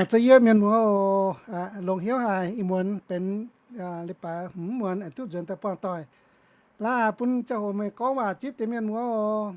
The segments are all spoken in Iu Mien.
Zoux yie mienh muoz oc, longx hnyouv haic, ih muonz benx leiz-baaix hmz muonz aengx duqv nzuonx daaih buangh doic. Laaix bun ziangh hoc meih gorngv waac zipv deix mienh muoz oc.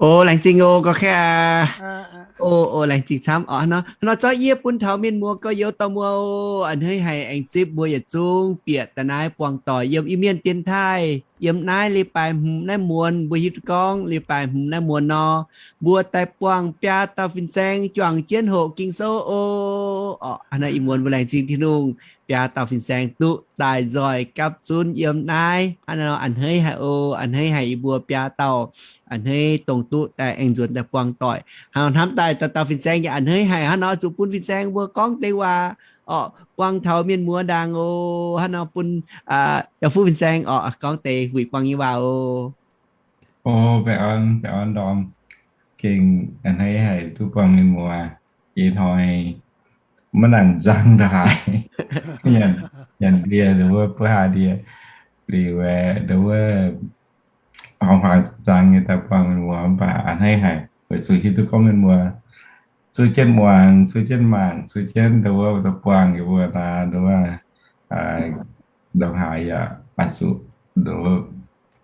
O, laengz zingh oc, gorx-kaeqv aac. O, o, laengz zingh camv oc. Hnangv nor, hnangv nor zorqv yie bun taux mienh muoz gorx-youz dorh muoz oc. A'hneiv haic aengx zipv mbuo yietc zungv bieqc daaih naaiv buangh doic yiem Iu-Mienh dienx taaih. Yiem naaiv leiz-baaix hmz naaiv muonz, mbuo hiuv duqv gorngv leiz-baaix hmz naaiv muonz nor, mbuo daaih buangh biaa dauh fin-saeng juangc jienv hoqc Ging-Sou oc. Orqc, hnangv nor ih muonz mbuo laengz zingh Tin-Hungh, biaa dauh fin-saeng duqv daaih nzoih gapv zunv yiem naaiv. Hnangv nor a'hneiv haic oc, a'hneiv haic yie mbuo biaa dauh, a'hneiv dongh duqv daaih aengx nzuonx daaih buangh doic. Hnangv nor hnamv daaih dauh dauh fin-saeng yaac a'hneiv haic. Hnangv nor zuqc bun fin-saeng mbuo gorngv deix waac orqc, buangh taux mienh muoz ndaangc oc. Hnangv nor bun yaac fuqv fin-saeng orqc gorngv deix wuic buangh nyei waac oc. O, baengh orn, baengh orn ndorm. Gengh a'hneiv haic duqv buangh mienh muoz. Ih hnoi maiv nangc nzang ndongc haaix, nyanc ndie nduov wuov, buov haaix ndie liuz, nduov wuov, hmuangx-hmuangx nzang nyei daaih buangh mienh muoz mv baac a'hneiv haic weic zuqc hiuv duqv gorngv mienh muoz zuqv jienv muangx, zuqv jienv mangc, zuqv jienv nduov wuov daaih buangh yie mbuo naaiv nduov wuov, ndongc haaix yaac oix zuqc nduov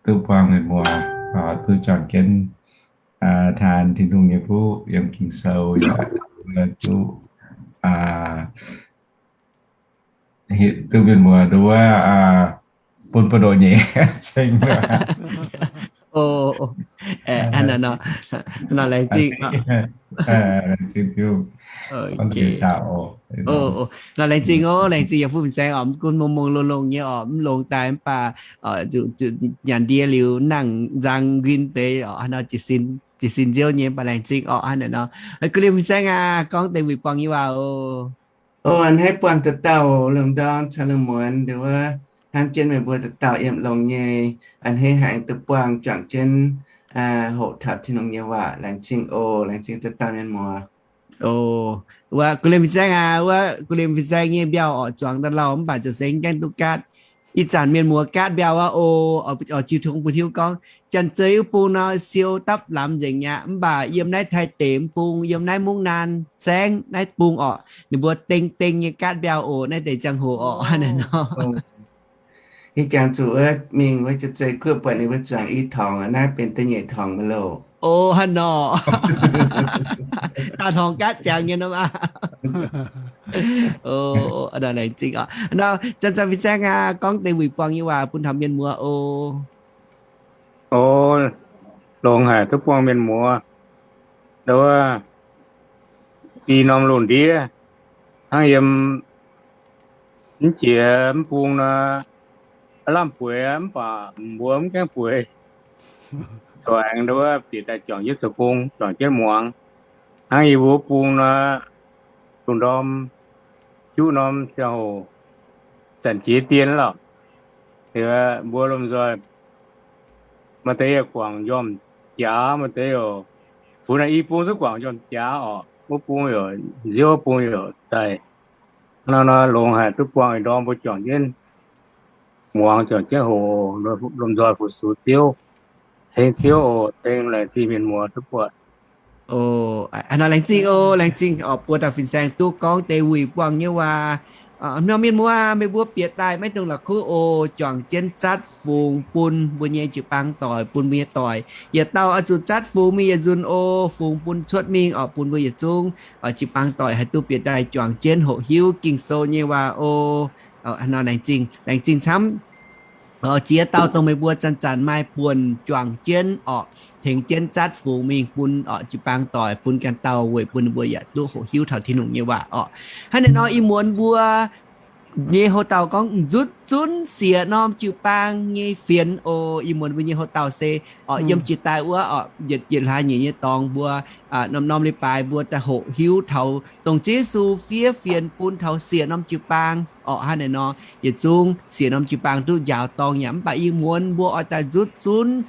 duqv buangh mienh muoz, duqv juangc jienv taan Tin-Hungh nyei fuqv yiem Ging-Sou yaac duqv duqv mienh muoz nduov wuov bun buoz-ndoqv nyei ceng. O, hnangv nor, laengz zingh. Nor laengz zingh oc, laengz zingh yaac fuqv fin-saeng orqc, mv gunv mongh mongh longh longh nyei orqc, mv longx daaih mv baac nyanc ndie liuz nangc nzang nquin deix orqc, hnangv nor jiez sin nziouv nyei, mv baac laengz zingh orqc. Hnangv naaiv nor, gu'nyuoz fin-saeng aac, gorngv deix wuic buangh nyei waac oc. O, a'hneiv buangh dauh dauh lungh ndorm caux lungh muonz nduov wuov, hnamv jienv meih mbuo dauh dauh yiem longx nyei, a'hneiv haic duqv buangh juangc jienv hoqc taux Tin-Hungh nyei waac. Laengz zingh oc, laengz zingh dauh dauh mienh muoz. O, wuov gu'nyuoz fin-saeng aac, wuov gu'nyuoz fin-saeng nyei mbiauh orqc, zuangx daaih lauh mv baac ziouc seng gaengh duqv gaatv. Ih zanc mienh muoz gaatv mbiauh wuov oc, oix jiu tong bun hiuv gorngv janx-zei wuov bung nor siou dapv lamz nzengc aqv, mv baac yiem naaiv Taiv deic wuov bung, yiem naaiv Mungv Naan Saengv naaiv bung orqc, ninh mbuo deng deng nyei gaatv mbiauh oc, naaiv deix ziangh hoc orqc. Hnangv naaiv nor. Ih jangx zuqc wuov mingh wuov janx-zei guoqv buatc ninh mbuo zuangx i torngx, naaiv benx da'nyeic torngx maiv loh. O, hnangv nor. Daauh torngx gaatv jangx nyei nor maah. O, laengz zingh oc. Nor, zanc-zanc fin-saeng aac, gorngv deix wuic buangh nyei waac bun taux mienh muoz oc. O, longx haic duqv buangh mienh muoz. Nduov wuov, i norm lungh ndiev, hnangv yiem mv jiex mv bung nor, lamh bueix mv baac mbuo mv gaengh bueix. Corc aengx nduov wuov bieqc daaih juangc jienv zoux gong, juangc jienv muangx. Hnangv yie mbuo wuov bung nor, lungh ndorm juqv norm ziangh hoc zanc jiex dien lorqc. Mbuo lomh nzoih maaih deix yaac guangc njormh jaax, maaih deix yaac, funx naaiv i bung zungv guangc njormh jaax orqc. Wuov bung yaac nziouv, wuov bung yaac daaih. Hnangv nor longx haic duqv buangh ih ndorm mbuo juangc jienv muangx, juangc jienv hoqc, lomh nzoih fu-sux Ziouv, ceng Ziouv oc, ceng laengz zingh mienh muoz duqv buatc. O, hnangv nor laengz zingh oc, laengz zingh orqc, buo dauh fin-saeng duqv gorngv deix wuic buangh nyei waac. Norm mienh muoz, meih mbuo bieqc daaih maiv dungx la'kuqv oc, juangc jienv zatv fungx bun mbuo nyei jiu-baang doic, bun mbuo nyei doic yietc dauh oix zuqc zatv fungx mingh yietc nzunc oc, fungx bun cuotv mingh orqc, bun mbuo yietc zungv jiu-baang doic haih duqv bieqc daaih juangc jienv hoqc hiuv Ging-Sou nyei waac oc. Hnangv nor laengz zingh, laengz zingh camv. Ziex dauh dongh meih mbuo zanc-zanc maaih buonc juangc jienv orqc, tengx jienv zatv fungx mingh bun orqc jiu-baang doic, bun ganh dauh weic bun ninh mbuo yaac duqv hoqc hiuv taux Tin-Hungh nyei waac orqc. Hnangv naaiv nor ih muonz mbuo nyei houx-dauh gorngv nzutv zunv siec norm jiu-baang nyei fienx oc. Ih muonz mbuo nyei houx-dauh se orqc yiem jiex daaih wuov orqc, yietc hlaax nyeic nyei dorngx mbuo norm-norm leiz-baaix mbuo daaih hoqc hiuv taux dongh Ziouv Yesu fiev fienx bun taux siec norm jiu-baang orqc. Hnangv naaiv nor yietc zungv siec norm jiu-baang duqv njaaux dorngx yaac mv baac ih muonz mbuo oix daaih nzutv zunv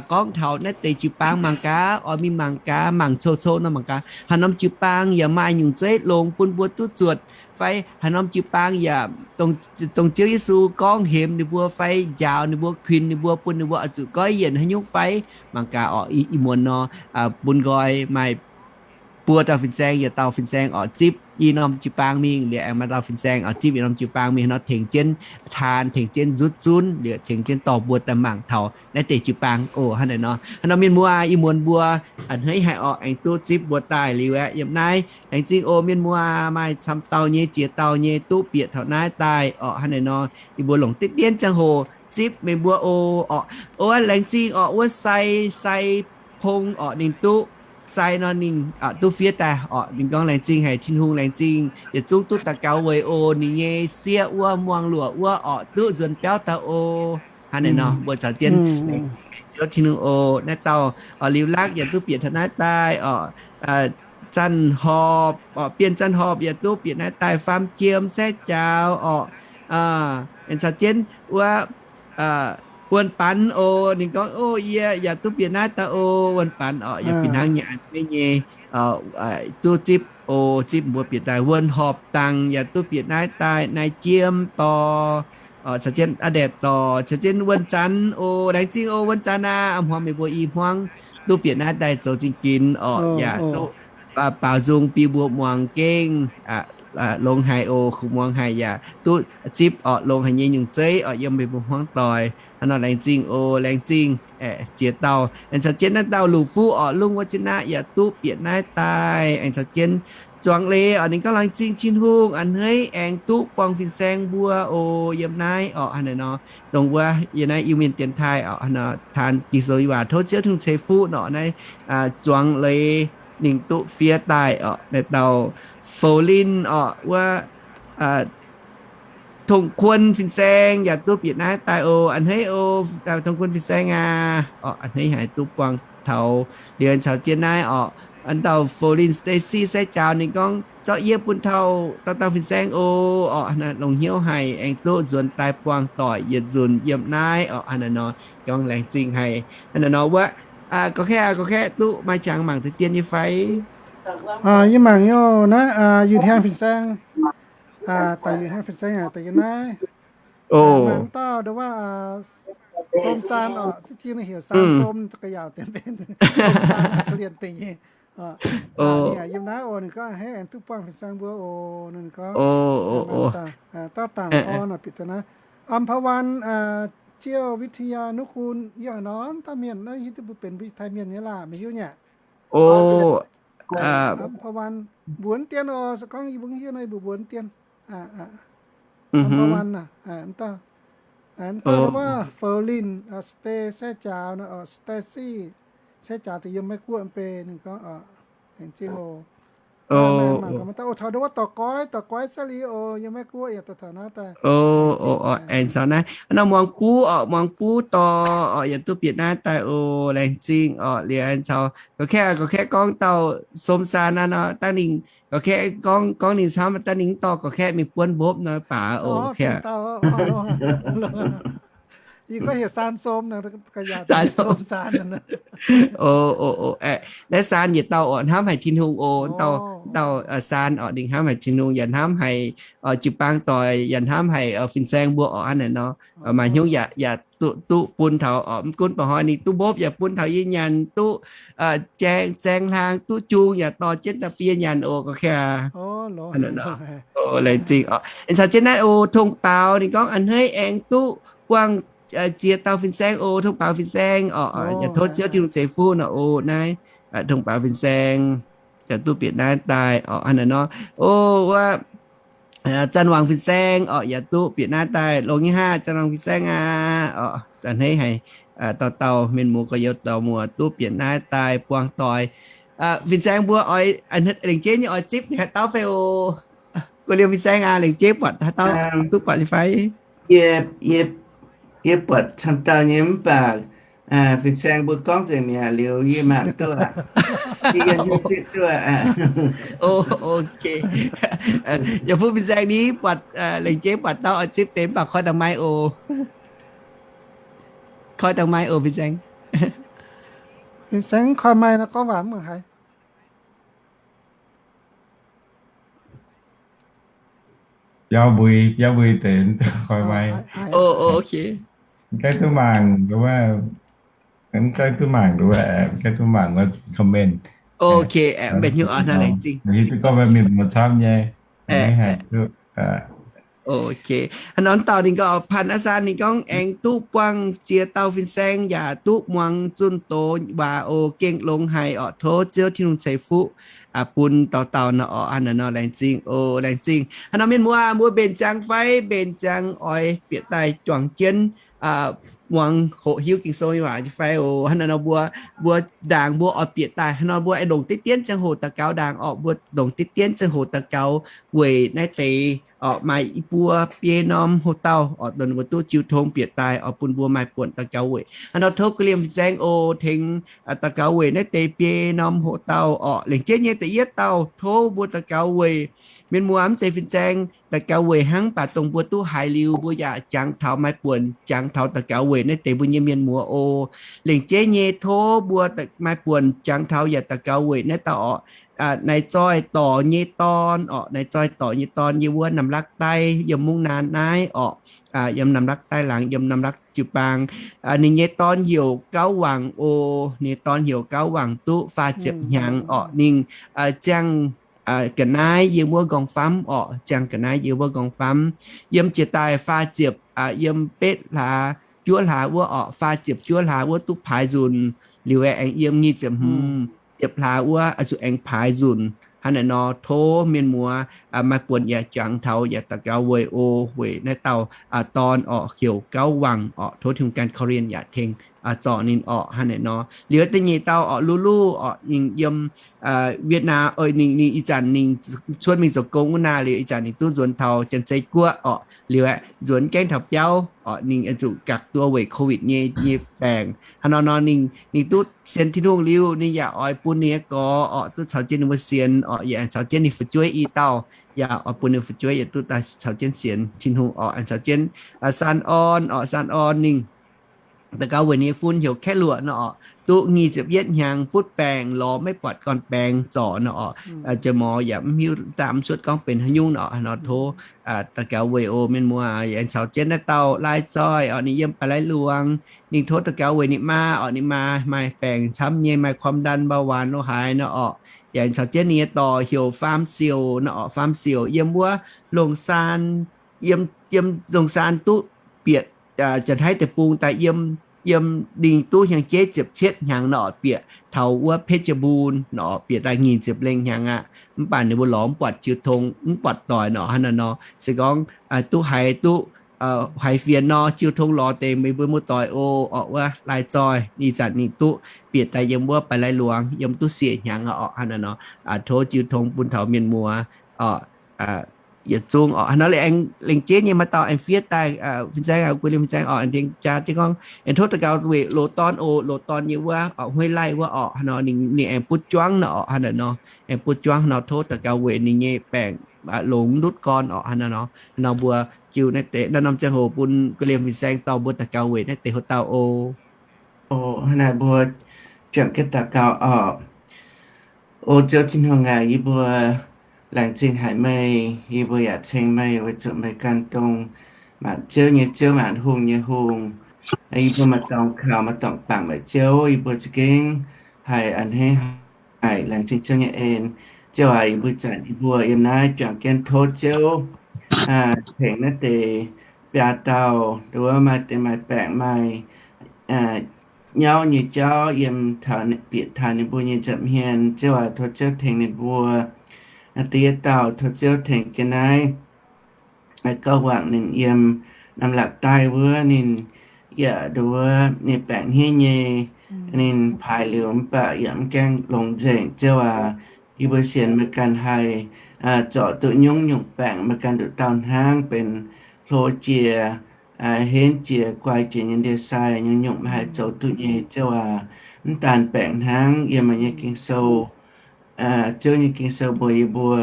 gorngv taux naaiv deix jiu-baang mangc gaax, oix mingh mangc gaax, mangc cou-cou nor mangc gaax, haaix norm jiu-baang yaac maaih nyungc zeiv longx bun mbuo duqv zuotc fai haaix norm jiu-baang yaac dongh Ziouv Yesu gorngv hemx ninh mbuo fai njaaux ninh mbuo, kuinx ninh mbuo, bun ninh mbuo oix zuqc goiv yienc haaix nyungc fai mangc gaax orqc. Ih muonz nor bun nqoi maaih buo dauh fin-saeng, yietc dauh fin-saeng orqc, zipv i norm jiu-baang mingh, liuz aengx maaih dauh fin-saeng orqc, zipv i norm jiu-baang mingh, hnangv nor tengx jienv taan, tengx jienv nzutv zunv, liuz tengx jienv dorh mbuo daaih mangc taux naaiv deix jiu-baang oc. Hnangv naaiv nor, hnangv nor mienh muoz, ih muonz mbuo a'hneiv haic orqc, aengx duqv zipv mbuo daaih liuz aeqv, yiem naaiv laengz zingh oc. Mienh muoz maaih camv dauh nyei, ziex dauh nyei duqv bieqc taux naaiv daaih orqc. Hnangv naaiv nor, yie mbuo longc diqv dienv ziangh hoc zipv meih mbuo oc. Orqc, o, laengz zingh orqc, wuov Sai, Sai Pong orqc, ninh duqv Sai nor ninh duqv fiev daaih orqc. Ninh gorngv laengz zingh haic Tin-Hungh, laengz zingh yietc zungv duqv daux gaux weic oc. Ninh nyei sieqv wuov muangh luoqc wuov orqc, duqv nzuonx biauv daaih oc. Hnangv naaiv nor mbuo caux jienv Ziouv Tin-Hungh oc. Naaiv dauh orqc, Liuz Lakv yaac duqv bieqc taux naaiv daaih orqc. Zanc Horpc orqc, Bienh Zanc Horpc yaac duqv bieqc naaiv daaih, Faam Jiem, Sai Jaaux orqc. Aengx caux jienv wuov Wuonh Banx oc. Ninh gorngv, o, yie yaac duqv bieqc naaiv daaih oc. Wuonh Banx orqc, yaac fih hnangv nyei, a'hneiv nyei, duqv zipv oc, zipv mbuo bieqc daaih. Wuonh Horpc Dangc yaac duqv bieqc naaiv daaih, Naaiv Jiem Dorh orqc, caux jienv Aa Ndaeqc Dorh, caux jienv Wuonh Zanx oc. Laengz zingh oc, Wuonh Zanx aac, a'hmuangx meih mbuo i hmuangv duqv bieqc naaiv daaih zoux zingh ginx orqc, yaac duqv baaux nzung bun mbuo muangx gengh longx haic oc. Kuv muangx haic yaac duqv zipv orqc, longx haic nyei nyungc zeiv orqc, yiem meih mbuo hmuangv doic. Hnangv nor laengz zingh oc, laengz zingh ziex dauh. Aengx caux jienv naaiv dauh Lungh Fuqv orqc, lungh wuov jienv naaiv yaac duqv bieqc naaiv daaih. Aengx caux jienv Zuangx Leiz orqc, ninh gorngv laengz zingh Tin-Hungh a'hneiv aengx duqv buangh fin-saeng mbuo oc, yiem naaiv orqc. Hnangv naaiv nor, dongh wuov yiem naaiv Iu-Mienh dienx taaih orqc, hnangv nor taan Ging-Sou nyei waac, tov Ziouv Tin-Hungh ceix fuqv nor, naaiv Zuangx Leiz ninh duqv fiev daaih orqc. Naaiv dauh Fou Linh orqc, wuov Tong Kuon fin-saeng yaac duqv bieqc naaiv daaih oc. A'hneiv oc, Tong Kuon fin-saeng aac. Orqc, a'hneiv haic duqv buangh taux. Liuz caux jienv naaiv orqc, an dauh Fou Linh Stacy Sai Jaaux ninh gorngv, zorqv yie bun taux dauh dauh fin-saeng oc. Orqc, longx hnyouv haic aengx duqv nzuonx daaih buangh doic yietc nzunc yiem naaiv orqc. Hnangv naaiv nor, gorngv laengz zingh haic. Hnangv naaiv nor wuov, gorx-kaeqv, gorx-kaeqv duqv maaih qangx mangc deix dien nyei fai? Yie mangc nyei naaiv, Yietc Hnyangx fin-saeng. Daaih Yietc Hnyangx fin-saeng aac, daaih yiem naaiv. Mangc dauh nduov wuov, Som Saan orqc, ziex jiex ninh heuc Saan Som, ga'yaauc dien benx Som Saan, ga'lienh dingc nyei. Ninh yiem naaiv oc, ninh gorngv a'hneiv aengx duqv buangh fin-saeng mbuo oc, ninh gorngv. Dauh dangc orn bieqc daaih naaiv, อัมพวัน Jiouv วิทยานุกูล yie haiz nor dauh mienh naaiv hiuv duqv mbuo benx mbuo Taiv mienh nyei laah, meih hiuv nyei? อัมพวัน mbuox dien oc, se gorngv yie mbuo hiuv nor yie mbuo mbuox dien. อัมพวัน dauh, dauh wuov เฟอร์ลิน Stacy Sai Jaaux, Stacy Sai Jaaux deix yiem Meiv Guoqv mv bei, ninh gorngv, laengz zingh oc. Mangc gaax, mangc gaax, mangc gaax, o, taux nduov wuov Dorh Goiv, Dorh Goiv Sai Li oc, yiem Meiv Guoqv yaac daaih taux naaiv daaih. Aengx caux naaiv, hnangv nor Muangx Buv orqc, Muangx Buv Dorh orqc, yaac duqv bieqc naaiv daaih oc, laengz zingh orqc. Liuz aengx caux gorx-kaeqv, gorx-kaeqv gorngv dauh Som Saan naaiv nor, dangh ninh gorx-kaeqv gorngv, gorngv ninh camv dangh ninh dorh gorx-kaeqv mingh buonv mbopv nor baac oc. Yie gorngv heuc Saan Som, Saan Som. Naaiv Saan yietc dauh orqc, hnamv haic Tin-Hungh oc. Dauh Saan orqc, ninh hnamv haic Tin-Hungh, yaac hnamv haic jiu-baang doic, yaac hnamv haic fin-saeng mbuo orqc. Hnangv naaic nor, maaih hnyouv yaac, yaac duqv, duqv bun taux orqc. Mv gunv ba'hnoi ninh duqv mbopv yaac bun taux yie nyanc, duqv zaeng, zaeng hlaang, duqv jung yaac dorh jienv daaih bun yie nyanc oc, gorx-kaeqv. Laengz zingh orqc. Aengx caux jienv naaiv oc, Tong Baaux ninh gorngv a'hneiv aengx duqv buangh ziex dauh fin-saeng oc, Tong Baaux fin-saeng orqc, yaac tov Ziouv Tin-Hungh ceix fuqv nor oc. Naaiv Tong Baaux fin-saeng yaac duqv bieqc naaiv daaih orqc. Hnangv naaic nor, o, wuov Zanh Wangc fin-saeng orqc, yaac duqv bieqc naaiv daaih. Longx nyei haav, Zanh Wangc fin-saeng aac orqc, a'hneiv haic dauh dauh mienh muoz gorx-youz dorh muoz duqv bieqc naaiv daaih buangh doic. Fin-saeng mbuo oix lengc jeiv nyei oix zipv haaix dauh fai oc? Gu'liemh fin-saeng aac, lengc jeiv buatc haaix dauh duqv buatc nyei fai? Yie, yie buatc camv dauh nyei mv baac fin-saeng mbuo gorngv nzengc mi'aqv liuz yie mangc duqv aqv. Yie hiuv duqv aqv. Ok. Yaac bun fin-saeng ni buatc lengc jeiv buatc dauh oix zipv deix mv baac koi dangh mai oc. Koi dangh mai oc fin-saeng. Fin-saeng koi mai nor gorngv waac mv haiz. Biauv mbui, biauv mbui deix koi mai. Mv gaengh duqv mangc, mv gaengv duqv mangc, mv gaengh duqv mangc wuov comment. Ok, mbenc hnyouv oc, hnangv laengz zingh. Hiuv duqv gorngv mienh muoz camv nyei. Ok, haaix norm dauh ninh gorngv Pan Aa San ninh gorngv aengx duqv buangh ziex dauh fin-saeng yaac duqv muangx zunh doz waac oc, gengh longx haic oc. Tov Ziouv Tin-Hungh ceix fuqv bun dauh dauh nor oc. Hnangv naaiv nor, laengz zingh oc, laengz zingh. Hnangv nor mienh muoz, mbuo mbenc ziangx fai? Mbenc ziangx oix bieqc daaih juangc jienv muangx hoqc hiuv Ging-Sou nyei waac nyei fai oc? Hnangv naaiv nor mbuo, mbuo ndaangc mbuo oix bieqc daaih, hnangv nor mbuo aengx longc diqv dienv ziangh hoc daux gaux ndaangc oc. Mbuo longc diqv dienv ziangh hoc daux gaux weic naaiv deix oc, maaih i buo biei norm hoc-dauh oc, dongh mbuo duqv jiu tong bieqc daaih oc, bun mbuo maaih buonc daux gaux weic. Hnangv nor tov ga'liem fin-saeng oc, tengx daux gaux weic naaiv deix biei norm hoc-dauh oc. Lengc jeiv nyei da'yietv dauh, tov mbuo daux gaux weic mienh muoz mv zeiz fin-saeng daux gaux weic hnangv, mv baac dongh mbuo duqv haiz liuz mbuo yaac jangx taux, maaih buonc jangx taux daux gaux weic naaiv deix mbuo nyei mienh muoz oc. Lengc jeiv nyei tov mbuo maaih buonc jangx taux yaac daux gaux weic naaiv dauh oc. Naaiv zoih dorc nyei dorn oc, naaiv zoih dorc nyei dorn yiem wuov Namlakv Daiv, yiem Mungv Naan naaiv oc. Yiem Namlakv Daiv laangz, yiem Namlakv jiu-baang. Ninh nyei dorn heuc Gauv Wangc oc. Ninh nyei dorn heuc Gauv Wangc, duqv faah ziepc hnyangx oc. Ninh ziangh ga'naaiv yiem wuov nqorngv-famv oc, ziangh ga'naaiv yiem wuov nqorngv-famv. Yiem jiex daaih faah ziepc, yiem betv hlaax juov hlaax wuov oc, faah ziepc juov hlaax wuov duqv paaix nzunc. Liuz aengx yiem nyic ziepc hmz, ziepc hlaax wuov zuqc aengx paaix nzunc. Hnangv naaic nor tov mienh muoz maaih buonc yaac jangx taux yaac daux gaux weic oc, weic naaiv dauh dorn oc, heuc Gauv Wangc oc. Tov Tin-Hungh ganh korv-lienh yaac tengx zorc ninh oc. Hnangv naaic nor liuz da'nyeic dauh oc, Lu Lu oc, ninh yiem Wietv Naam, ninh, ninh ih zanc ninh cuotv mingh zoux gong wuov naaiv liuz, ih zanc ninh duqv nzuonx taux Janx-Zei Guoqv oc. Liuz aeqv, nzuonx gaengh taux biauv oc, ninh zuqc gakc duqv weic Covid nyei, nyei baengc. Hnangv nor nor ninh, ninh duqv sienx Tin-Hungh liuz, ninh yaac oix bun ninh nyei gorx oc duqv caux jienv ninh mbuo sienx oc, yaac caux jienv ninh fu'jueiv i dauh, yaac oix bun ninh fu'jueiv yaac duqv daaih caux jienv sienx Tin-Hungh oc. Aengx caux jienv San Orn oc, San Orn ninh daux gaux weic ninh nyei fun heuc Kaeqv Luoqc nor oc, duqv nyic ziepc yietv hnyangx butv baengc lorz maiv buatc gorn-baengx zorc nor oc. Jiex morz yaac mv hiuv daaih mv cuotv gorngv benx haaix nyungc nor. Nor tov daux gaux weic oc mienh muoz. Aengx caux jienv naaiv dauh Lai Zoih oc, ninh yiem Baaix Lai Luangx. Ninh tov daux gaux weic ninh maa oc, ninh maa maaih baengc camv nyei, maaih ความดัน เบาหวาน lo haaix nor oc. Yaac caux jienv ninh nyei dorc heuc Faam Siouc nor oc, Faam Siouc yiem wuov Longc Saan, yiem, yiem Longc Saan duqv bieqc Janx-Taiv deic-bung daaih yiem, yiem ninh duqv hnyangx-jeiv ziepc cietv hnyangx nor bieqc taux wuov เพชรบูรณ์ nor bieqc daaih nyic ziepc lengh hnyangx aqv. Mv baac ninh mbuo lorz mv buatc jiu tong, mv buatc doic nor. Hnangv naaic nor se gorngv duqv haiz, duqv haiz fienx nor, jiu tong lorz deix meih mbuo muoz-doic oc. Oc wuov Lai Zoih ih zanc ninh duqv bieqc daaih yiem wuov Baaix Lai Luangx yiem duqv siec hnyangx aqv oc. Hnangv naaic nor tov jiu tong bun taux mienh muoz oc. Yietc zungv oc. Hnangv nor aengx lengc jeiv nyei maaih dauh aengx fiev daaih, fin-saeng, guei liemh fin-saeng oc, aengx tengx jaa diev gorngv aengx tov daux gaux weic loz-dorn oc, loz-dorn nyei wuov oc, Hueiv Laih wuov oc. Hnangv nor ninh, ninh aengx butv juangv nor oc. Hnangv naaic nor aengx butv juangv nor tov daux gaux weic ninh nyei baengc longx ndutv gorn oc. Hnangv naaic nor, nor mbuo jiu naaiv deix naaiv norm ziangh hoc bun guei liemh fin-saeng dorh mbuo daux gaux weic naaiv deix hoc-dauh oc. Oc, hnangv naaic mbuo juangc jienv daux gaux oc. O Ziouv Tin-Hungh aac, yie mbuo laengz zingh haic meih, yie mbuo yaac ceng meih weic zuqc meih ganh dongh maanc ziouv nyei Ziouv, maanc hungh nyei Hungh. Yie mbuo maaih dorngx kaux, maaih dorngx bangc meih Ziouv, yie mbuo za'gengh haih a'hneiv haic. Laengz zingh Ziouv nyei en. Ziouv aac, yie mbuo zanc yie mbuo yiem naaiv juangc jienv tov Ziouv tengx naaiv deix biaa dauh, nduov maaih deix maaih baengc maaih nyauv nyei jauv yiem taux bieqc taux ninh mbuo nyei nza'hmien. Ziouv aac, tov Ziouv tengx ninh mbuo. Da'yietv dauh, tov Ziouv tengx jienv naaiv Gauv Wangc ninh yiem Namlakv Daiv wuov, ninh yaac nduov ninh baengc hniev nyei, ninh paaix liuz mv baac yaac mv gaengh longx nzengc. Ziouv aac, yie mbuo sienx meih ganh haih zorc duqv nyungc-nyungc baengc, meih ganh nduqc dauh hnangv benx hlo jiex, henv jiex, guai jiex nyei ndie-sai, nyungc-nyungc meih haih zoux duqv nyei. Ziouv aac, mv daanh baengc hnangv, yiem meih nyei Ging-Sou, Ziouv nyei Ging-Sou mbuox yie mbuo,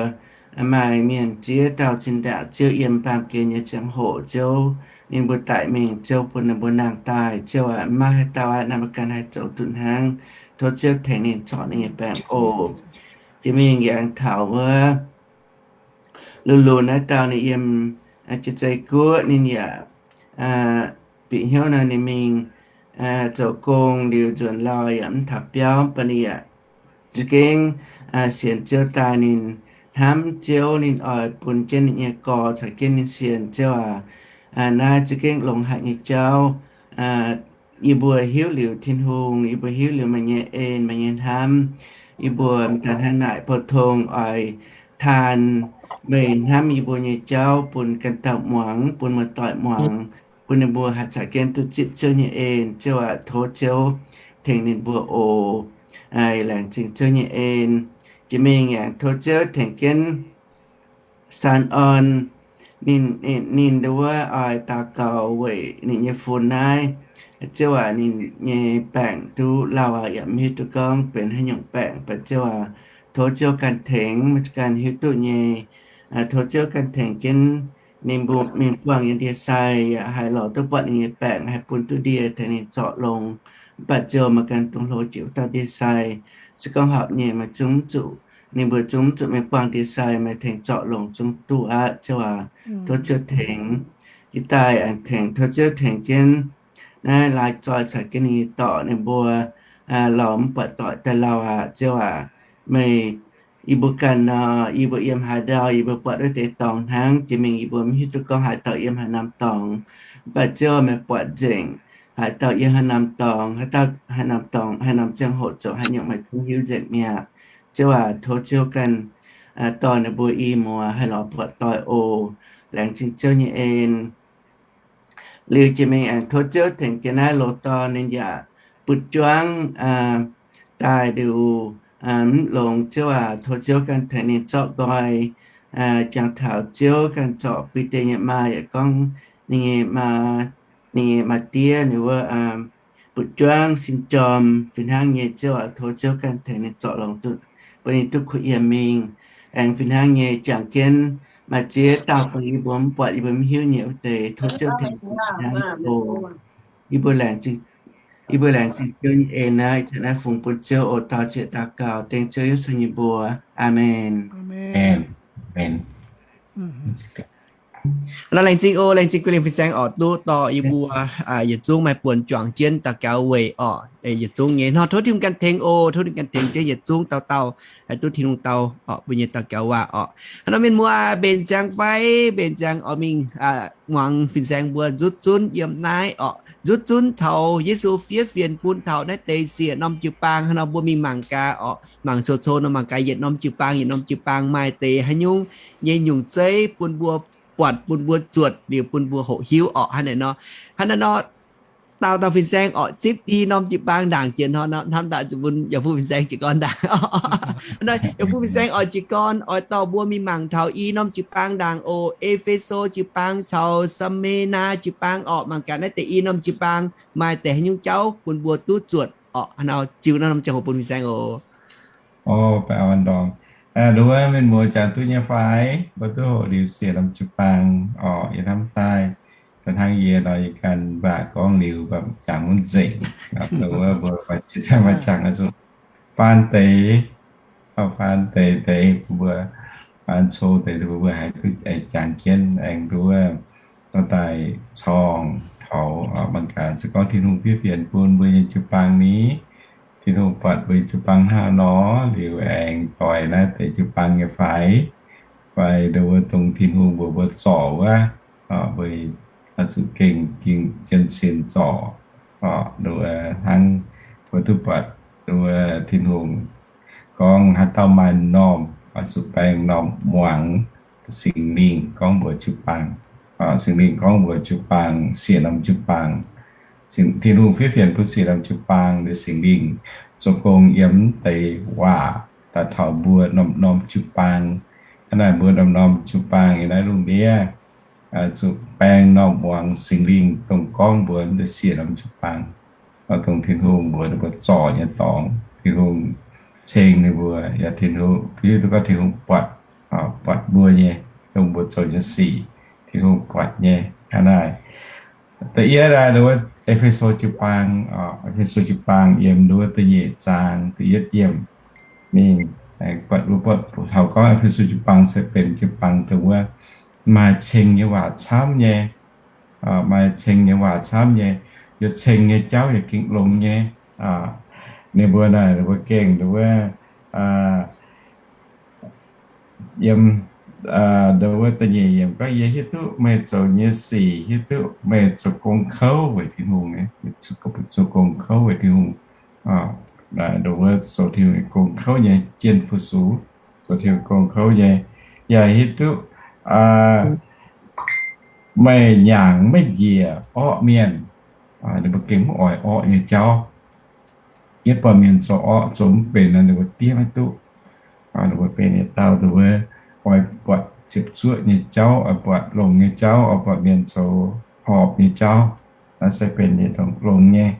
maaih mienh ziex dauh zinh ndaangc Ziouv yiem baamh gen nyei ziangh hoc, Ziouv, ninh mbuo daic mingh, Ziouv bun ninh mbuo nangh daaih. Ziouv aac, mv maaih haaix dauh aqv naaic meih ganh haih zoux duqv hnangv. Tov Ziouv tengx ninh corc ninh nyei baengc oc. Jiex mingh yangh taux wuov Lu Lu naaiv dauh ninh yiem Janx-Zei Guoqv, ninh yaac bieqc hnyouv nor ninh mingh zoux gong liuz nzuonx lauh yaac mv taux biauv, mv baac ninh yaac za'gengh sienx Ziouv daaih ninh hnamv Ziouv, ninh oix bun jienv ninh nyei gorx caux jienv ninh sienx. Ziouv aac, naaiv za'gengh longx haic nyei jauv. Yie mbuo hiuv liuz Tin-Hungh, yie mbuo hiuv liuz meih nyei en, meih nyei hnamv, yie mbuo m'daaih hnangv naaic pou-tong oix taan meih hnamv yie mbuo nyei jauv bun ganh dauh muangx, bun muoz-doic muangx, bun ninh mbuo haih caux jienv duqv zipv Ziouv nyei en. Ziouv aac, tov Ziouv tengx ninh mbuo oc. Laengz zingh Ziouv nyei en. Jiex mingh aengx tov Ziouv tengx jienv Saan Orn, ninh, ninh, ninh nduov oix daux gaux weic ninh nyei fun naaiv. Ziouv aac, ninh nyei baengc duqv lauh aqv, yaac mv hiuv duqv gorngv benx haaix nyungc baengc, mv baac Ziouv aac, tov Ziouv ganh tengx, meih ganh hiuv duqv nyei. Tov Ziouv ganh tengx jienv ninh mbuo mingh buangh nyei ndie-sai, yaac haih lorz duqv buatc ninh nyei baengc, haih bun duqv ndie tengx ninh zorc longx. Mv baac Ziouv, meih ganh dungx hlo jiex wuov dauh ndie-sai. Se gorngv horpc nyei, meih zungv zuqc, ninh mbuo zungv zuqc mingh buangh ndie-sai, meih tengx zorc longx zungv duqv aqv, Ziouv aac. Tov Ziouv tengx, jiex daaih aengx tengx, tov Ziouv tengx jienv naaiv Laaix Zoih caux jienv ninh nyei dorc ninh mbuo lorz mv buatc doic daaih lauh aqv, Ziouv aac. Meih, yie mbuo ganh nor, yie mbuo yiem haaix ndau, yie mbuo buatc wuov deix dorngx hnangv. Jiex mingh yie mbuo mv hiuv duqv gorngv haaix dauh yiem haaix norm dorngx. Mv baac Ziouv, meih buatc nzengc haaix dauh yiem haaix norm dorngx, haaix dauh haaix norm dorngx, haaix norm ziangh hoc zoux haaix nyungc, meih zungv hiuv nzengc mi'aqv. Ziouv aac, tov Ziouv ganh dorh ninh mbuo i muoz haih lorz buatc doic oc. Laengz zingh Ziouv nyei en. Liuz jiex mingh aengx tov Ziouv tengx jienv naaiv loz-dorn ninh yaac butv juangv daaih liuz mv longx, Ziouv aac, tov Ziouv ganh tengx ninh zorqv nqoi. Jangx taux Ziouv ganh zorc Bide nyei maa yaac gorngv ninh nyei maa, ninh nyei maa diev ninh wuov butv juangv sin jorm fih hnangv nyei, Ziouv aac, tov Ziouv ganh tengx ninh zorc longx duqv, bun ninh duqv kuh yiem mingh. Aengx fih hnangv nyei jangx jienv maaih ziex dauh dongh yie mbuo mv buatc, yie mbuo mv hiuv nyei wuov deix, tov Ziouv tengx fih hnangv oc. Yie mbuo laengz zingh, yie mbuo laengz zingh Ziouv nyei en naaiv, ih zanc naaiv fungx bun Ziouv oc. Daux zieqc daux gaux dengv Ziouv Yesu nyei mbuox. Aamen. Nor laengz zingh oc, laengz zingh Guv Lingh Fin-Saeng oc, duqv dorh yie mbuo yietc zungv maaih buonc juangc jienv daux gaux weic oc. Yietc zungv nyei nor, tov Tin-Hungh ganh tengx oc, tov Tin-Hungh ganh tengx jienv yietc zungv dauh dauh haih duqv Tin-Hungh dau oc mbuo nyei daux gaux waac oc. Hnangv nor mienh muoz, mbenc ziangx fai, mbenc ziangx oix mingh muangx fin-saeng mbuo nzutv zunv yiem naaiv oc. Nzutv zunv taux Yesu fiev fienx bun taux naaiv deix siec norm jiu-baang. Hnangv nor mbuo mingh mangc gaax oc, mangc cou-cou nor mangc gaax yietc norm jiu-baang, yietc norm jiu-baang maaih deix haaix nyungc nyei nyungc zeiv bun mbuo buatc, bun mbuo zuotc liuz bun mbuo hoqc hiuv orqc. Hnangv naaiv nor, hnangv naaiv nor, dauh dauh fin-saeng orqc, zipv i norm jiu-baang ndaangc jiex nor, hnamv daaih zuqc bun yaac fuqv fin-saeng jiez gorn ndaangc. Yaac fuqv fin-saeng oix jiez gorn, oix dorh mbuo mingh mangc taux i norm jiu-baang ndaangc oc. E^fe^so jiu-baang caux Same^naa jiu-baang orqc, mangc gaax naaiv deix i norm jiu-baang maaih deix haaix nyungc jauv bun mbuo duqv zuotc orqc. Hnangv nor ziux naaiv norm ziangh hoc bun fin-saeng oc. Baengh orn ndorm. Nduov mienh muoz jangx duqv nyei fai? Mbuo duqv hoqc liuz siec norm jiu-baang orqc, yie hnamv daaih, da'hnangv yie nor yie ganh mv baac gorngv liuz mv baac jangx mv nzengc. Nduov mbuo maaih jangx oix zuqc faan deix, faan deix deix mbuo, faan cou deix mbuo haih duqv jangx jienv aengx nduov daaih corng taux mangc gaax se gorngv Tin-Hungh fiev fienx bun mbuo nyei jiu-baang ni, Tin-Hungh buatc mbuo nyei jiu-baang hnangv nor liuz aengx doix naaiv deix jiu-baang nyei fai, fai nduov dongh Tin-Hungh mbuox mbuo zorc wuov, mbuo oix zuqc gengh, gengh jienv sin zorc. Nduov hnangv mbuo duqv buatc nduov Tin-Hungh gorngv haaix dauh maaih m'normh oix zuqc baeng m'normh muangx Singx Lingh gorngv mbuox jiu-baang. Singx Lingh gorngv mbuox jiu-baang, siec norm jiu-baang. Tin-Hungh fiev fienx bun siec norm jiu-baang, Singx Lingh zoux gong yiem deix waac daaih taux mbuo norm-norm jiu-baang. Hnangv naaic mbuo norm-norm jiu-baang yiem naaiv lungh ndiev zuqc baeng m'normh muangx Singx Lingh dongh gorngv mbuox deix siec norm jiu-baang, dongh Tin-Hungh mbuox ninh mbuo zorc nyei dorngx. Tin-Hungh ceng ninh mbuo, yaac Tin-Hungh, hiuv duqv gorngv Tin-Hungh buatc, buatc mbuo nyei, dongh mbuo zoux nyei sic, Tin-Hungh buatc nyei. Hnangv naaic, da'yietv wuov E^fe^so jiu-baang, E^fe^so jiu-baang yiem nduov da'nyeic zaang da'yietv yiemc mingh, buatc, buatc taux gorngv E^fe^so jiu-baang se benx jiu-baang dongh wuov maaih ceng nyei waac camv nyei, maaih ceng nyei waac camv nyei, yaac ceng nyei jauv yaac gengh longx nyei. Ninh mbuo naaic ninh mbuo gengh nduov yiem, aa, da'nyeic yiemc gorngv, yie hiuv duqv meih zoux nyei sic, hiuv duqv meih zoux gong kouv weic Tin-Hungh, zoux gong kouv weic Tin-Hungh, zoux Tin-Hungh gong kouv nyei jien fu-sux, zoux Tin-Hungh gong kouv nyei. Yaac hiuv duqv meih nyaangc maiv njiec orqv mienh, ninh mbuo gengh maiv oix orqv nyei jauv. Yietv buatc mienh zoux orqv zoux mv benx nor, ninh mbuo diev maiv duqv. Ninh mbuo benx yietc dauh, ninh mbuo oix buatc ziepc zuoqv nyei jauv, oix buatc longx nyei jauv, oix buatc mienh zoux horpc nyei jauv. Naaiv se benx yietc longx nyei.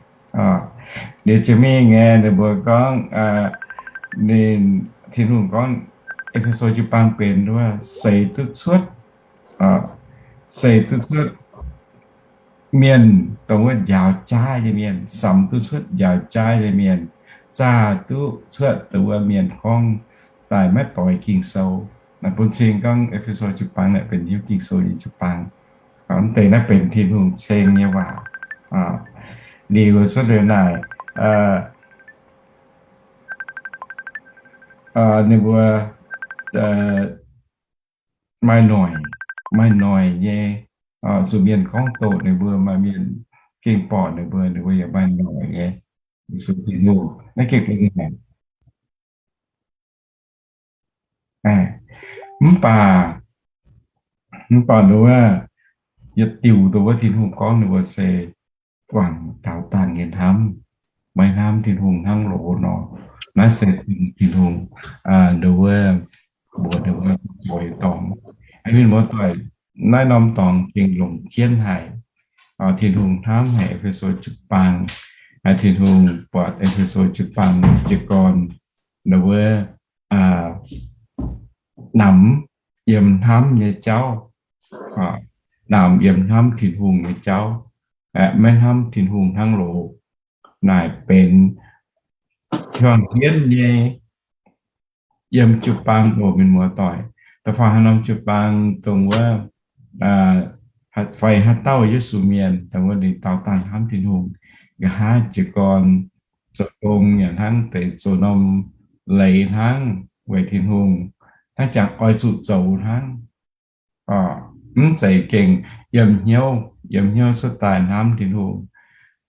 Liuz jiex mingh nyei ninh mbuo gorngv, ninh, Tin-Hungh gorngv, E^fe^so jiu-baang benx wuov seix duqv cuotv, seix duqv cuotv mienh, dongh wuov njaaux jaav nyei mienh, samx duqv cuotv njaaux jaav nyei mienh, zaah duqv cuotv dongh wuov mienh gorngv daaih maiv doix Ging-Sou. Naaiv bun cing gorngv E^fe^so jiu-baang naaiv benx hiuv Ging-Sou nyei jiu-baang. Mv deix naaiv benx Tin-Hungh ceng nyei waac. Liuz cuotv liuz naaic, ninh mbuo maaih noic, maaih noic nyei, zuqc mienh gorngv doqc ninh mbuo, maaih mienh gengh borqc ninh mbuo, ninh mbuo yaac maaih noic nyei. Zuqc Tin-Hungh naaiv gengh benx noic. Mv baac, mv baac nduov, yietc diuc dongh wuov Tin-Hungh gorngv ninh mbuo se guangc daaux dangh nyei hnamv, maiv hnamv Tin-Hungh hnangv loz nor. Naaiv se Tin-Hungh nduov, mbuox ninh mbuo oix dorngc. Mienh muoz-doic, naaiv norm dorngx gengh longc jienv haic. Tin-Hungh hnamv haic E^fe^so jiu-baang. Tin-Hungh buatc E^fe^so jiu-baang jiez gorn nduov, namx yiem hnamv nyei jauv, namx yiem hnamv Tin-Hungh nyei jauv, maiv hnamv Tin-Hungh hnangv loz. Naaic benx hiuang hienv nyei yiem jiu-baang oc, mienh muoz-doic. Da'faanh haaix norm jiu-baang dongh wuov, fai haaix dauh Yesu mienh, dongh wuov ninh daaux dangh hnamv Tin-Hungh, nqa'haav jiez gorn zoux gong yaac hnangv, deix zoux norm leiz hnangv weic Tin-Hungh, hnangv jangx oix zuqc zoux hnangv. Mv zeiz gengh yiem hnyouv, yiem hnyouv cuotv daaih hnamv Tin-Hungh.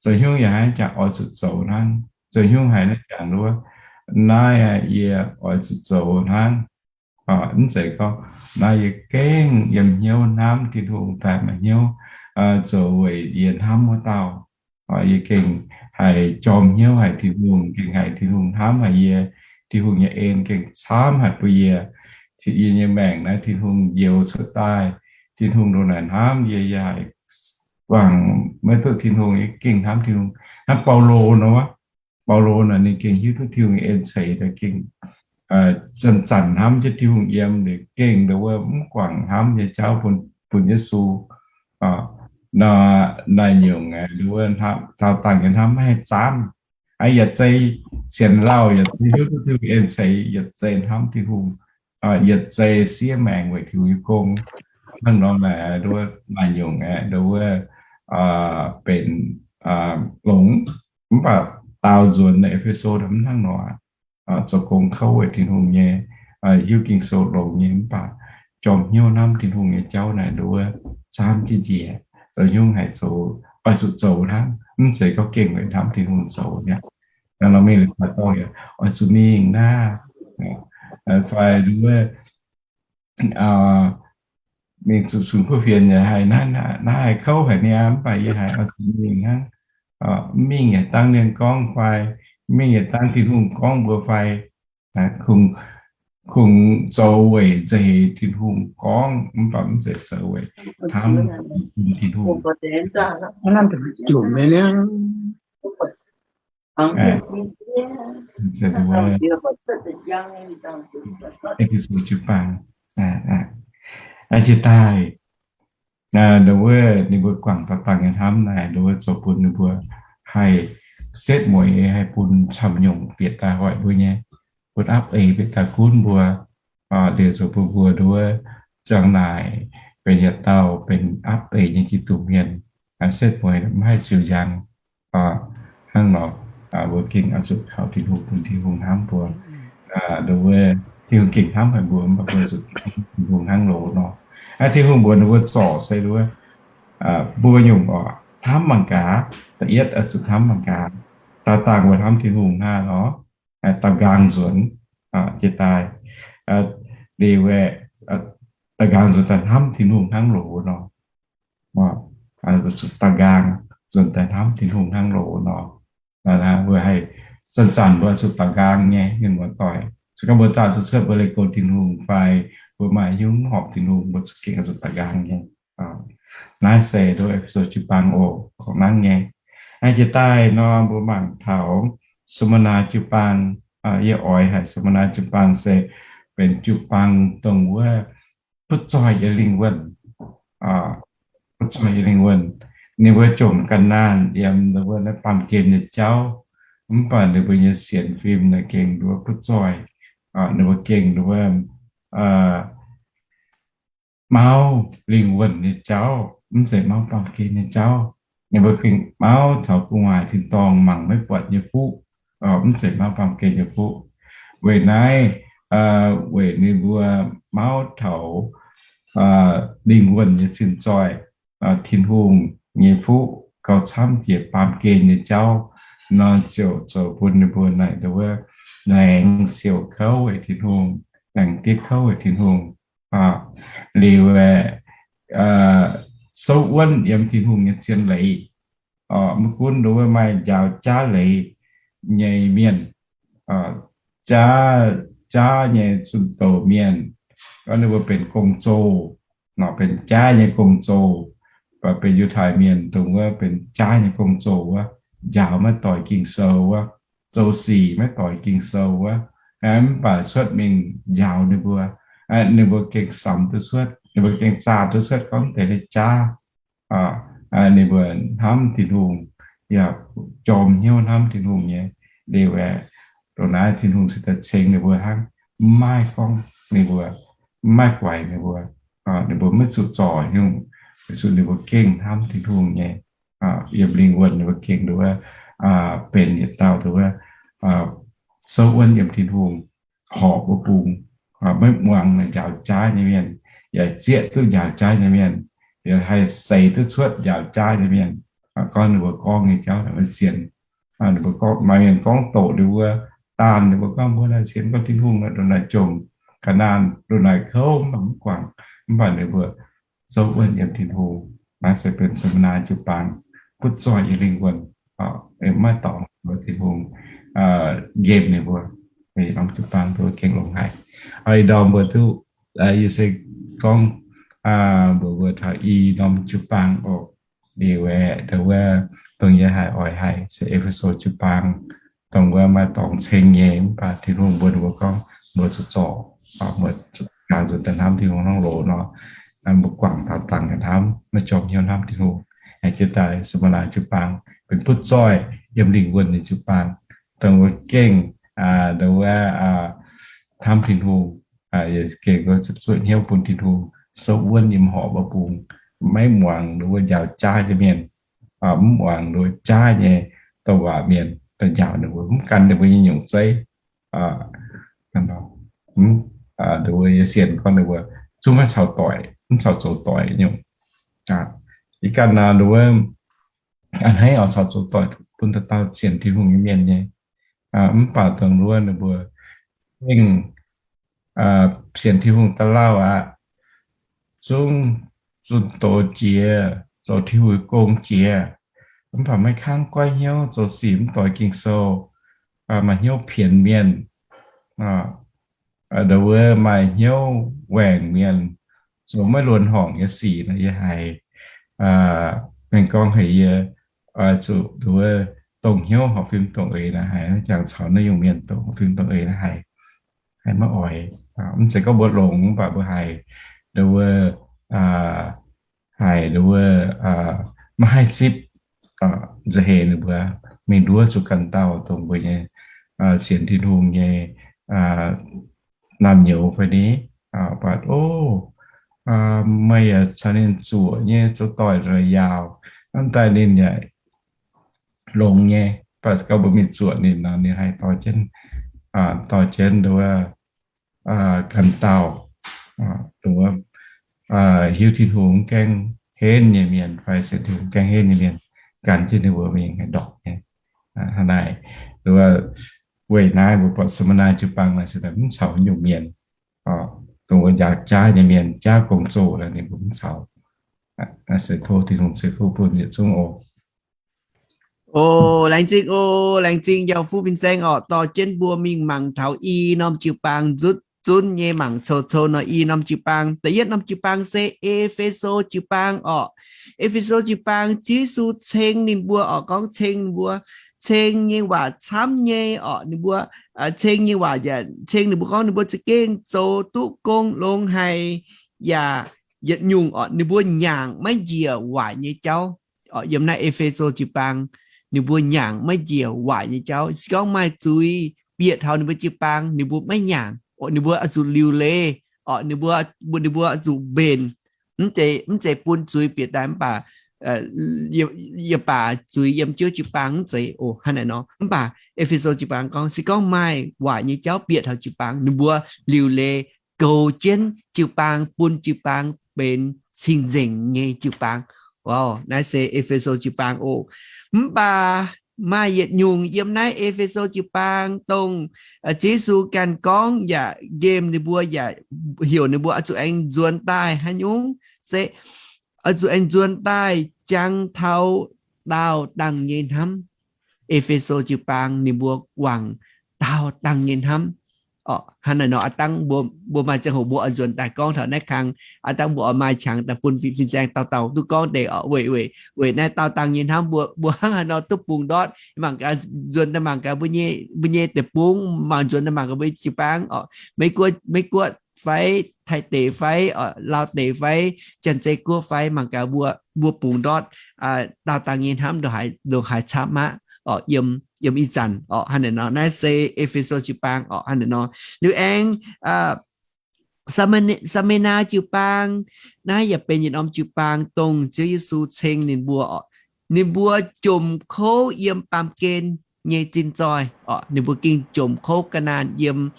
Zoux hnyouv yaac hnangv jangx oix zuqc zoux hnangv. Zoux hnyouv haiz naaiv jangx wuov, naaiv yie oix zuqc zoux hnangv. Mv zeiz gorngv naaiv yie gengh yiem hnyouv hnamv Tin-Hungh daaih maaih hnyouv zoux weic yie hnamv wuov dauh. Yie gengh haiz jorm hnyouv haic Tin-Hungh, gengh haiz Tin-Hungh hnamv haic yie, Tin-Hungh nyei en gengh camv haic bun yie. Yie nyei maengc naaiv Tin-Hungh njoux cuotv daaih, Tin-Hungh ndongc naaic hnamv yie, yie haiz guangc maiv duqv Tin-Hungh, yie gengh hnamv Tin-Hungh. Hnangv Baulo nor, Baulo naaic ninh gengh hiuv duqv Tin-Hungh nyei en ceix daaih gengh zanc-zanc hnamv jienv Tin-Hungh yiem, ninh gengh nduov mv guangc hnamv nyei jauv bun, bun Yesu. Naaiv nyungc nduov daaux dangh nyei hnamv maiv haih zaamv. Yietc zei sienx lauh, yietc zei hiuv duqv Tin-Hungh en ceix, yietc zei hnamv Tin-Hungh, yietc zei siev maengc weic Tin-Hungh nyei gong. Hnangv nor naaic nduov naaiv nyungc aeqv, nduov benx longx. Mv baac daaux nzuonx E^fe^so mv hnangv nor, zoux gong kouv weic Tin-Hungh nyei, hiuv Ging-Sou longx nyei, mv baac jorm hnyouv hnamv Tin-Hungh nyei jauv naaic nduov camv jienv njiec. Zoux hnyouv haiz zoux, oix zuqc zoux hnangv, mv zeiz gorngv gengh weic hnamv Tin-Hungh zoux mi'aqv. Nor mingh liuz daaih dorh yaac oix zuqc mingh naaiv, fai nduov mingh zuqc cunx kuv fienx yaac haiz naaiv, naaiv haiz kouv haic niaa, mv baac yie haiz oix zuqc mingh hnangv. Mv mingh yaac dangh mienh gorngv fai, mv mingh yaac dangh Tin-Hungh gorngv mbuo fai. Kungx, kungx zoux weic nza'heix Tin-Hungh gorngv, mv baac mv zeiz zoux weic hnamv bun Tin-Hungh. E^fe^so jiu-baang, jiex daaih, nduov ninh mbuo guangc daaux dangh nyei hnamv naaic, nduov zoux bun ninh mbuo haih setv mueiz, haih bun camv nyungc bieqc daaih hoic mbuo nyei, bun apv eix bieqc daaih gunv mbuo. Liuz zoux bun mbuo nduov ziang naaic benx yietc dauh benx apv eix nyei Giduc mienh, setv mueiz mv haih ziux njang. Hnangv nor, mbuo gengh oix zuqc kaux Tin-Hungh bun Tin-Hungh hnamv mbuo. Nduov, Tin-Hungh gengh hnamv haic mbuo, mv baac mbuo zuqc Tin-Hungh hnangv loz nor. Aa, Tin-Hungh mbuox ninh mbuo zorc se nduov, mbuo nyungc oc, hnamv mangc gaax, da'yietv zuqc hnamv mangc gaax, daauh dangh mbuo hnamv Tin-Hungh hnangv nor, daauh nqaang nzuonx, jiex daaih, liuz, daauh nqaang nzuonx daaih hnamv Tin-Hungh hnangv loz nor. Zuqc daauh nqaang nzuonx daaih hnamv Tin-Hungh hnangv loz nor. Mbuo haih zanc-zanc mbuo zuqc daauh nqaang nyei, mienh muoz-doic. Se gorngv mbuo zaah zuqc cuotv mbuo leih go Tin-Hungh fai mbuo maaih hnyouv horpc Tin-Hungh, mbuo zuqc gengh zuqc daauh nqaang nyei. Naaiv se nduov Efe^so jiu-baang oc, gorngv hnangv nyei. Jiex daaih nor mbuo mangc taux Samc^naa jiu-baang. Yie oix haic Samc^naa jiu-baang se benx jiu-baang dongh wuov butv zoih yiem lingh wuonh, butv zoih yiem lingh wuonh. Ninh mbuo jomc ga'naanh yiem wuov naaiv baamh gen nyei jauv, mv baac ninh mbuo nyei sienx fim naaiv gengh nduov butv zoih. Ninh mbuo gengh nduov mauv lingh wuonh nyei jauv, mv zeiz mauv baamh gen nyei jauv. Ninh mbuo gengh mauv taux gu'nguaaic tin-dorngh mangc maiv buatc nyei fuqv, mv zeiz mauv baamh gen nyei fuqv. Weic naaiv, weic ninh mbuo mauv taux lingh wuonh nyei zinh zoih, Tin-Hungh nyei fuqv gauh camv jiex baamh gen nyei jauv nor, ziouc zoux bun ninh mbuo naaic nduov laengz siouc kouv weic Tin-Hungh, laengz diev kouv weic Tin-Hungh. Liuz, souv wuonv yiem Tin-Hungh nyei zien leiz. Maiv gunv nduov maaih njaaux jaav leiz nyei mienh, jaav, jaav nyei zunh doz mienh, gorngv ninh mbuo benx gong-zoh, nor benx jaav nyei gong-zoh, mv baac benx Yiutai mienh dongh wuov benx jaav nyei gong-zoh wuov, njaaux maiv doix Ging-Sou wuov, zoux sic maiv doix Ging-Sou wuov, mv baac cuotv mingh njaaux ninh mbuo, ninh mbuo gengh samx duqv cuotv, ninh mbuo gengh zaah duqv cuotv gorngv deix nyei jaav. Ninh mbuo hnamv Tin-Hungh yaac jorm hnyouv hnamv Tin-Hungh nyei. Liuz aeqv, dongh naaiv Tin-Hungh se daaih ceng ninh mbuo hnangv, maiv gorngv ninh mbuo, maiv guaix ninh mbuo, ninh mbuo maiv zuqc zorc nyungc, weic zuqc ninh mbuo gengh hnamv Tin-Hungh nyei. Yiem lingh wuonh ninh mbuo gengh nduov benx yietc dauh nduov souv wuonv yiem Tin-Hungh, horpc wuov bung, maiv muangx njaaux jaav nyei mienh, yaac zieqv duqv njaaux jaav nyei mienh, yaac haih seix duqv cuotv njaaux jaav nyei mienh. Gorngv ninh mbuo gorngv nyei jauv naaic maiv sienx. Ninh mbuo gorngv, maaih mienh gorngv doqc ninh mbuo, daanh ninh mbuo gorngv mbuo naaic sienx gorngv Tin-Hungh naaic, ndongc naaic jomc ga'naanh, ndongc naaic kouv, mv baac mv guangc, mv baac ninh mbuo souv wuonv yiem Tin-Hungh. Naaiv se benx Samc^naa jiu-baang butv zoih yiem lingh wuonh, maiv dorngx mbuo Tin-Hungh nqemh ninh mbuo. Norm jiu-baang mbuo gengh longx haic. Ih ndorm mbuo duqv, yie se gorngv mbuox mbuo taux i norm jiu-baang oc. Liuz aeqv, dongh wuov, dongh yie haiz oix haiz se E^fe^so jiu-baang, dongh wuov maaih dorngx ceng nyei, mv baac Tin-Hungh mbuox ninh mbuo gorngv mbuo zuqc zorc, mbuo zuqc gaengh zuqc daaih hnamv Tin-Hungh hnangv loz nor, mbuo guangc daauh dangh hnamv, maiv jorm hnyouv hnamv Tin-Hungh. Jiex daaih Samc^naa jiu-baang benx butv zoih yiem lingh wuonh nyei jiu-baang, dongh wuov gengh, dongh wuov hnamv Tin-Hungh, gengh zuqc zuotv hnyouv bun Tin-Hungh, souv wuonv yiem horpc wuov bung, maiv muangx nduov njaaux jaav nyei mienh, mv muangx nduov jaav nyei douc waac mienh daaih njaaux ninh mbuo, mv gan ninh mbuo nyei nyungc zeiv. Nduov yie sienx gorngv ninh mbuo zungv maiv caux doic, mv caux zoux doic nyungc. Ih ganh nduov a'hneiv oix caux zoux doic bun dauh dauh sienx Tin-Hungh nyei mienh nyei. Mv baac dongh wuov ninh mbuo gengh sienx Tin-Hungh daaih lauh aqv, zungv zunh doz jiex, zoux Tin-Hungh gong jiex, mv baac maiv kangv goiv hnyouv, zoux sic mv doix Ging-Sou, maaih hnyouv pienx mienh, nduov maaih hnyouv waengc mienh, zoux maiv luonx horngc nyei sic nor, yie haiz, mienh gorngv haic yie zuqc nduov dongh hnyouv horpc fim dongh eix naaiv haiz, jangx caux naaiv nyungc mienh dongh horpc fim dongh eix naaiv haiz, haiz maiv oix. Mv zeiz gorngv mbuo longx, mv baac mbuo haiz nduov, haiz nduov maiv haih zipv, nza'heix ninh mbuo mingh nduov zuqc ganh dauh dongh mbuo nyei sienx Tin-Hungh nyei naamh nyouz fai ni, mv baac o, meih yaac caux ninh zuoqc nyei, zoux doic la'yaauc, hnamv daaih ninh yaac longx nyei, mv baac se gorngv mbuo mingh zuoqc ninh nor, ninh haih dorh jienv dorh jienv nduov ganh dauh, nduov hiuv Tin-Hungh mv gaengh henv nyei mienh fai sienx Tin-Hungh mv gaengh henv nyei mienh, gan jienv ninh mbuo mingh haih ndorpc nyei. Hnangv naaic, nduov weic naaiv mbuo buatc Saamanaaiv jiu-baang naaic se mv caux nyungc mienh, dongh wuov njaaux jaav nyei mienh, jaav gong-zoh naaic ninh mbuo mv caux. Se tov Tin-Hungh ceix fuqv bun yietc zungv oc. O, laengz zingh o, laengz zingh Yauh Fuqv Fin-Saeng orqc, dorh jienv mbuo mingh mangc taux i norm jiu-baang nzutv zunv nyei, mangc cou-cou nor i norm jiu-baang. Da'yietv norm jiu-baang se E^fe^so jiu-baang orqc. E^fe^so jiu-baang, Ziouv Yesu ceng ninh mbuo orqc, gorngv ceng ninh mbuo, ceng nyei waac camv nyei orqc. Ninh mbuo ceng nyei waac, ceng ninh mbuo gorngv ninh mbuo za'gengh zoux duqv gong longx haic, yaac yietc nyungc orqc ninh mbuo nyaangc maiv njiec waaic nyei jauv. Yiem naaiv E^fe^so jiu-baang, ninh mbuo nyaangc maiv njiec waaic nyei jauv. Se gorngv maaih zuiz bieqc taux ninh mbuo jiu-baang, ninh mbuo maiv nyaangc, ninh mbuo oix zuqc liuc leiz, ninh mbuo, ninh mbuo oix zuqc mbenc. Mv zeiz bun zuiz bieqc daaih mv baac, yie baac zuiz yiem Ziouv jiu-baang mv zeiz oc, hnangv naaic nor. Mv baac E^fe^so jiu-baang gorngv, se gorngv maaih waaic nyei jauv bieqc taux jiu-baang, ninh mbuo liuc leiz goux jienv jiu-baang, bun jiu-baang benx cing-nzengc nyei jiu-baang. Naaiv se E^fe^so jiu-baang oc. Mv baac maaih yietc nyungc yiem naaiv E^fe^so jiu-baang, dongh Ziouv Yesu ganh gorngv yaac nqemh ninh mbuo yaac heuc ninh mbuo oix zuqc aengx nzuonx daaih haaix nyungc? Se oix zuqc aengx nzuonx daaih jangx taux daauh dangh nyei hnamv. E^fe^so jiu-baang ninh mbuo guangc daauh dangh nyei hnamv. Hnangv naaic nor, aav dangh mbuo maaih ziangh hoc mbuo oix nzuonx daaih gorngv taux naaiv kang, aav dangh mbuo oix maaih qangx daaih bun fin-saeng dauh dauh duqv gorngv deix oc. Weic, weic, weic naaiv daauh dangh nyei hnamv mbuo, mbuo hnangv haaix nor duqv bungx ndortv, mangc gaax, nzuonx daaih mangc gaax mbuo nyei, mbuo nyei deic-bung, mangc, nzuonx daaih mangc gaax mbuo nyei jiu-baang oc, Meiv-Guoqv, Meiv-Guoqv fai, Taiv deic fai, Laauv deic fai, Janx-Zei Guoqv fai, mangc gaax mbuo, mbuo bungx ndortv daauh dangh nyei hnamv ndongc haaix camv aqv oc, yiem, yiem ih zanc oc, hnangv naaic nor. Naaiv se E^fe^so jiu-baang oc, hnangv naaic nor. Liuz aengx Saam^me^naa jiu-baang, naaiv yaac benx yietc norm jiu-baang dongh Ziouv Yesu ceng ninh mbuo oc. Ninh mbuo jomc kouv yiem baamh gen nyei zinh zoih oc. Ninh mbuo gengh jomc kouv ga'naanh yiem,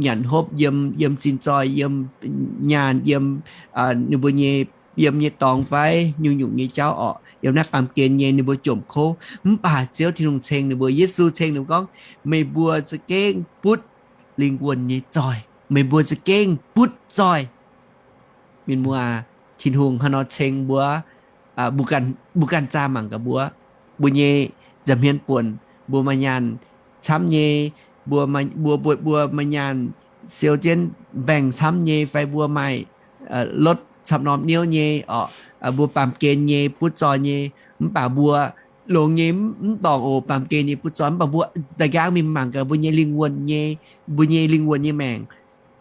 nyanc hopv yiem, yiem zinh zoih, yiem nyaanh, yiem, ninh mbuo nyei, yiem nyei dorngx fai nyungc-nyungc nyei jauv oc. Yiem naaiv baamh gen nyei ninh mbuo jomc kouv. Mv baac Ziouv Tin-Hungh ceng ninh mbuo, Yesu ceng ninh mbuo gorngv, meih mbuo za'gengh butv lingh wuonh nyei zoih. Meih mbuo za'gengh butv zoih. Mienh muoz, Tin-Hungh hnangv nor ceng mbuo, mbuo ganh zaah mangc gaax mbuo, mbuo nyei nza'hmien buonc, mbuo maaih nyaanh camv nyei, mbuo, mbuo, mbuo maaih nyaanh siou jienv mbaengx camv nyei, fai mbuo maaih lotv camv norm niouv nyei oc, mbuo baamh gen nyei butv zoih nyei, mv baac mbuo longx nyei mv dorngc oc, baamh gen nyei butv zoih, mv baac mbuo da'nqaang mingh mangc gaax mbuo nyei lingh wuonh nyei, mbuo nyei lingh wuonh nyei maengc.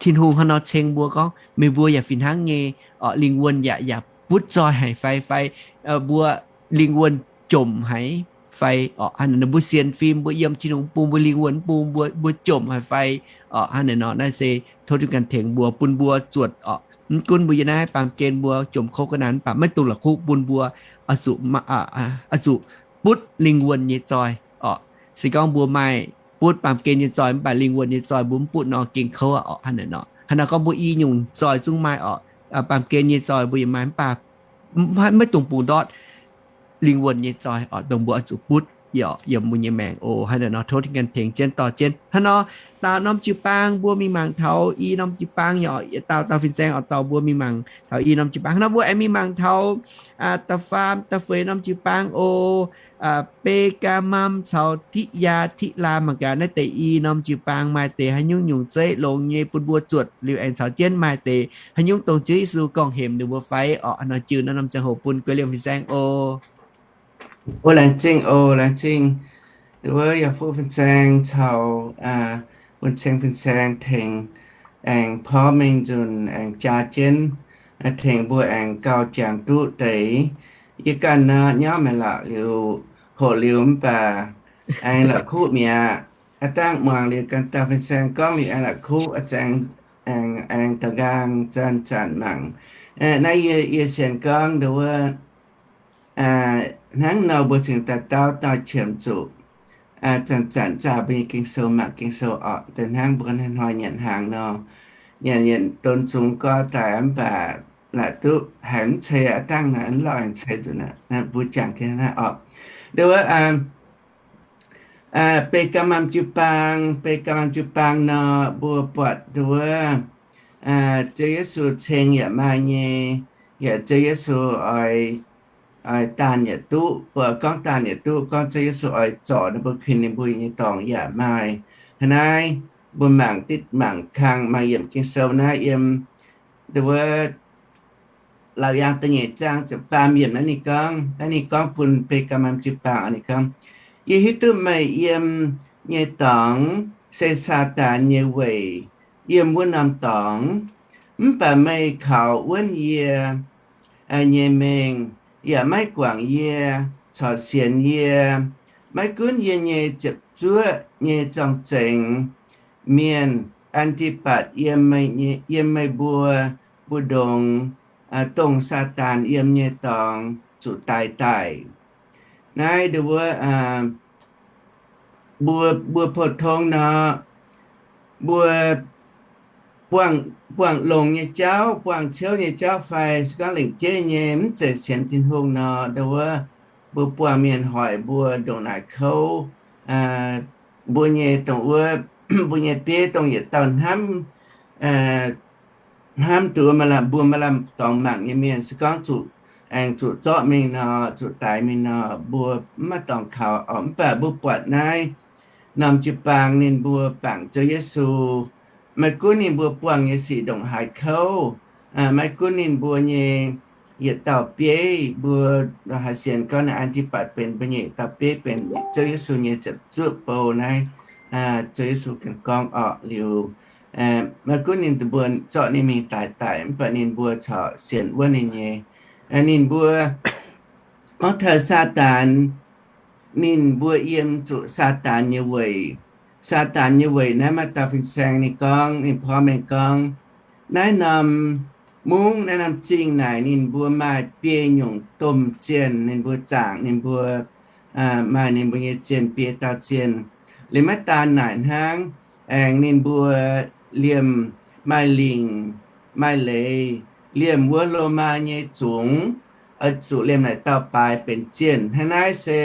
Tin-Hungh hnangv nor ceng mbuo gorngv, meih mbuo yaac fih hnangv nyei, lingh wuonh yaac, yaac butv zoih haic fai, fai mbuo lingh wuonh jomc haic fai, mbuo sienx fim, mbuo yiem Tin-Hungh mv bung, mbuo lingh wuonh mv bung, mbuo jomc haic fai. Hnangv naaic nor, naaiv se tov Tin-Hungh ganh tengx mbuo, bun mbuo zuotc oc. Mv gunv mbuo yiem naaiv baamh gen mbuo jomc kouv ga'naanh mv baac maiv dungx la'kuqv bun mbuo oix zuqc, oix zuqc butv lingh wuonh nyei zoih oc. Se gorngv mbuo maaih butv baamh gen nyei zoih mv baac lingh wuonh nyei zoih mbuo mv butv nor, gengh kouv aqv oc. Hnangv naaic nor, hnangv nor gorngv mbuo i nyungc zoih zungv maaih oc, baamh gen nyei zoih mbuo yaac maaih mv baac maiv dungx bungx ndortv lingh wuonh nyei zoih oc, dongh mbuo oix zuqc butv yiem mbuo nyei maengc oc. Hnangv naaic nor tov Tin-Hungh ganh tengx jienv dorh jienv. Hnangv nor, daaux norm jiu-baang mbuo mingh mangc taux i norm jiu-baang nyei oc, yietc dauh dauh fin-saeng oix dorh mbuo mingh mangc taux i norm jiu-baang. Hnangv nor mbuo aengx mingh mangc taux da'faam da'feix norm jiu-baang oc. Be^gaa^mam caux Tiqv^yaa Tiqv^laa, mangc gaax naaiv deix i norm jiu-baang maaih deix haaix nyungc nyungc zeiv longx nyei bun mbuo zuotc liuz aengx caux jienv maaih deix haaix nyungc dongh Ziouv Yesu gorngv-hemx ninh mbuo fai oc. Hnangv nor jiu naaiv norm ziangh hoc bun guei liemh fin-saeng oc. O, laengz zingh oc, laengz zingh. Wuov yaac fuqv fin-saeng caux bun ceng fin-saeng tengx aengx porv mengh nzunc aengx jaa jienv, tengx mbuo aengx gauh jangx duqv deix. Yie ganh nor nyauv maengc lorqc liuz, hoqc liuz mv baac aengx la'kuqv mi'aqv. Aav dangh muangx liuz ganh dauh fin-saeng gorngv liuz aengx la'kuqv, aengx, aengx da'nqaang zanc-zanc mangc. Naaiv yie, yie sienx gorngv nduov wuov, hnangv nor mbuo cingx daaih dauh dauh qiemx zuqc zanc-zanc zaah mbuo nyei Ging-Sou, mangc Ging-Sou orqc. Da'hnangv mbuo hnoi-hnoi nyanc hnaangx nor, nyanc, nyanc donx zungx gorx daaih mv baac naaic duqv haiz mv ceix aqv, dangh naaic mv lauh aengx ceix nzunc aqv. Mbuo jangx jienv naaiv orqc. Nduov wuov, beiv gamh maam jiu-baang, beiv gamh maam jiu-baang nor, mbuo buatc nduov wuov, Ziouv Yesu ceng yaac maaih nyei, yaac Ziouv Yesu oix, oix daanh yaac duqv, mbuo gorngv daanh yaac duqv, gorngv Ziouv Yesu oix zorc ninh mbuo, kuinx ninh mbuo nyei dorngx yaac maaih. Hnangv naaiv mbuo mangc ditv, mangc kangx, mangc yiemc Ging-Sou naaiv yiem nduov wuov Laauc Yaangh da'nyeic zaang ziepc faam yiemc naaiv ninh gorngv, naaiv ninh gorngv bun beiv gamh maam jiu-baang, ninh gorngv, Yie hiuv duqv meih yiem nyei dorngx se Saadaan nyei weic. Yiem wuov norm dorngx, mv baac meih kaux wuonv yie nyei mengh, yaac maiv guangc yie, corc sienx yie. Maiv gunv yie nyei ziepc zuoqv nyei zorng-zengx mienh, An^ti^batc, yiem meih mbuo mbu'ndongx, dongh Saadaan yiem nyei dorngx zuqc daix daic. Naaiv nduov wuov, mbuo, mbuo pou-tong nor, mbuo buangh, buangh longx nyei jauv, buangh ciouv nyei jauv fai se gorngv lengc jeiv nyei mv zeiz sienx Tin-Hungh nor, nduov wuov, mbuo buangh mienh hoic mbuo ndongc naaic kouv, mbuo nyei dongh wuov, mbuo nyei bieiv dongh yietc dauh hnamv, hnamv duqv maaih lamh, mbuo maaih lamh dorngx mangc nyei mienh, se gorngv zuqc, aengx zuqc zorqv mingh nor, zuqc daix mingh nor, mbuo mv maaih dorngx kaux orqc. Mv baac mbuo buatc naaiv norm jiu-baang ninh mbuo bangc Ziouv Yesu, maiv gunv ninh mbuo buangh nyei sic ndongc haaix kouv, maiv gunv ninh mbuo nyei yietc dauh bieiv, mbuo ndongc haaix sienx gorngv naaiv An^ti^batc benx mbuo nyei yietc dauh bieiv, benx Ziouv Yesu nyei ziepc zuoqv bou naaiv, Ziouv Yesu gorngv orqc liuz, maiv gunv ninh mbuo zorqv ninh mingh daix daic, mv baac ninh mbuo corc sienx wuonv ninh nyei. Ninh mbuo gorngv taux Saadaan, ninh mbuo yiem zuqc Saadaan nyei weic. Saadaan nyei weic naaiv maaih dauh fin-saeng ninh gorngv, ninh porv mengh gorngv, naaiv norm mungv, naaiv norm zingh naaic ninh mbuo maaih biei nyungc domh zienh, ninh mbuo zaangc, ninh mbuo maaih ninh mbuo nyei zienh, biei dauh zienh. Liuz maiv daan naaic hnangv, aengx ninh mbuo liemh maaih lingc, maaih leiz, liemh wuov Lomaa nyei zungx, oix zuqc liemh naaic dauh baaix benx zienh. Hnangv naaiv se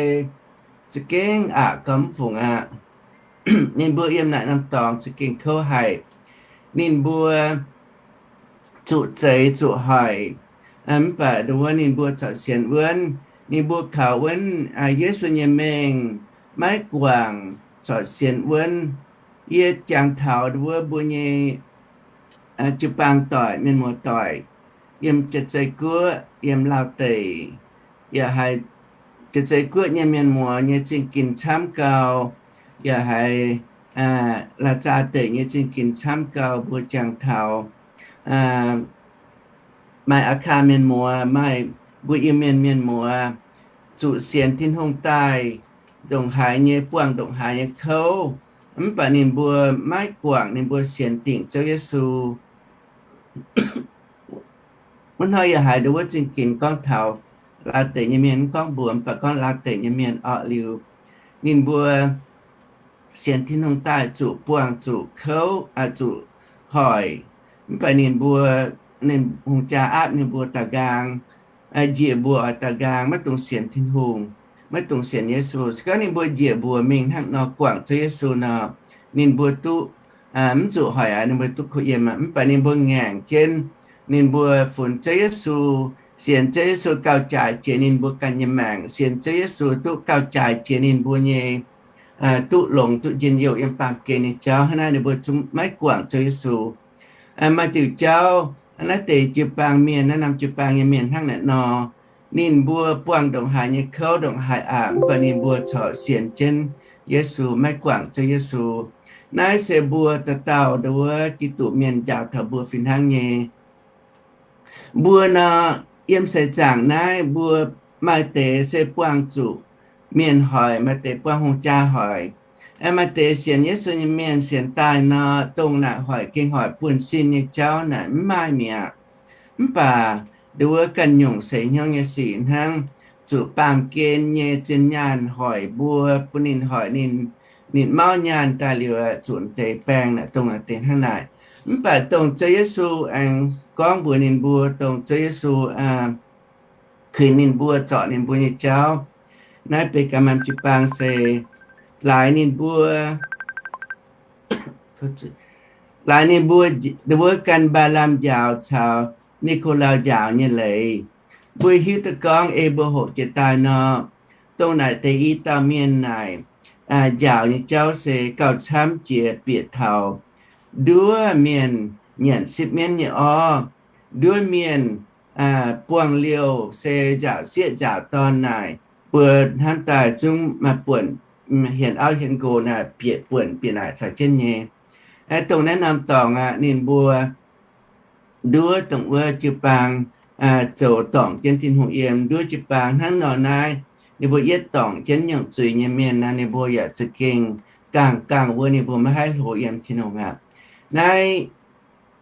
za'gengh aqc gauh mv fungc aqv. Ninh mbuo yiem naaic norm dorngx za'gengh kouv haic. Ninh mbuo zuqc zeix zuqc hoic, mv baac nduov wuov ninh mbuo corc sienx wuonv. Ninh mbuo kaux wuonv Yesu nyei mengh, maiv guangc, corc sienx wuonv. Yie jangx taux nduov wuov mbuo nyei jiu-baang doic, mienh muoz doic, yiem Jaav-Zei Guoqv, yiem Laauv Deic, yaac haiz Jaav-Zei Guoqv nyei mienh muoz nyei zingh ginx camv gau, yaac haiz Laac Zaa Deic nyei zingh ginx camv gau, mbuo jangx taux maaih Aa Kaa mienh muoz, maaih mbuo Iu-Mienh mienh muoz, zuqc sienx Tin-Hungh daaih, ndongc haaix nyei buangh ndongc haaix nyei kouv, mv baac ninh mbuo maiv guangc, ninh mbuo sienx dingc Ziouv Yesu. Wuov hnoi yaac haiz nduov wuov zingh ginx gorngv taux Laauv Deic nyei mienh, mv gorngv mbuox, mv baac gorngv Laauv Deic nyei mienh orqc liuz, ninh mbuo sienx Tin-Hungh daaih zuqc buangh zuqc kouv, zuqc hoic. Mv baac ninh mbuo, ninh hungh jaa aapv ninh mbuo daaux nqaang, njiec mbuox oix daaux nqaang, maiv dungx sienx Tin-Hungh, maiv dungx sienx Yesu. Se gorngv ninh mbuo njiec mbuox mingh hnangv nor guangc Ziouv Yesu nor, ninh mbuo duqv mv zuqc hoic aqv, ninh mbuo duqv kuh yiem aqv. Mv baac ninh mbuo ngaengc jienv, ninh mbuo funx Ziouv Yesu, sienx Ziouv Yesu gauh jaaix jiex ninh mbuo ganh nyei maengc, sienx Ziouv Yesu duqv gauh jaaix jiex ninh mbuo nyei duqv longx duqv njien-youh yiem baamh gen nyei jauv. Hnangv naaiv ninh mbuo zungv maiv guangc Ziouv Yesu. Maaih diuc jauv, naaiv deix jiu-baang mienh, naaiv norm jiu-baang nyei mienh hnangv naaiv nor, ninh mbuo buangh ndongc haaix nyei kouv ndongc haaix aqc, mv baac ninh mbuo corc sienx jienv Yesu, maiv guangc Ziouv Yesu. Naaiv se mbuo dauh dauh nduov Giduc mienh njaaux taux mbuo fih hnangv nyei. Mbuo nor, yiem seix zaangc naaiv mbuo maaih deix se buangh zuqc mienh hoic, maaih deix buangh hungh jaa hoic. Maaih deix sienx Yesu nyei mienh sienx daaih nor, dongh naaic hoic gengh hoic buonv-sin nyei jauv naaic mv maaih mi'aqv. Mv baac nduov ganh nyungc seix hnyouv nyei sic hnangv. zuqc baamh gen nyei zinh nyaanh hoic mbuo, bun ninh hoic ninh, ninh mauv nyaanh daaih liuz, zuqc deix baeng naaic, dongh naaic deix hnangv naaic. Mv baac dongh Ziouv Yesu aengx gorngv mbuox ninh mbuo, dongh Ziouv Yesu kuinx ninh mbuo, zorc ninh mbuo nyei jauv, naaiv benx ganh maaih jiu-baang se laaix ninh mbuo, laaix ninh mbuo, wuov gan Mbaa^lam njaaux caux Ni^ko^lau njaaux nyei leiz. Mbuo hiuv duqv gorngv ei mbuo hoqc jiex daaih nor, dongh naaic deix i dauh mienh naaic njaaux nyei jauv se gauh camv jiex bieqc taux nduov mienh nyanc sipv mienv nyei orv, nduov mienh buangh liouh se nzaauc sieqv nzaauc dorn naaic, mbuo hnamv daaih zungv maaih buonc hienx auv hienx nqox naaic bieqc buonc bieqc naaic caux jienv nyei. Dongh naaiv norm dorngx aqv, ninh mbuo nduov dongh wuov jiu-baang zoux dorngc jienv Tin-Hungh yiem nduov jiu-baang hnangv nor naaiv, ninh mbuo yietv dorngc jienv nyungc zuiz nyei mienh nor, ninh mbuo yaac za'gengh gaangh gaangh wuov ninh mbuo maiv haih hlo yiem Tin-Hungh aqv. Naaiv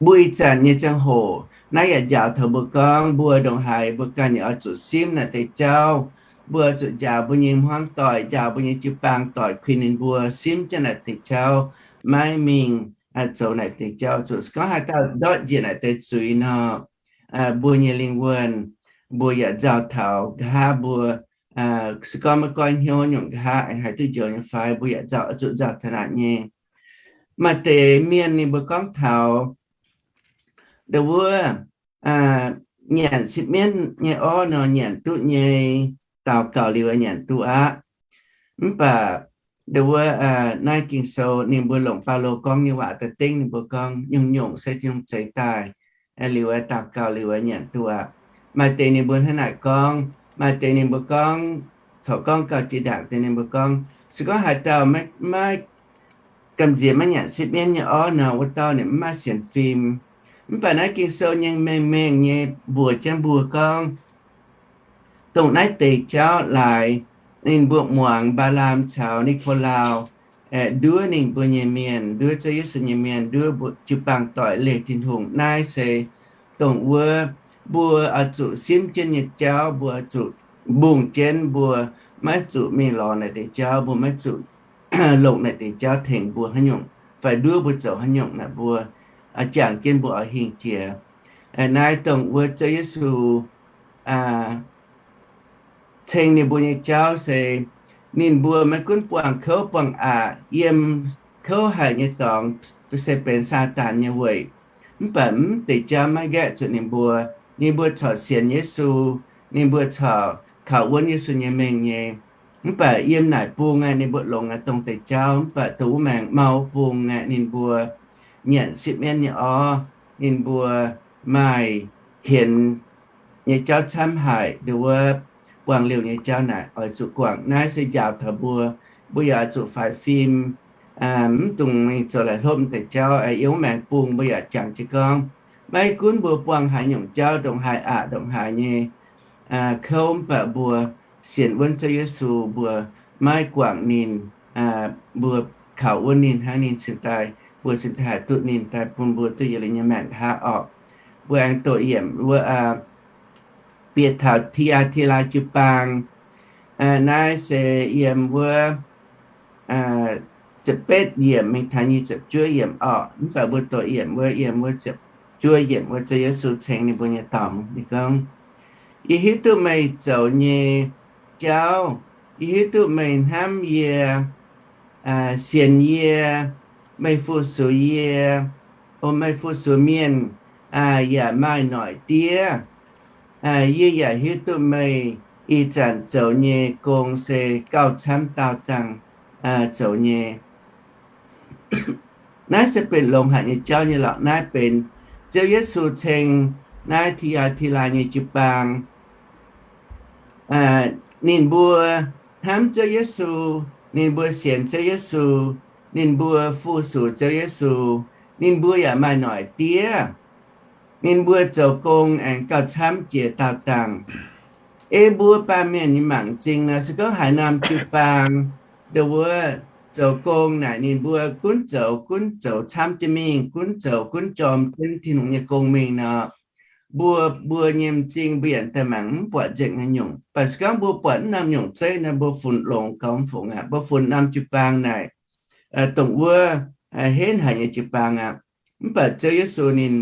mbuo ih zanc nyei ziangh hoc naaiv yaac njaaux taux mbuo gorngv mbuo ndongc haaix mbuo ganh yaac oix zuqc simv naaic deix jauv. Mbuo zuqc njaaux mbuo nyei hmuangv doic, njaaux mbuo nyei jiu-baang doic, kuinx ninh mbuo simv jienv naaic deix jauv, maiv mingh zoux naaic deix jauv. Zuqc se gorngv haaix dauh ndortv njiec naaic deix zuiz nor, mbuo nyei lingh wuonh, mbuo yaac nzauh taux nqa'haav mbuo, se gorngv maiv goiv hnyouv nyungc nqa'haav aengx haih duqv njoux nyei fai, mbuo yaac nzauh, zuqc nzauh taux naaic nyei. Maaih deix mienh ninh mbuo gorngv taux ndo wuov nyanc sipv mienv nyei orv nor nyanc duqv nyei, daux gaux liuz nyanc duqv aqv. Mv baac ndo wuov naaiv Ging-Sou ninh mbuo longc Baulo gorngv nyei waac daaih dengv ninh mbuo gorngv nyungc-nyungc se Tin-Hungh zeix daaih liuz, daux gaux liuz nyanc duqv aqv. Maaih deix ninh mbuo hnangv naaic gorngv, maaih deix ninh mbuo gorngv, corc gorngv gauh jiex ndaangc deix ninh mbuo gorngv, se gorngv haaix dauh maiv, maiv gamh nziex maiv nyanc sipv mienv nyei orv nor, wuov dauh ninh mv maaih sienx fim. Mv baac naaiv Ging-Sou nyei mengh mengh nyei mbuox jienv mbuo gorngv, dongh naaiv deix jauv laaix ninh mbuo muangx Mbaa^laam caux Ni^ko^lao, nduov ninh mbuo nyei mienh, nduov Ziouv Yesu nyei mienh, nduov mbuo jiu-baang doic leih Tin-Hungh. Naaiv se dongh wuov mbuo oix zuqc simv jienv nyei jauv, mbuo oix zuqc mbungh jienv, mbuo maiv zuqc mingh lorz naaic deix jauv, mbuo maiv zuqc longc naaic deix jauv tengx mbuo haaix nyungc fai nduov mbuo zoux haaix nyungc naaic, mbuo jangx jienv mbuo oix hingh jiex. Naaiv dongh wuov Ziouv Yesu ceng ninh mbuo nyei jauv se ninh mbuo maiv gunv buangh kouv buangh aqc, yiem kouv haic nyei dorngx se benx Saadaan nyei weic. Mv baac mv deix jauv maiv nqaeqv zuqc ninh mbuo. Ninh mbuo corc sienx Yesu, ninh mbuo corc kaux wuonv Yesu nyei mengh nyei. Mv baac yiem naaic bung aeqv, ninh mbuo longx aeqv, dongh deix jauv, mv baac dongh wuov maengx mau bung aeqv, ninh mbuo nyanc sipv mienv nyei orv, ninh mbuo maaih hienx nyei jauv camv haic. Ndo wuov buangh liouh nyei jauv naaic oix zuqc guangc. Naaiv se njaaux taux mbuo, mbuo yaac oix zuqc faix fim, mv dungx mingh zoux la'hlopv deix jauv. Yiem wuov maengx bung mbuo yaac jangx jienv gorngv, maiv gunv mbuo buangh haaix nyungc jauv, ndongc haaix aqc, ndongc haaix nyei kouv, mv baac mbuo sienx wuonv Ziouv Yesu, mbuo maiv guangc ninh, mbuo kaux wuonv ninh hnangv ninh cingx daaih, mbuo cingx daaih haih duqv ninh daaih bun mbuo duqv yietc liuz nyei maengc nqa'haav orqc. Mbuo aengx doqc yiemc wuov bieqc taux Ti^aa^ti^laa jiu-baang. Naaiv se yiem wuov ziepc betv yiemc mingh taux nyic ziepc juov yiemc orqc. Mv baac mbuo doqc yiemc wuov, yiem wuov ziepc juov yiemc wuov, Ziouv Yesu ceng ninh mbuo nyei dorngx, ninh gorngv, Yie hiuv duqv meih zoux nyei jauv. Yie hiuv duqv meih hnamv yie, sienx yie, meih fu-sux yie. O meih fu-sux mienh yaac maaih noic diev. Yie yaac hiuv duqv meih ih zanc zoux nyei gong se gauh camv daauh dangh zoux nyei. Naaiv se benx longx haic nyei jauv nyei lorqc. Naaiv benx Ziouv Yesu ceng naaiv Ti^aa^ti^laa nyei jiu-baang. Ninh mbuo hnamv Ziouv Yesu, ninh mbuo sienx Ziouv Yesu, ninh mbuo fu-sux Ziouv Yesu, ninh mbuo yaac maaih noic diev. Ninh mbuo zoux gong aengx gauh camv jiex daauh dangh. Ei mbuo baamh mienh nyei mangc m'zing nor, se gorngv haaix norm jiu-baang ndo wuov zoux gong naaic, ninh mbuo gunv zoux, gunv zoux camv jienv mingh, gunv zoux, gunv jorm jienv Tin-Hungh nyei gong mingh nor, mbuo, mbuo nyei m'zing mbuo yaac daaih mangc mv buatc nzengc haaix nyungc. Mv baac se gorngv mbuo buatc mv norm nyungc zeiv nor, mbuo funx longx gauh mv fungc aqv. Mbuo funx norm jiu-baang naaic, dongh wuov henv haic nyei jiu-baang aqv. Mv baac Ziouv Yesu ninh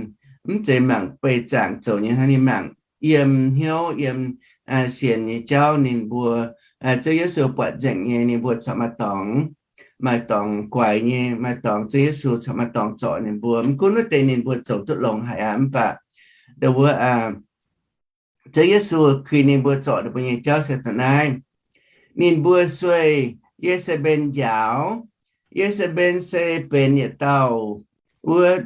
mv zeiz mangc beih zaangc zoux nyei hnangv, ninh mangc yiem hnyouv, yiem sienx nyei jauv ninh mbuo. Ziouv Yesu buatc nzengc nyei, ninh mbuo corc maaih dorngx, maaih dorngx guaix nyei, maaih dorngx Ziouv Yesu corc maaih dorngx zorc ninh mbuo. Mv gunv wuov deix ninh mbuo zoux duqv longx haic aqv. Mv baac dongh wuov Ziouv Yesu kuinx ninh mbuo zorc ninh mbuo nyei jauv se dongh naaiv. Ninh mbuo sueih Ye^saa^mben njaaux. Ye^saa^mben se benx yietc dauh wuov,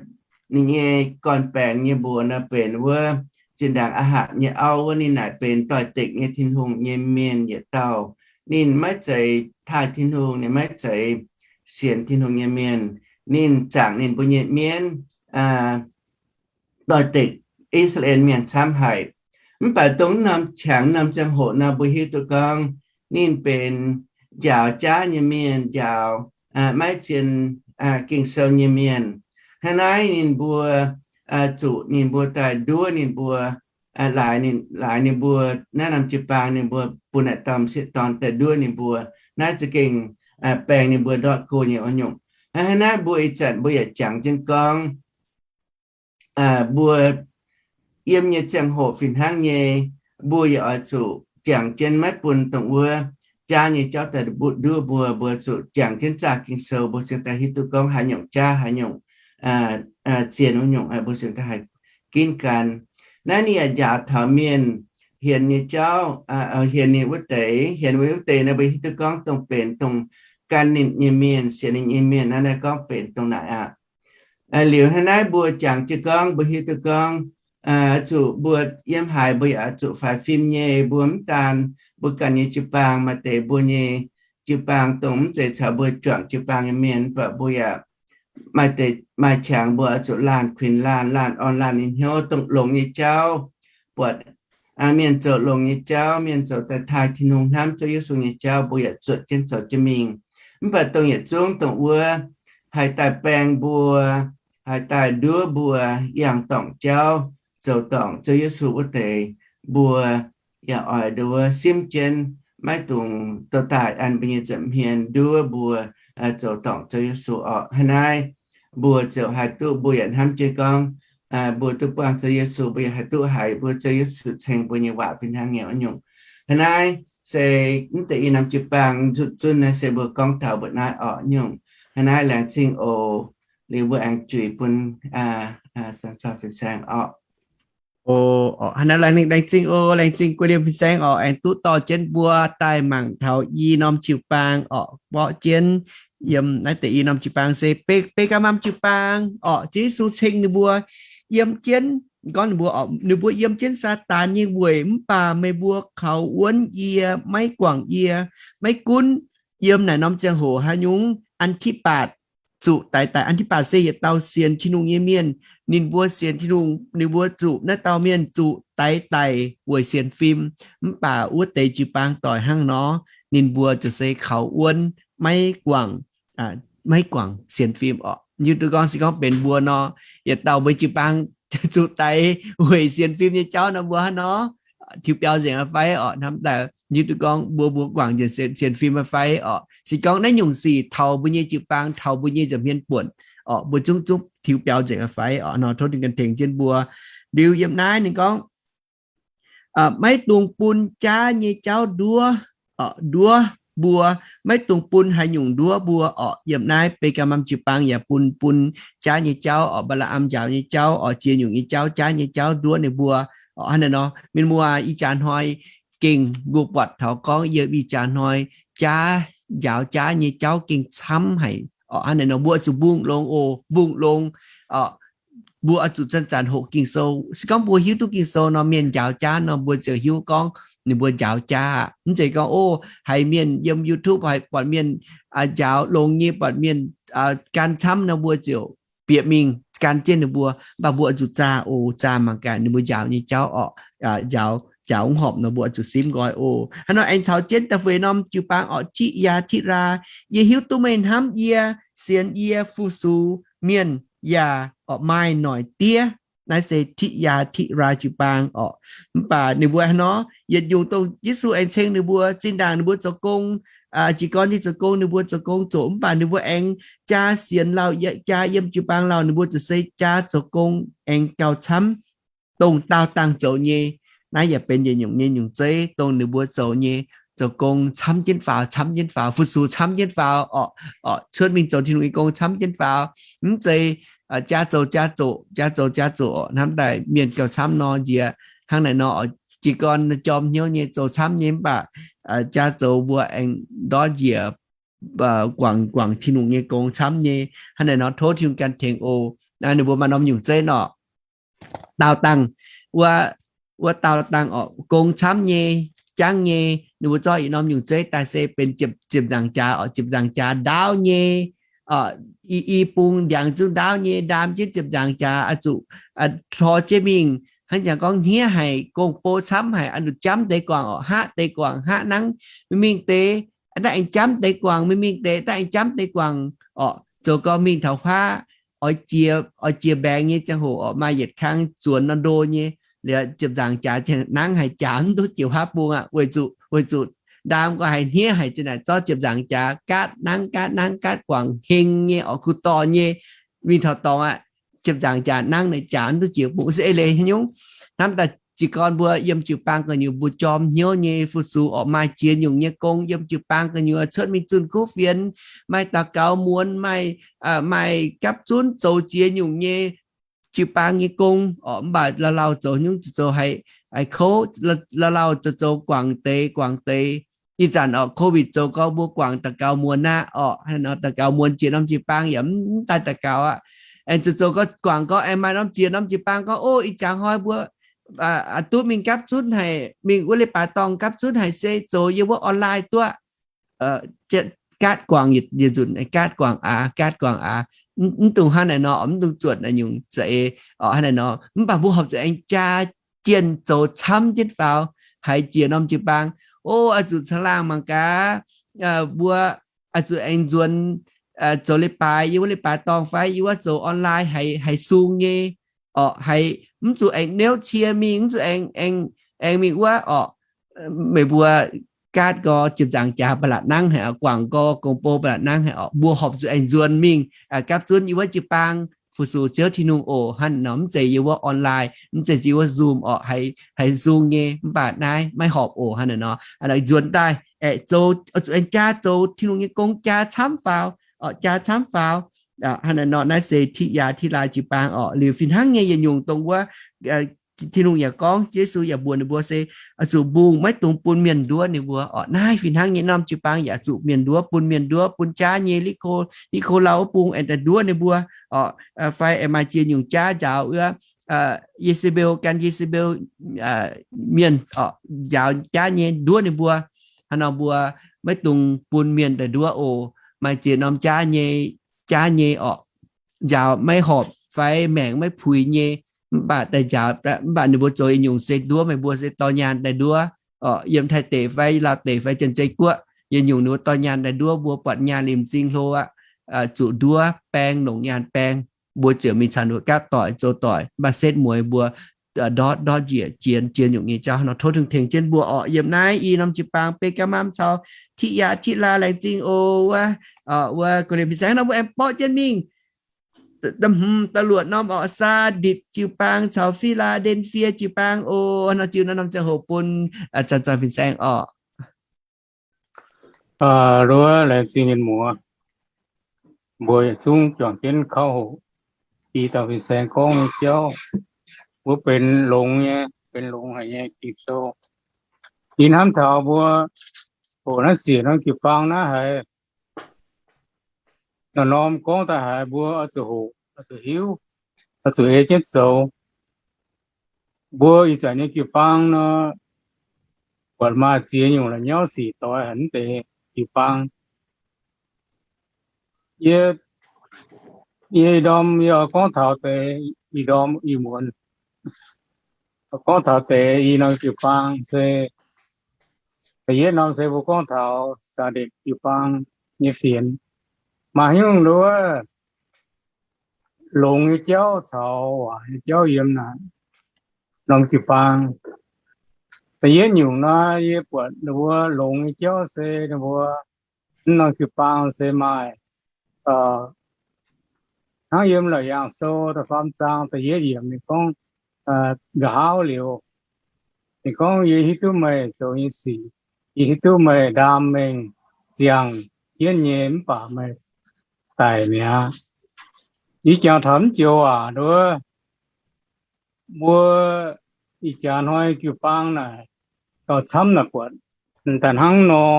ninh nyei gorn-baengx nyei mbuox nor benx wuov zinh ndaangc Aa^hapc nyei auv wuov, ninh naaic benx doix-dekc nyei Tin-Hungh nyei mienh yietc dauh. Ninh maiv zeiz taaih Tin-Hungh, ninh maiv zeiz sienx Tin-Hungh nyei mienh. Ninh zaangc ninh mbuo nyei mienv, doix-dekc I^saa^laa^en Mienh camv haic. Mv baac dongh norm qangx norm ziangh hoc nor, mbuo hiuv duqv gorngv ninh benx njaaux jaav nyei mienh, njaaux maiv zien Ging-Sou nyei mienh. Hnangv naaiv ninh mbuo zuqc ninh mbuo daaih nduov ninh mbuo, laaix ninh mbuo naaiv norm jiu-baang, ninh mbuo bun naaic dauh m'sieqv dorn daaih nduov ninh mbuo. Naaiv za'gengh baeng ninh mbuo ndortv go nyei wuov nyungc. Hnangv naaiv mbuo ih zanc mbuo yaac jangx jienv gorngv, mbuo yiem nyei ziangh hoc fih hnangv nyei, mbuo yaac oix zuqc jangx jienv maiv bun dongh wuov jaav nyei jauv daaih nduov mbuo. Mbuo zuqc jangx jienv zaah Ging-Sou, mbuo cingx daaih hiuv duqv gorngv haaix nyungc jaav, haaix nyungc zien wuov nyungc, mbuo cingx daaih haih ginv gan. Naaiv ninh yaac njaaux taux mienh hienx nyei jauv, hienx ninh wuov deix, hienx wuov deix nor, mbuo hiuv duqv gorngv dongh benx dongh gan ninh nyei mienh, sienx ninh nyei mienh. Naaiv naaiv gorngv benx dongh naaic aqv. Liuz hnangv naaiv mbuo jangx jienv gorngv, mbuo hiuv duqv gorngv zuqc mbuo yiem haaix mbuo yaac zuqc faix fim nyei. Mbuo mv daan mbuo ganh nyei jiu-baang, maaih deix mbuo nyei jiu-baang dongh mv zeiz caux mbuo juangc jiu-baang nyei mienh, mv baac mbuo yaac maaih deix maaih qangx mbuo oix zuqc laanh kuinx laanh, laanh orn laanh nyei hnyouv, dongh longx nyei jauv, buatc mienh zoux longx nyei jauv, mienh zoux daaih taaih Tin-Hungh hnamv Ziouv Yesu nyei jauv, mbuo yaac zuotc jienv zoux jienv mingh. Mv baac dongh yietc zungv dongh wuov haih daaih baeng mbuo, haih daaih nduov mbuo yangh dorngc jauv, zoux dorngc Ziouv Yesu wuov deix, mbuo yaac oix nduov simv jienv, maiv dungx dorh daaih an mbuo nyei nza'hmien nduov mbuo zoux dorngc Ziouv Yesu orqc. Hnangv naaiv mbuo ziouc haih duqv, mbuo yaac hnamv jienv gorngv mbuo duqv buangh Ziouv Yesu, mbuo yaac haih duqv haiz mbuo Ziouv Yesu ceng mbuo nyei waac fih hnangv nyei wuov nyungc. Hnangv naaiv se mv deix i norm jiu-baang nzunc zunv naaiv se mbuo gorngv taux mbuo naaiv orqc nyungc. Hnangv naaiv laengz zingh oc. Liuz mbuo aengx juix bun fin-saeng orqc. Hnangv naaiv laengz zingh oc, laengz zingh guei liemh fin-saeng orqc, aengx duqv dorh jienv mbuo daaih mangc taux i norm jiu-baang orqc, mborqv jienv yiem naaiv deix i norm jiu-baang se Be-, Be^gaa^mam jiu-baang orqc. Ziouv Yesu ceng ninh mbuo yiem jienv, gorngv ninh mbuo, ninh mbuo yiem jienv Saadaan nyei weic, mv baac meih mbuo kaux wuonv yie, maiv guangc yie. Maiv gunv yiem naaic norm ziangh hoc haaix nyungc, An^ti^batc zuqc daix daic. An^ti^batc se yietc dauh sienx Tin-Hungh nyei mienh. Ninh mbuo sienx Tin-Hungh, ninh mbuo zuqc naaiv dauh mienh zuqc daix daic weic sienx fim. Mv baac wuov deix jiu-baang doic hnangv nor, ninh mbuo ziouc se kaux wuonv, maiv guangc, maiv guangc sienx fim orqc. Hiuv duqv gorngv se gorngv benx mbuo nor, yietc dauh mbuo jiu-baang zuqc daix weic sienx fim nyei jauv nor, mbuo hnangv nor tiux biaux nzengc aqv fai orqc? Hnamv daaih hiuv duqv gorngv mbuo, mbuo guangc nzengc sienx, sienx fim aqv fai orqc? Se gorngv naaiv nyungc sic taux mbuo nyei jiu-baang, taux mbuo nyei nza'hmien buonc orqc, mbuo zungv, zungv tiux biaux nzengc aqv fai orqc? Nor tov ninh ganh tengx jienv mbuo. Liuz yiem naaiv ninh gorngv, maiv dungx bun jaav nyei jauv nduov, nduov mbuo. Maiv dungx bun haaix nyungc nduov mbuo orqc. Yiem naaiv Be^gaa^mam jiu-baang yaac bun, bun jaav nyei jauv orqc, Mbaa^laa^am njaaux nyei jauv orqc, ziex nyungc nyei jauv, jaav nyei jauv nduov ninh mbuo orqc. Hnangv naaiv nor, mienh muoz ih jaax hnoi gengh mbuo buatc taux gorngv yiem ih jaax hnoi jaav, njaaux jaav nyei jauv gengh camv haic orqc. Hnangv naaiv nor mbuo zuqc mbungh longx oc, mbungh longx orqc. Mbuo oix zuqc zanc-zanc hoqc Ging-Sou. Se gorngv mbuo hiuv duqv Ging-Sou nor, mienh njaaux jaav nor, mbuo ziouc hiuv gorngv ninh mbuo njaaux jaav aqv. Mv zeiz gorngv, o, haiz mienh yiem YouTube, haiz buatc mienh njaaux longx nyei, buatc mienh gan camv nor, mbuo ziouc bieqc mingh gan jienv ninh mbuo. Mv baac mbuo oix zuqc zaah oc, zaah mangc gaax ninh mbuo njaaux nyei jauv orqc. Njaaux, njaaux mv horpc nor, mbuo oix zuqc simv nqoi oc. Hnangv nor aengx caux jienv da'feix norm jiu-baang orqc, Tiyaa^tiraa, yie hiuv duqv meih hnamv yie, sienx yie, fu-sux mienh, yaac orqc maaih noic diev Naaiv se Tiqv Yaa Tiqv Laa jiu-baang orqc. Mv baac ninh mbuo hnangv nor, yietc nyungc dongh Yesu aengx ceng ninh mbuo, zinh ndaangc ninh mbuo zoux gong, jiez gorn nyei zoux gong, ninh mbuo zoux gong zoqc, mv baac ninh mbuo aengx jaa sienx lauh, jaa yiem jiu-baang lauh, ninh mbuo ziouc se jaa zoux gong aengx gauh camv dongh daauh dangh zoux nyei. Naaiv yaac benx yietc nyungc nyei nyungc zeiv dongh ninh mbuo zoux nyei, zoux gong camv jienv faaux, camv jienv faaux, fu-sux camv jienv faaux orqc. Cuotv mingh zoux Tin-Hungh nyei gong camv jienv faaux. Mv zeiz jaa zoux jaa zoqc, jaa zoux jaa zoqc orqc. Hnamv daaih mienh gauh camv nor njiec hnangv naaic nor, jiez gorn jorm hnyouv nyei zoux camv nyei, mv baac jaa zoux mbuo aengx ndortv njiec guangc, guangc Tin-Hungh nyei gong camv nyei. Hnangv naaic nor tov Tin-Hungh ganh tengx oc. Ninh mbuo maaih norm nyungc zeiv orqc. Daauh dangh, wuov, wuov daauh dangh orqc, gong camv nyei, jangv nyei, ninh mbuo zorqv yietc norm nyungc zeiv daaih se benx ziepc, ziepc nzaangc jaax orqc, ziepc nzaangc jaax ndaauv nyei. I, i bung ndiangx zungv ndaauv nyei, ndaam jienv ziepc nzaangc jaax, oix zuqc tor jienv mingh. Hnangv jangx gorngv hniev haic, gong-bou camv haic, oix zuqc jamv deix guangc orqc, haqv deix guangc, haqv nangv, mingh mingh deix daaih aengx jamv deix guangc, mingh mingh deix daaih aengx jamv deix guangc orqc. Zoux gau mingh taux huaav oix jiex, oix jiex mbaengx nyei ziangh hoc orqc, maaih yietc kang zuonx nor ndo nyei, liuz ziepc nzaangc jaax nangv haic, jaax mv duqv jiex huaav bung aqv. Weic zuqc, weic zuqc ndaam gau haic, hniev haic, zinh naaic zorqv ziepc nzaangc jaax gaatv nangv, gaatv nangv, gaatv guangc heng nyei orqc, kuh dorh nyei. Mingh taux dorngx aqv, ziepc nzaangc jaax nangv naaic jaax mv duqv jiex bung se eix leiz haaix nyungc. Hnamv daaih jiez gorn mbuo yiem jiu-baang gu'nyuoz mbuo jorm hnyouv nyei fu-sux orqc, maaih ziex nyungc nyei gong yiem jiu-baang gu'nyuoz, cuotv mingh zunh kuv fienx, maaih daux gaux muonz, maaih, maaih gapv zunv zoux ziex nyungc nyei jiu-baang nyei gong orqc. Mv baac lauh lauh zoux nyungc zoux haiz, haiz kouv, lauh lauh zoux zoux guangc deix guangc deix. Ih zanc orqc, covid zoux gau mbuo guangc daux gaux muonz aqv orqc. Hnangv nor daux gaux muonz, ziex norm jiu-baang yaac mv daaih daux gaux aqv. Aengx zoux zoux gau guangc gau aengx maaih norm ziex norm jiu-baang gorngv, ov, ih jaax hnoi mbuo duqv mingh gapv zunv haic, mingh wuov leiz-baaix dorngh gapv zunv haic se zoux yiem wuov online duqv. Gaatv guangc yietc nzunc, gaatv guangc aax, gaatv guangc aax. Mv dungx hnangv naaic nor, mv dungx zuotc naaiv nyungc za'eix orqc, hnangv naaic nor. Mv baac mbuo horpc zuqc aengx jaa jienh zoux camv jienv faaux, haiz ziex norm jiu-baang. Ov, oix zuqc caangh laangh mangc gaax, mbuo oix zuqc aengx nzuonx zoux leiz-baaix, yiem wuov leiz-baaix dorngh fai yiem wuov zoux online haiz, haiz sung nyei orqc, haiz mv zuqc aengx niouv cie mingh, mv zuqc aengx, aengx, aengx mingh wuov orqc. Meih mbuo gaatv gau, ziepc nzaangc jaax ba'laqc nangv haic orqc, guangc gau, gong-bou ba'laqc nangv haic orqc. Mbuo horpc zuqc aengx nzuonx mingh gapv zunv yiem wuov jiu-baang fu-sux Ziouv Tin-Hungh oc. Hnangv naaic nor, mv zeiz yiem wuov online, mv zeiz yiem wuov Zoom orqc, haiz, haiz sung nyei, mv baac naaiv maiv horpc oc. Hnangv naaic nor, nzuonx daaih aengx zoux, zuqc aengx jaa zoux Tin-Hungh nyei gong jaa camv faaux orqc, jaa camv faaux. Hnangv naaic nor, naaiv se Tiqv Yaa Tiqv Laa jiu-baang orqc. Liuz fih hnangv nyei yietc nyungc dongh wuov, Tin-Hungh yaac gorngv, Yesu yaac mbuox ninh mbuo se, oix zuqc mbungh, maiv dungx bun mienh nduov ninh mbuo orqc. Naaiv fih hnangv nyei norm jiu-baang yaac zuqc mienh nduov, bun mienh nduov, bun jaav nyei, Li^ko, Li^ko^lau wuov bung aengx daaih nduov ninh mbuo orqc. Fai aengx maaih ziex nyungc jaav njaaux wuov, Ye^se^mbeu, gan Ye^se^mbeu mienh orqc, njaaux jaav nyei nduov ninh mbuo. Hnangv nor mbuo maiv dungx bun mienh daaih nduov oc. Maaih ziex norm jaav nyei, jaav nyei orqc, njaaux maiv horpc fai maengc maiv puix nyei. Mv baac daaih njaaux, mv baac ninh mbuo zoux yietc nyungc se nduov meih mbuo se dorh nyaanh daaih nduov orqc. Yiem Taiv deic fai Laauv deic fai Janx-Zei Guoqv, yietc nyungc ninh mbuo dorh nyaanh daaih nduov mbuo, buatc nyaanh limh m'zing hlo aqv, zuqc nduov baeng, longc nyaanh baeng. Mbuo ziouc mingh caux ninh mbuo gapv doic, zoux doic, mv baac setv mueiz mbuo ndortv, ndortv njiec jiex, jiex nyungc nyei jauv nor. Tov Tin-Hungh tengx jienv mbuo orqc. Yiem naaiv i norm jiu-baang, Begaa^mam caux Tiqv Yaa Tiqv Laa, laengz zingh oc. Wuov, wuov Go^lien fin-saeng nor mbuo aengx borqv jienv mingh da'hmz da'luoqc norm orqc, Saa^nditc jiu-baang caux Fi^laa^nden^fie jiu-baang oc. Nor ziux naaiv norm ziangh hoc bun zanc zoih fin-saeng orqc. Luov laengz zingh mienh muoz, mbuo yietc zungv juangc jienv kauv hoqc i dauh fin-saeng gorngv nyei jauv. Mbuo benx longx nyei, benx longx haic nyei Ging-Sou. Yie hnamv taux mbuo hoqc naaiv siec norm jiu-baang naaiv haiz, norm-norm gorngv daaih haiz mbuo oix zuqc hoqc, oix zuqc hiuv, oix zuqc ei jienv zoux. Mbuo ih zanc nyei jiu-baang nor, buatc maaih ziex nyungc la'nyauv sic doix haic mv deix jiu-baang. Yie, yie ih ndorm yie oix gorngv taux deix, ih ndorm ih muonz gorngv taux deix i norm jiu-baang se, da'yietv norm se mbuo gorngv taux Saa^nditc jiu-baang nyei fienx. Maaih haaix nyungc nduov longx nyei jauv caux waac nyei jauv yiem naaic norm jiu-baang. Da'yietv nyungc nor, yie buatc ninh mbuo longx nyei jauv se ninh mbuo norm jiu-baang se maaih, hnangv yiem Laauc Yaangh Sou da'faam zaang da'yietv yiemc ninh gorngv, nqa'haav liuz, ninh gorngv, Yie hiuv duqv meih zoux nyei sic. Yie hiuv duqv meih ndaam mengh ziangh jienv nyei, mv baac meih daic mi'aqv. Yie jangx taux mv joux waac nduov, mbuo ih jaax hnoi jiu-baang naaic gauh camv naaic buatc daaih hnangv nor.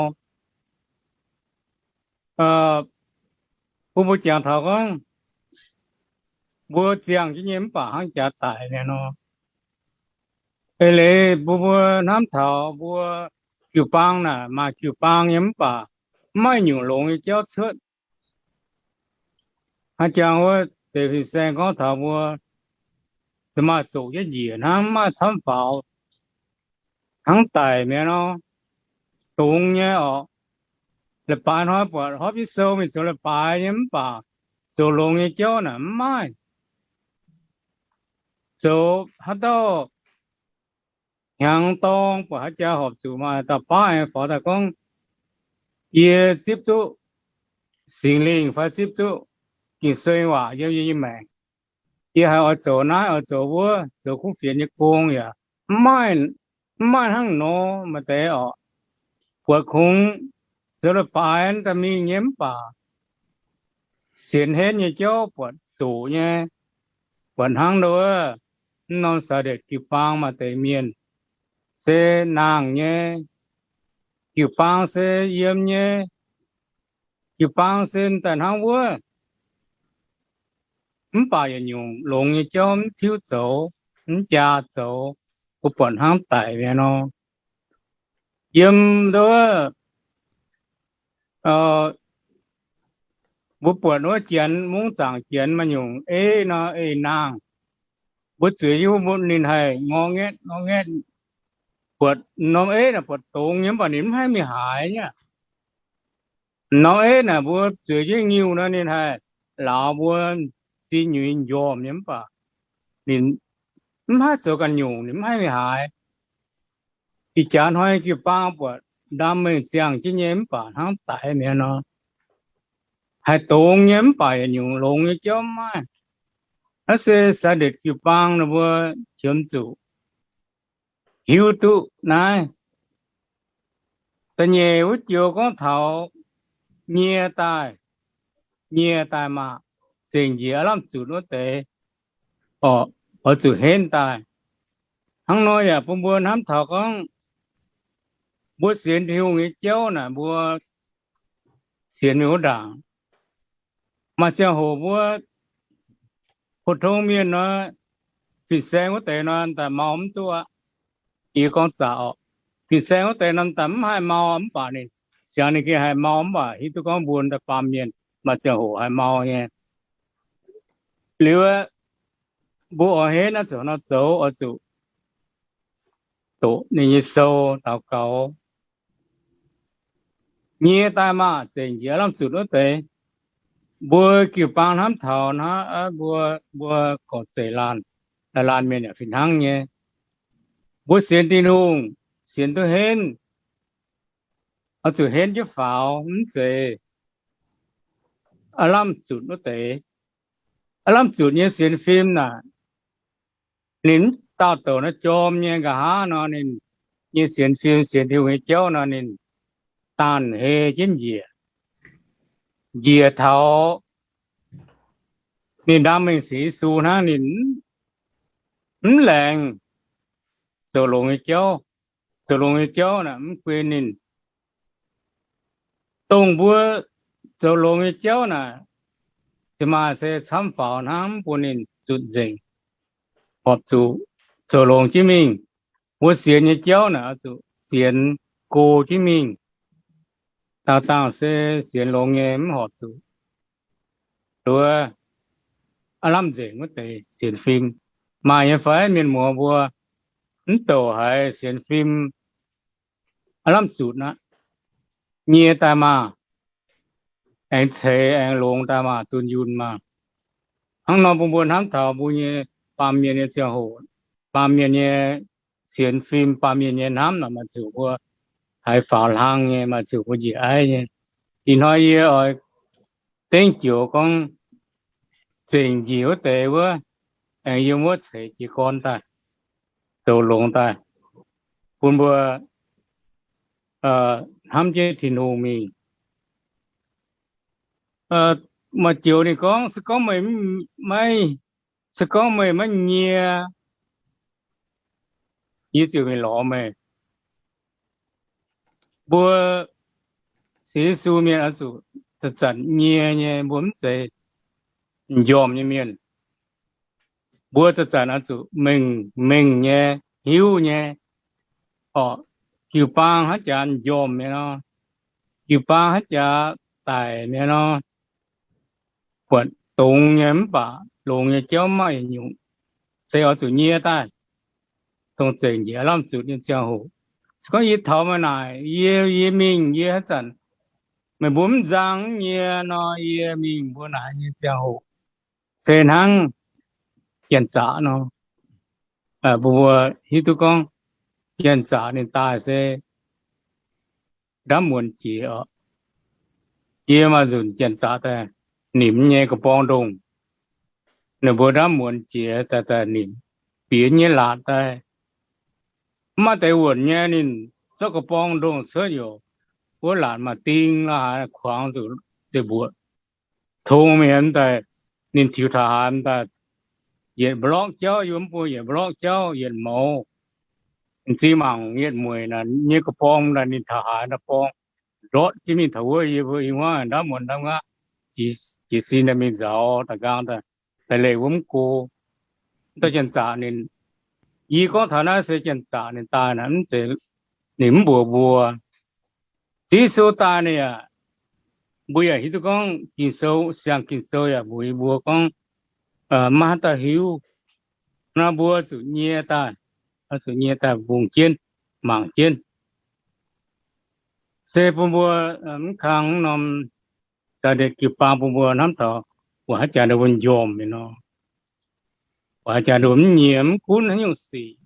Bun mbuo jangx taux gorngv mbuo ziangh jienv nyei mv baac hnangv jaax daic mi'aqv nor. Eix leiz bun mbuo hnamv taux mbuo jiu-baang naaic maaih jiu-baang nyei mv baac mv maaih nyungc longx nyei jauv cuotv. Haaix jangx wuov deix fin-saeng gorngv taux mbuo zuqc maaih zoqc jienv njiec hnangv, mv maaih camv faaux, hnangv daic mi'aqv nor. Dungx nyei orqc. Leiz-baaix hnoi buatc hopv jienv sou mingh zoux leiz-baaix nyei mv baac zoux longx nyei jauv naaic mv maaih. Zoux haaix dauh hnyangx dorng buatc haaix jaax horpc zuqc maaih dauh baav aengx faaux daaih gorngv, Yie zipv duqv Singx Lingh fai zipv duqv Ging-Sou waac yiem yie nyei maengc. Yie haiz oix zoux naaiv oix zoux wuov, zoux kuv fienx nyei gong yaac mv maaih, mv maaih hnangv nor. Maaih deix orqc, buatc kungx zoux leiz-baaix daaih mingh nyei mv baac sienx henv nyei jauv buatc zoqc nyei. Buatc hnangv nor wuov, mv norm saax ndetc jiu-baang maaih deix mienh se nangh nyei. Jiu-baang se yiem nyei. Jiu-baang se daaih hnangv wuov, mv baac yietc nyungc longx nyei jauv mv tiuv zoux, mv jaa zoux, mbuo buatc hnangv daic mi'aqv nor. Yiem nduov, mbuo buatc wuov janx, mungv zaangc janx maaih nyungc eiv nor, ei nangh, mbuo zueiz yie mbuo ninh haih ngorc ngaetv ngorc ngaetv, buatc norm eiv naaic buatc dongz nyei mv baac ninh mv haih mingh haaix nyei. Norm eiv naaic mbuo zueiz jienv ngiuh nor ninh haih lauz mbuo zinh nyuiz njormh nyei mv baac ninh mv haih zoux ganh nyungc, ninh mv haih mingh haaix. Ih jaax hnoi jiu-baang buatc ndaam mengh ziangh jienv nyei mv baac hnangv daic mi'aqv nor. Haih dongz nyei mv baac yietc nyungc longx nyei jauv mv maaih. Naaiv se saax ndetc jiu-baang ninh mbuo qiemx zuqc hiuv duqv naaiv. Da'nyeic wuov joux gorngv taux nyie daaih, nyie daaih maah, zengc njiec aav lamh zutc wuov deix, oix zuqc henv daaih. Hnangv nor yaac bun mbuo hnamv taux gorngv mbuo sienx Tin-Hungh nyei jauv naaic mbuo sienx mingh wuov ndaangc. Maaih ziangh hoc mbuo pou-tong mienh nor, fin-saeng wuov deix nor daaih mau mv duqv aqv. Yie gorngv zaqc oc, fin-saeng wuov deix nor daaih mv haih mau mv baac ninh siangx ninh gengh haih mau mv baac hiuv duqv gorngv mbuo daaih baamh mienh maaih ziangh hoc haih mau nyei. Liuz mbuo oix henv naaiv zuqc nor zoux oix zuqc doqc ninh nyei sou daux gaux. Nyie daaih maah, zengc njiec aav lamh zutc wuov deix. Mbuo jiu-baang hnamv taux hnangv, mbuo, mbuo gorqv-zeic laanh, laanh mienh yaac fih hnangv nyei. Mbuo sienx Tin-Hungh, sienx duqv henv, oix zuqc henv jienv faaux, mv zeiz aav lamh zutc wuov deix. Aav lamh zutc nyei sienx fim naaic, ninh mv dauh douc nor jorm nyei nqa'haav nor, ninh nyei sienx fim, sienx Tin-Hungh nyei jauv nor, ninh daanh hei jienv njiec, njiec taux ninh ndaam mengh sienx Yesu hnangv, ninh mv laengz zoux longx nyei jauv. Zoux longx nyei jauv naaic mv guen ninh. Dongh mbuo zoux longx nyei jauv naaic, ziouc maaih se camv faaux hnangv mv bun ninh zutc nzengc, horpc zuqc zoux longx jienv mingh. Mbuo sienx nyei jauv naaic oix zuqc sienx go jienv mingh. Daauh dangh se sienx longx nyei mv horpc zuqc nduov aav lamh nzengc wuov deix sienx fim. Maaih nyei fai mienh muoz mbuo mv douc haiz sienx fim aav lamh zutc aqv. Nyie daaih maah, aengx ceix aengx longx daaih maah, dunh yunh maah. Hnangv nor bun mbuo hnamv taux mbuo nyei baamh mienh nyei ziangh hoc, baamh mienh nyei sienx fim, baamh mienh nyei hnamv naaic, maaih ziouc mbuo haiz faaux hlang nyei, maaih ziouc mbuo njiec aiv nyei. Ih hnoi yie oix dengv joux gorngv zengc njiec wuov deix wuov, aengx yiem wuov ceix jiez gorn daaih, zoux longx daaih, bun mbuo hnamv jienv Tin-Hungh mingh. Maaih joux ninh gorngv, se gorngv meih maiv, se gorngv meih maiv nyie, yie ziouc mingh lorz meih. Mbuo sienx Yesu mienh oix zuqc zanc-zanc nyie nyei, mbuo mv zeiz m'njormh nyei mienh. Mbuo zanc-zanc oix zuqc mengh mengh nyei, hiuv nyei, orqc, jiu-baang hnangv jaax m'njormh mi'aqv nor, jiu-baang hnangv jaax daic mi'aqv nor, buatc dongz nyei mv baac longx nyei jauv mv maaih yietc nyungc, se oix zuqc nyie daaih, dongh zengc njiec lamh zutc nyei ziangh hoc. Se gorngv yie taux meih naaic, yie, yie mingh, yie haaix zanc, meih mbuo mv nzang mv nyie nor, yie mingh mbuo naaic nyei ziangh hoc se hnangv janx-zaqc nor. Mbuo hiuv duqv gorngv janx-zaqc ninh daaih se ndaamv muonz jiex oc. Yie maaih nzunc janx-zaqc daaih nimc nyei gorqv-borng ndongh, ninh mbuo ndaamv muonz jiex daaih, daaih nimc bieqc nyei laatc daaih. Mv maaih deix wuonc nyei, ninh zorqv gorqv-borng ndongh cuotv youc, wuov laatc maaih ding la'haaix kuangx zuqc zeiv mbuoqc. Tong mingh daaih, ninh tiux taux haaix daaih, yietc mblorqv jauv, yiem mv buo yietc mblorqv jauv, yietc mouz. M'zing mangc yietc mueic naaic nyei gorqv-borng daaih, ninh taux haaix daaih borng ndortv jienv mingh taux wuov. Yie mbuo i hmuangv ndaamv muonz ndaamv nqaatv jiez sin daaih mingh nzaaux da'nqaang daaih, daaih leih wuov mv go. Daaih janx-zaqc ninh, yie gorngv taux naaiv se janx-zaqc ninh daaih naaic, mv zeiz, ninh mv mbuox mbuo. Ziouv Yesu daaih ninh yaac, mbuo yaac hiuv duqv gorngv Ging-Sou, siang Ging-Sou yaac mbuox mbuo gorngv maiv haaix dauh hiuv. Nor mbuo zuqc nyie daaih, zuqc nyie daaih mbungh jienv, mangc jienv, se bun mbuo mv kang norm za'gengh jiu-baang bun mbuo hnamv taux, waac haaix jaax ninh mbuo m'njormh nyei nor, waac haaix jaax ninh mbuo mv nyie, mv gunv haaix nyungc sic.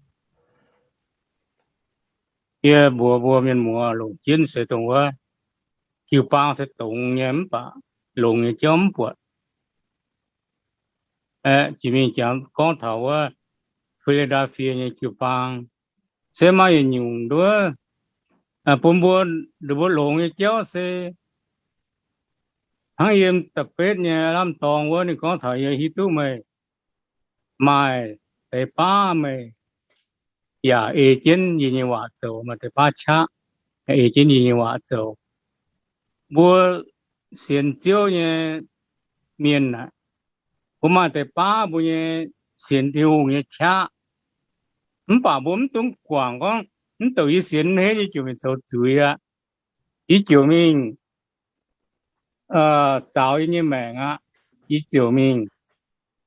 Yie mbuox mbuo mienh muoz longc jienv se dongh wuov, jiu-baang se dongz nyei mv baac longx nyei jauv mv buatc. Aeqv, jiex mingh jangx gorngv taux wuov Fi^li^daa^fie nyei jiu-baang, se maaih yietc nyungc nduov bun mbuo, ninh mbuo longx nyei jauv se hnangv yiem da'betv nyei lamh dorng wuov, ninh gorngv taux, yie hiuv duqv meih maaih deix baav meih yaac ei jienv yie nyei waac zoux, maaih deix baav qaqv ei jienv yie nyei waac zoux. Mbuo sienx Ziouv nyei mienh aeqv, mbuo maaih deix baav mbuo nyei sienx Tin-Hungh nyei qaqv, mv baac mbuo mv dungx guangc gorngv, mv douc yie sienx henv yie ziouc mingh zoux zuiz aqv. Yie ziouc mingh zaaux yie nyei maengc aqv. Yie ziouc mingh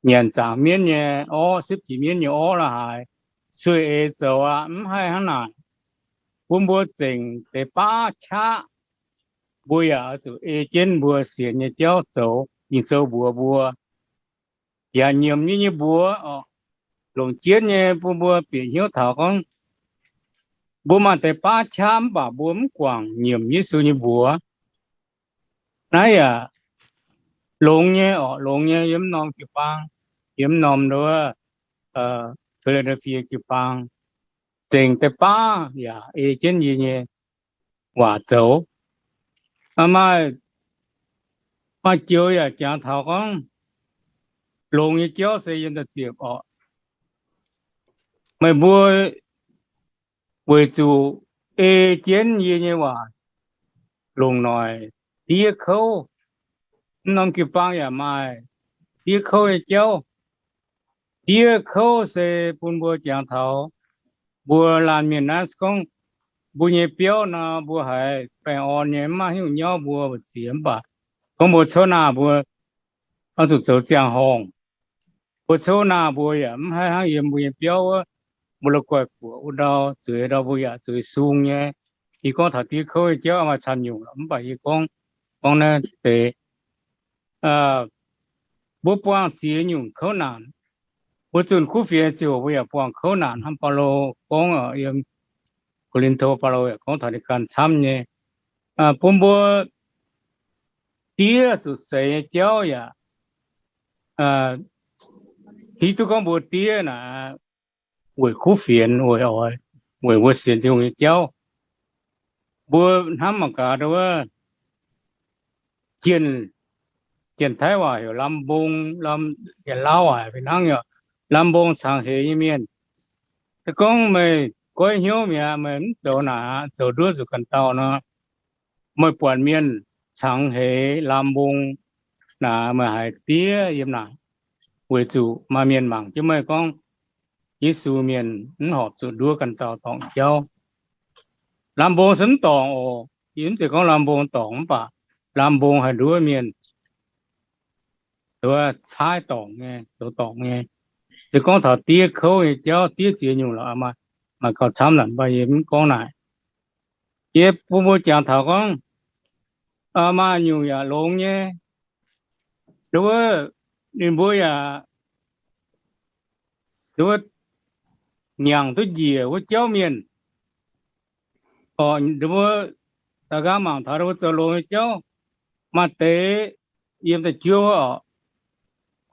nyanc zaangc mienv nyei orv, sipv jiex mienv nyei orv la'haaix, sueih eix zoux aqv. Mv haih hnangv naaic. Bun mbuo zengc deix baav qaqv, mbuo yaac oix zuqc ei jienv mbuo sienx nyei jauv zoux. Ging-Sou mbuox mbuo, yaac nyiemc yie nyei mbuox oc. Longc jienv nyei bun mbuo bieqc hnyouv taux gorngv, mbuo maaih deix baav qaqv mv baac mbuo mv guangc nyiemc Yesu nyei mbuox. Naaiv yaac longx nyei oc, longx nyei yiem norm jiu-baang, yiem norm nduov Fi^li^daa^fie jiu-baang, zengc deix baav yaac ei jienv yie nyei waac zoux. Maaih, maaih joux yaac jangx taux gorngv, longx nyei jauv se yiem da'ziepc oc. Meih mbuo weic zuqc ei jienv yie nyei waac longc noic diev kouv. Mv norm jiu-baang yaac maaih diev kouv nyei jauv. Diev kouv se bun mbuo jangx taux mbuo laanh mienh naaiv se gorngv mbuo nyei biauv nor, mbuo haiz baengh orn nyei, mv maaih haaix nyungc nyauv mbuo mbu'ziex mv baac gorngv mbuo cuotv naah mbuo oix zuqc zoux ziangh horngh. Mbuo cuotv naah mbuo yaac mv haih hnangv yiem mbuo nyei biauv wuov, mbuo la'guaih guoqv wuov ndau, zueiz ndau mbuo yaac zueiz sung nyei. Yie gorngv taux diev kouv nyei jauv maaih camv nyungc lorqc, mv baac yie gorngv, gorngv naaiv deix mbuo buangh ziex nyungc kouv naanc. Mbuo zunh kuv fienx ziouc mbuo yaac buangh kouv naanc hnangv Baulo gorngv, yiem Ko^lin^to Baulo yaac gorngv taux ninh ganh camv nyei. Bun mbuo diev zuqc seix nyei jauv yaac hiuv duqv gorngv mbuo diev naaic weic kuv fienx, weic oix, weic mbuo sienx Tin-Hungh nyei jauv. Mbuo hnamv mangc gaax, wuov jienh, Janx-Taiv waac heuc lamh mbong, Janx-Lauv waac fih hnangv yaac lamh mbong cangx heix nyei mienh. Se gorngv meih goiv hnyouv mi'aqv, meih mv zoux naaic, zoux nduov zuqc ganh dauh nor, meih buatc mienh cangx heix lamh mbong naaic, meih haiz diev yiem naaic, weic zuqc maaih mienh mangc jienv meih gorngv Yesu mienh mv horpc zuqc nduov ganh dauh dorngc jauv. Lamh mbong se mv dorngc oc. Yie mv zeiz gorngv lamh mbong dorngc mv baac lamh mbong haih nduov mienh caaiv dorngc nyei, zoux dorngc nyei. Se gorngv taux diev kouv nyei jauv, diev ziex nyungc lorqc, maaih gauh camv naaic, mv baac yie mv gorngv naaic. Yie bun mbuo jangx taux gorngv maaih nyungc yaac longx nyei. Wuov, ninh mbuo yaac, wuov, nyanc duqv njiec wuov jauv mienh. Mbuo da'nqaang mangc taux mbuo zoux longx nyei jauv, maaih deix yiem da'juov wuov oc,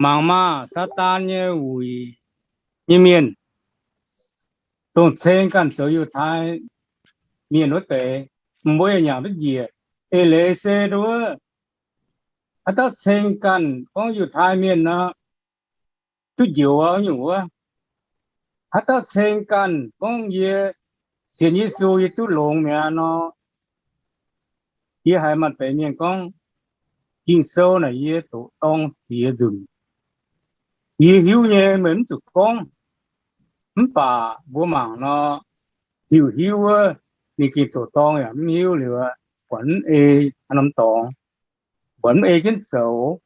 mangc maah, Saadaan nyei wuic nyei mienh, dongh ceng ganh zoux Yiutai Mienh wuov deix, mbuo yaac nyanc duqv njiec. Eix leiz se wuov, haaix dauh ceng ganh gorngv Yiutai Mienh nor, duqv njoux wuov nyungc wuov. Haaix dauh ceng ganh gorngv yie sienx Yesu yie duqv longx mi'aqv nor, yie haiz maaih deix mienh gorngv, Ging-Sou naaic yie doqc dorng ziex nzunc. Yie hiuv nyei, meih mv zuqc gorngv. Mv baac mbuo mangc nor, hiuv hiuv wuov, ninh gengh doqc dorng yaac mv hiuv liuz, buatc mv ei haaix norm dorngx, buatc mv ei jienv zoux.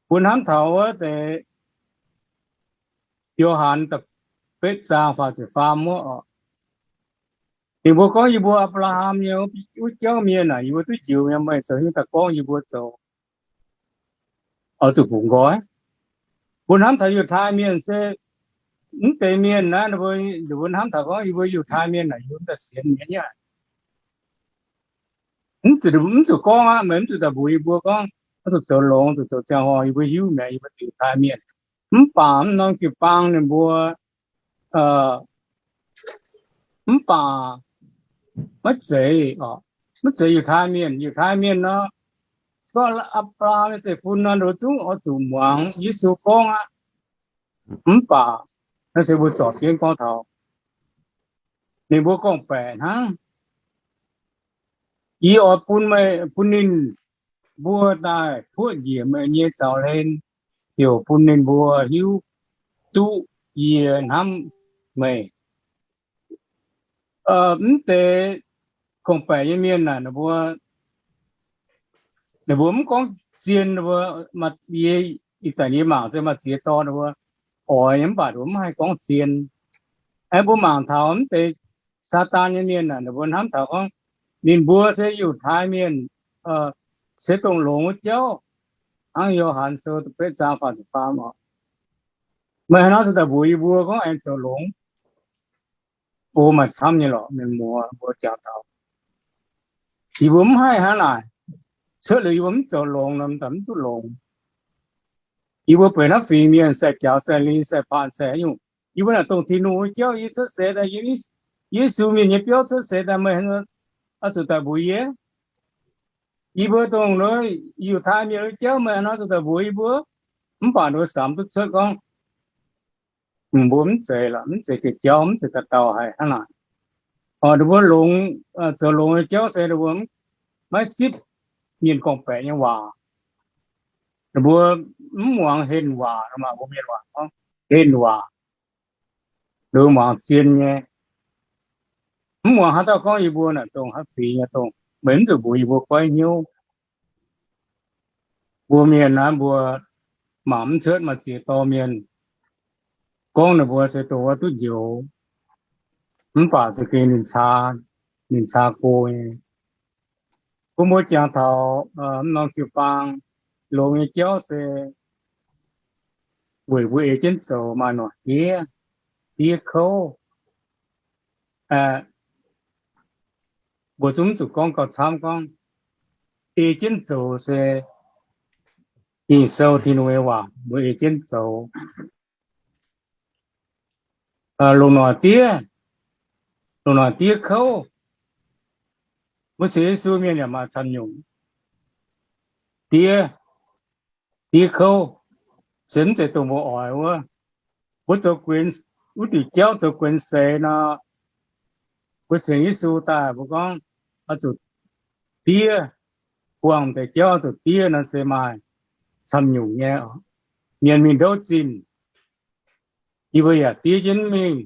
Mbuo hnamv taux wuov deix Yo^han da'betv zaang faah ziepc faam wuov oc. Ninh mbuo gorngv, Yie mbuo Apc^laa^ham nyei wuov jauv mienh aah, yie mbuo duqv njoux mi'aqv, meih zoux haaix nyungc daaih gorngv yie mbuo zoux oix zuqc bungx nqoi? Mbuo hnamv taux Yiutai Mienh se mv deix mienh naaiv, ninh mbuo hnamv taux gorngv yie mbuo Yiutai Mienh aah, yie mbuo daaih sienx mi'aqv. Mv zuqc gorngv aqv, meih mv zuqc daaih mbuox yie mbuo gorngv, oix zuqc zoux longx, zuqc zoux ziangh horngh, yie mbuo hiuv mi'aqv, yie mbuo zuqc Yiutai Mienh. Mv baac mv norm jiu-baang ninh mbuo mv baac maiv zeiz, maiv zeiz Yiutai Mienh. Yiutai Mienh nor, se gorngv Apc^laa^ham nyei zeiv-fun nor, ninh zungv oix zuqc muangx Yesu gorngv aqv. Mv baac naaiv se mbuo zorc jienv gorngv taux ninh mbuo gorngv-baeqc hnangv. Yie oix bun meih, bun ninh mbuo daaih puoqv njiec meih nyei zaux hlen, ziouc bun ninh mbuo hiuv duqv yie hnamv meih. Mv deix gorngv-baeqc nyei mienh naaic, ninh mbuo, ninh mbuo mv gorngv zien, ninh mbuo, yie ih zanc yie mangc se maaih ziex dorh ninh mbuo oix nyei, mv baac ninh mbuo mv haih gorngv zien. Aengx mbuo mangc taux mv deix Saadaan nyei mienh naaic, ninh mbuo hnamv taux gorngv ninh mbuo se Yiutai Mienh, se dongh longx wuov jauv. Hnangv Yo^han Sou da'betv zaang faah ziepc faam oc. Meih haaix nor zuqc daaih mbuox yie mbuo gorngv aengx zoux longx? O, maaih camv nyei lorqc, mienh muoz, mbuo jangx taux yie mbuo mv haih hnangv naaic. Cuotv liuz yie mbuo mv zoux longx nor, daaih mv duqv longx. Yie mbuo benx hnangv fingx mienh, sai-jaux, sai-lingh, sai-paanh, sai haaix nyungc. Yie mbuo naaic dongh Tin-Hungh nyei jauv, yie cuotv seix daaih, Yesu Mienh nyei biauv cuotv seix daaih, meih oix zuqc daaih mbuox yie. Yie mbuo dongh Yiutai Mienh nyei jauv, meih haaix nor zuqc daaih mbuox yie mbuo? Mv baac ninh mbuo samx duqv cuotv gorngv, mbuo mv zeiz lorqc, mv zeiz jiex jauv, mv zeiz daaih dauh haic hnangv naaic. Ninh mbuo longx, zoux longx nyei jauv se ninh mbuo maiv zipv mienh gorngv-baeqc nyei waac. Ninh mbuo mv muangx henh waac, mbuo mienh waac gorngv henh waac, ninh mbuo muangx zien nyei. Mv muangx haaix dauh gorngv yie mbuo naaic dongh haaix fingx nyei dongh, meih mv zuqc mbuox yie mbuo goiv hnyouv. Mbuo mienh naaiv mbuo mangc mv cuotv maaih ziex dorh mienh gorngv ninh mbuo se dongh wuov duqv njoux, mv baac za'gengh ninh caa, ninh caa go nyei. Bun mbuo jangx taux mv norm jiu-baang longx nyei jauv se weic mbuo ei jienv zoux maaih norqc diev, diev kouv. Mbuo zungv zuqc gorngv gauh camv gorngv, ei jienv zoux se Ging-Sou Tin-Hungh nyei waac, mbuo ei jienv zoux. Lungh noic diev, lungh noic diev kouv, mbuo sienx Yesu mienh yaac maaih camv nyungc diev, diev kouv, se mv zeiz dongh mbuo oix wuov. Mbuo zoux guenx, wuov diuc jauv zoux guenx seix nor, mbuo sienx Yesu daaih mbuo gorngv oix zuqc diev, buangh deix jauv oix zuqc diev nor se maaih camv nyungc nyei. Mienh mingh ndouv zinh, yie mbuo yaac diev jienv mingh.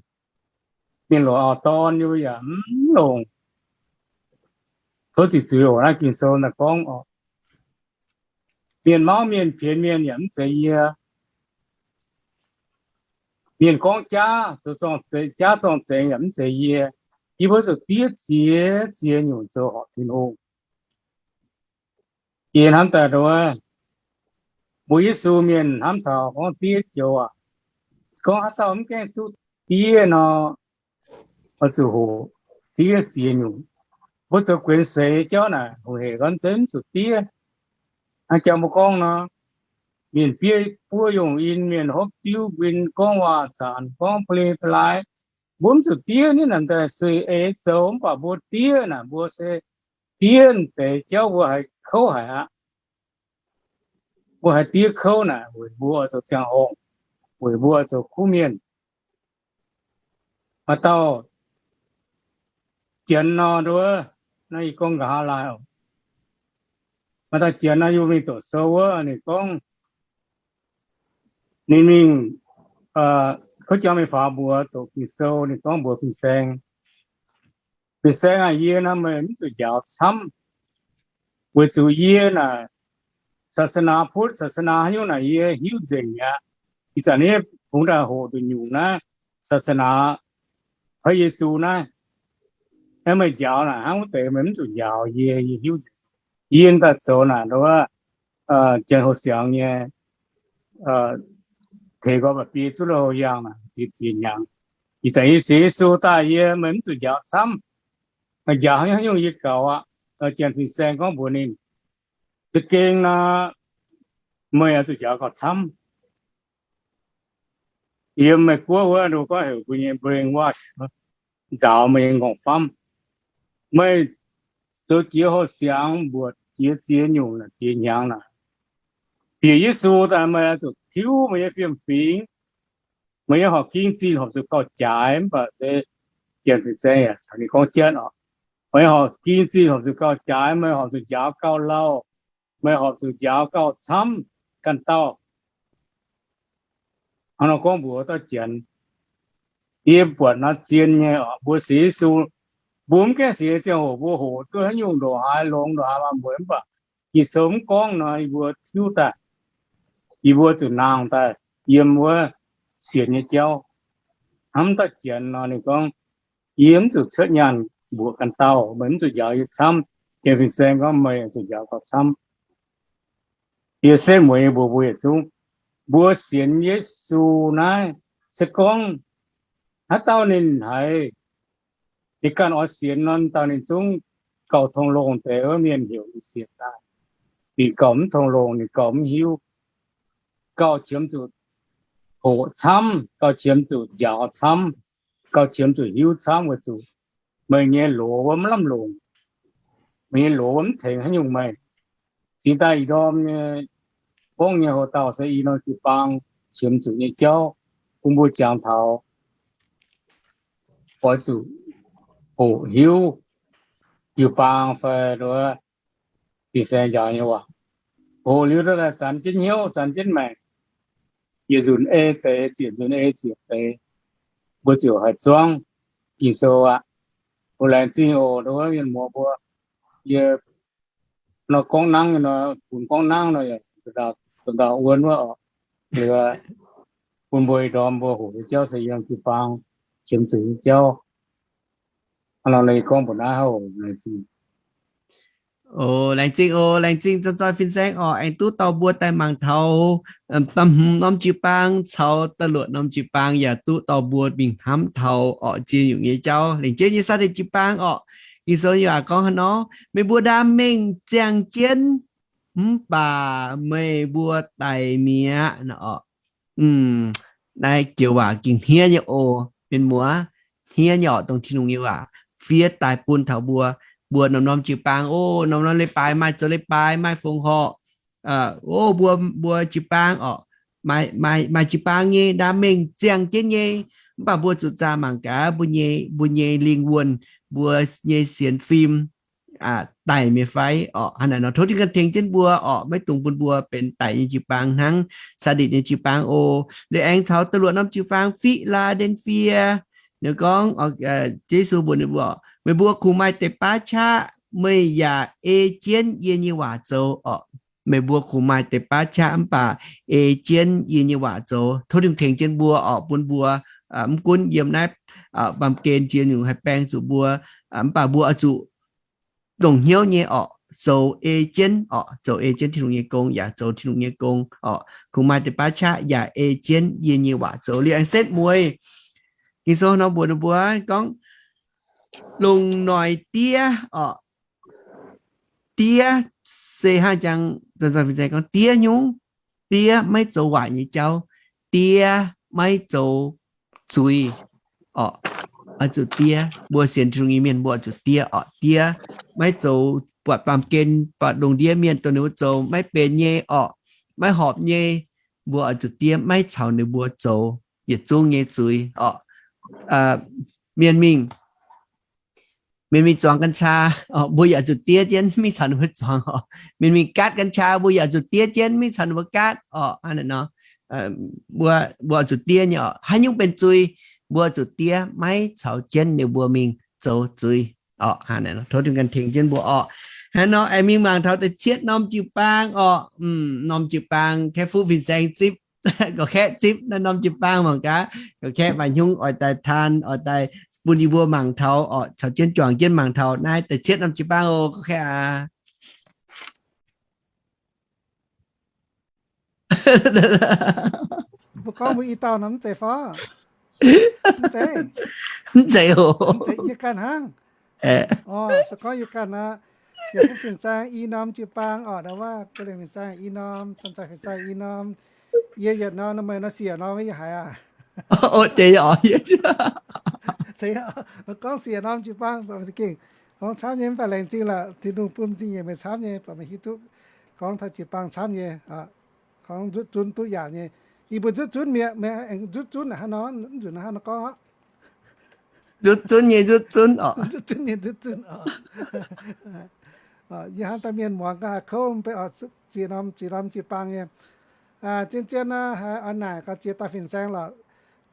Mienh lorz auv-dorn, yie mbuo yaac mv longc. Tov ziqc zuiz oc, naaiv Ging-Sou naaiv gorngv oc. Mienh mauv mienh pienx mienh yaac mv zeiz yie. Mienh gorngv jaav, zoux zorng-zengx, jaav zorng-zengx yaac mv zeiz yie. Yie mbuo zuqc diev ziex ziex nyungc zoux horpc Tin-Hungh. Yie hnamv daaih nduov, mbuo Yesu mienh hnamv taux gorngv diev joux aac, gorngv haaix dauh mv gaengh duqv diev nor, oix zuqc hoqc diev ziex nyungc. Mbuo zoux guenx seix jauv naaic, hoqc hec gorngv zeiz mv zuqc diev. Hnangv jang mbuo gorngv nor, mienh bieiv buov yungh in, mienh hopv diuv nquin, gorngv waac-zanc, gorngv pa'li pa'laaix, mbuo mv zuqc diev. Ninh naaic daaih sueih eix zoux, mv baac mbuo diev naaic, mbuo se diev deix jauv mbuo haih kouv haic aqv. Mbuo haih diev kouv naaic weic mbuo oix zoux ziangh horngh, weic mbuo oix zoux kuv mienh. Maaih dauh janx nor nduov, naaiv yie gorngv nqa'haav laai oc. Maaih dauh janx nor yie mbuo mingh doqc sou wuov, ninh gorngv, ninh mingh, kuv jangx mingh faaux mbuox doqc Ging-Sou, ninh gorngv mbuox fin-saeng, Fin-saeng aah, yie naaiv meih mv zuqc njaaux camv, weic zuqc yie naaic ศาสนาพุทธ, ศาสนา haaix nyungc naaic yie hiuv nzengc mi'aqv. Ih zanc yie kungx daaih hoqc nduqc nyungc naaiv ศาสนา พระเยซู naaiv. Naaiv meih njaaux naaic hnangv wuov deix meih mv zuqc njaaux yie, yie hiuv nzengc. Yie daaih zoux naaic nduov, janx-hoh siangx nyei tengx nqoi ba'biei zuqv lui-houx yangh naaic ziex ziex hnyangx. Ih zanc yie sienx Yesu daaih yie meih mv zuqc njaaux camv. Meih njaaux haaix nyungc yie gaux aqv. Janx fin-saeng gorngv mbuox ninh, za'gengh nor, meih oix zuqc njaaux gauh camv. Yiem Meiv-Guoqv wuov nduov gorngv heuc mbuo nyei brainwash, nzaaux meih nyei m'nqorngv-famv. Meih zoux jiex hoh siangx mbuoqc jiex ziex nyungc naaic, ziex hnyangx naaic, bieqc Yesu daaih meih oix zuqc tiuv meih nyei fiem-fingx. Meih nyei horqc ging zinh horpc zuqc gauh jaaix, mv baac se janx fin-saeng yaac caux ninh gorngv janx oc. Meih nyei horqc ging zinh horpc zuqc gauh jaaix, meih horpc zuqc njaaux gauh lauh, meih horpc zuqc njaaux gauh camv ganh dauh. Hnangv nor gorngv mbuox dauh janx. Yie buatc nor zien nyei oc, mbuo sienx Yesu, mbuo mv gaengh sienx nyei ziangh hoc mbuo hoqc duqv haaix nyungc ndongc haaix, longx ndongc haaix, maaih mbuox mv baac Ging-Sou mv gorngv nor, yie mbuo tiuv daaih, yie mbuo zuqc nangh daaih yiem wuov sienx nyei jauv. Hnamv dauh janx nor, ninh gorngv, yie mv zuqc cuotv nyaanh mbuoqc ganh dauh, meih mv zuqc njaaux yie camv. Janx fin-saeng gorngv, meih zuqc njaaux gauh camv. Yie setv mueiz nyei mbuox mbuo yietc zungv, mbuo sienx Yesu naaiv, se gorngv haaix dauh ninh haiz ninh ganh oix sienx nor, dauh ninh zungv gauh tong longh deix wuov mienh heuc ninh sienx daaih. Ninh gauh mv tong longh, ninh gauh mv hiuv, gauh qiemx zuqc hoqc camv, gauh qiemx zuqc njaaux camv, gauh qiemx zuqc hiuv camv weic zuqc meih nyei loz wuov mv lamh longc. Meih nyei loz wuov mv tengx haaix nyungc meih. Cingx daaih ih ndorm nyei gorngv nyei hoc-dauh se i norm jiu-baang qiemx zuqc nyei jauv bun mbuo jangx taux oix zuqc hoqc hiuv jiu-baang fai nduov fin-saeng njaaux nyei waac. Hoqc liuz daaih zanx jienv hnyouv, zanx jienv maengc, yietc nzunc ei deix, ziepc nzunc ei ziepc deix, mbuo ziouc haih zuangv Ging-Sou aqv. Mbuo laengz zingh oc, nduov mienh muoz mbuo. Yie nor gorngv nangv nor, funx gorngv nangv nor, dongh dauh wuon wuov oc, bun mbuo ih ndorm mbuo hoqc nyei jauv se yiem jiu-baang qiemx zuqc nyei jauv. Hnangv nor gorngv mbuox naaiv oc, laengz zingh. O, laengz zingh o, laengz zingh zoih zoih fin-saeng orqc, aengx duqv dorh mbuo daaih mangc taux, em, da'hmz norm jiu-baang caux da'luoqc norm jiu-baang yaac duqv dorh mbuo mingh hnamv taux orqc, ziex nyungc nyei jauv. Lengc jeiv nyei saax deix jiu-baang orqc, Ging-Sou yaac gorngv haaix nor, meih mbuo ndaam mengh ziangh jienv mv baac meih mbuo daic mi'aqv nor orqc. Naaiv joux waac gengh hniev nyei oc, mienh muoz, hniev nyei orqc, dongh Tin-Hungh nyei waac fiev daaih bun taux mbuo. Mbuo norm-norm jiu-baang oc, norm-norm leiz-baaix maaih zoux leiz-baaix, maaih fongc horc. O, mbuo, mbuo jiu-baang orqc, maaih, maaih jiu-baang nyei, ndaam mengh ziangh jienv nyei, mv baac mbuo zuqc zaah mangc gaax mbuo nyei, mbuo nyei lingh wuonh, mbuo nyei sienx fim daic mi'aqv fai orqc. Hnangv naaic nor tov Tin-Hungh ganh tengx jienv mbuo orqc, maiv dungx bun mbuo benx daic nyei jiu-baang hnangv Saaditc nyei jiu-baang oc. Liuz aengx caux da'luoqc norm jiu-baang Fi^laa^nden^fie, ninh gorngv, Yesu mbuox ninh mbuo, meih mbuo kungx maaih deix baav qaqv, meih yaac ei jienv yie nyei waac zoux orqc. Meih mbuo kungx maaih deix baav qaqv mv baac ei jienv yie nyei waac zoux. Tov Tin-Hungh tengx jienv mbuo orqc, bun mbuo mv gunv yiem naaiv baamh gen ziex nyungc haih baeng zuqc mbuo, mv baac mbuo oix zuqc longc hnyouv nyei orqc, zoux ei jienv orqc, zoux ei jienv Tin-Hungh nyei gong yaac zoux Tin-Hungh nyei gong orqc. Kungx maaih deix baav qaqv yaac ei jienv yie nyei waac zoux. Liuz aengx setv mueiz, Ging-Sou nor mbuox ninh mbuo gorngv, longc noic diev orqc, diev se hnangv jangx, gorngv diev nyungc, diev maiv zoux waaic nyei jauv, diev maiv zoux zuiz orqc. Oix zuqc diev, mbuo sienx Tin-Hungh nyei mienh mbuo oix zuqc diev orqc. Diev maiv zoux buatc baamh gen, buatc lungh ndiev mienh dongh ninh mbuo zoux maiv benx nyei orqc, maiv horpc nyei, mbuo oix zuqc diev maiv caux ninh mbuo zoux yietc zungv nyei zuiz orqc. Mienh mingh, mienh mingh zuangx กัญชา orqc, mbuo yaac zuqc diev jienv maiv caux ninh mbuo zuangx orqc. Mienh mingh กัญชา mbuo yaac zuqc diev jienv maiv caux ninh mbuo กัญชา orqc. Hnangv naaic nor, mbuo, mbuo oix zuqc diev nyei orqc. Haaix nyungc benx zuiz, mbuo zuqc diev maiv caux jienv ninh mbuo mingh zoux zuiz orqc. Hnangv naaic nor tov Tin-Hungh ganh tengx jienv mbuo orqc. Hnangv nor aengx mingh mangc taux da'cietv norm jiu-baang orqc. Norm jiu-baang kaeqv fuqv fin-saeng zipv, gorqv-kaeqv zipv naaiv norm jiu-baang mangc gaax. Gorqv-kaeqv maaih hnyungv oix daaih taan, oix daaih bun yie mbuo mangc taux orqc, caux jienv juangc jienv mangc taux naaiv da'cietv norm jiu-baang oc, gorqv-kaeqv aac. Mbuo gorngv mbuo i dauh nor mv zeiz fai? Mv zeiz. Mv zeiz oc. Mv zeiz yie ganh hnangv. Orqc, se gorngv yie ganh aqv. Yaac fuqv fin-saeng i norm jiu-baang orqc, ndau wuov guv lengh fin-saeng i norm, canh zaih fin-saeng i norm. Yie yietc norm, meih nor siec norm yie haiz aqv. Gorngv siec norm jiu-baang, gengh gorngv camv nyei mv baac laengz zingh lorqc, Tin-Hungh bun zingh nyeic meih camv nyei, baac meih hiuv duqv gorngv taux jiu-baang camv nyei. Gorngv nzutv zunv duqv yaac nyei. Yie mbuo nzutv zunv mi'aqv, meih aengx nzutv zunv hnangv nor, nzunc hnangv nor gorngv orqc. Nzutv zunv nyei nzutv zunv orqc. Nzutv zunv nyei nzutv zunv orqc. Yie hnamv daaih mienh muangx ga'haaix kouv mv bei orqc, ziex norm, ziex norm jiu-baang nyei. Zien-zien nor, haiz oix naaic gaax ziex dauh fin-saeng lorqc,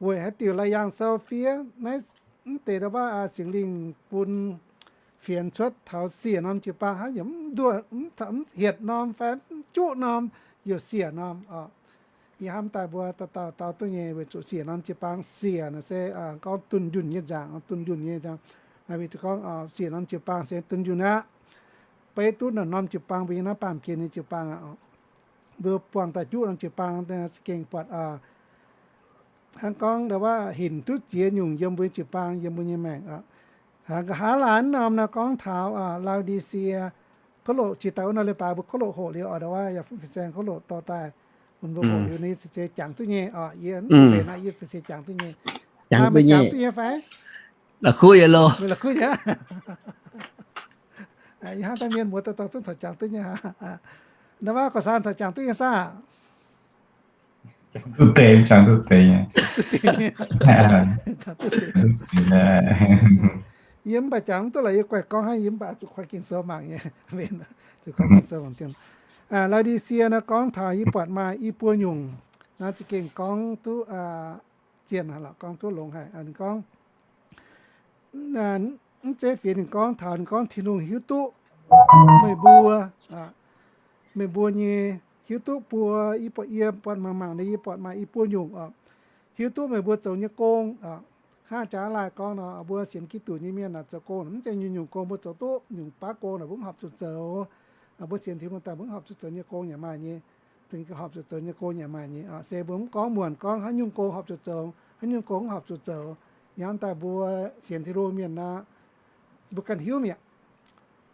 weic haaix diuc Laauc Yaangh Sou fiev naaiv mv deix ndau wuov Singx Lingh bun fienx cuotv taux siec norm jiu-baang hnangv, yaac mv nduoh, mv hietc norm fai mv juqv norm, youc siec norm orqc. Yie hnamv daaih mbuo dauh dauh dau duqv nyei, weic zuqc siec norm jiu-baang, siec naaic se gorngv dunh yunh nyei nzaangc, dunh yunh nyei nzaangc. Naaiv weic zuqc gorngv siec norm jiu-baang se dunh yunh aqv. Beiv duqv norm-norm jiu-baang mbuo nyei naaiv baamh gen nyei jiu-baang aqv. Mbuo buangh daaih juqv norm jiu-baang se gengh buatc hnangv gorngv ndau wuov hinc duqv ziex nyungc yiem mbuo nyei jiu-baang, yiem mbuo nyei maengc aqv. Hnangv nqa'haav laanh norm naaiv gorngv taux Lau^di^sie โคโล jiex daaih wuov nor leiz-baaix mbuo โคโล hoqc liuz orqc, ndau wuov yaac fuqv fin-saeng โคโล dorh daaih bun mbuo hoqc liuz ninh se jangx duqv nyei orqc. Yie mv zeiz naaiv, yie se jangx duqv nyei. Jangx duqv nyei fai? La'kuqv yaac loh. La'kuqv yaac. Yie hnamv daaih mienh muoz dauh dauh zungv corc jangx duqv nyei. Ndau wuov gorqv-saan corc jangx duqv nyei saah? Duqv deix, jangx duqv deix nyei. Yie mv baac jangx mv duqv lorqc, yie guaih gorngv hnangv, yie mv baac zuqc kuaih Ging-Sou mangc nyei. Zuqc kuaih Ging-Sou mangc diemv. Lau^di^sie naaiv gorngv taux yie buatc maaih i buo nyungc, naaiv za'gengh gorngv duqv zienh haic lorqc, gorngv duqv longx haic. Ninh gorngv, mv zeiz fienx, ninh gorngv taux, ninh gorngv Tin-Hungh hiuv duqv meih mbuo, meih mbuo nyei, hiuv duqv buo, yie buatc, yie buatc mangc mangc nor, yie buatc maaih i buo nyungc orqc, hiuv duqv meih mbuo zoux nyei gong orqc. Hnangv jaax laaih gorngv nor, mbuo sienx Giduc nyei mienh naaic zoux gong mv zeiz nyungc-nyungc gong mbuo zoux duqv, nyungc baav gong naaic mbuo mv horpc zuqc zoux. Mbuo sienx Tin-Hungh daaih mbuo mv horpc zuqc zoux nyei gong yaac maaih nyei, dingc horpc zuqc zoux nyei gong yaac maaih nyei. Se mbuo mv gorngv muonc gorngv haaix nyungc gong horpc zuqc zoux, haaix nyungc gong mv horpc zuqc zoux. Yaac daaih mbuo sienx Tin-Hungh mienh nor, mbuo ganh hiuv mi'aqv.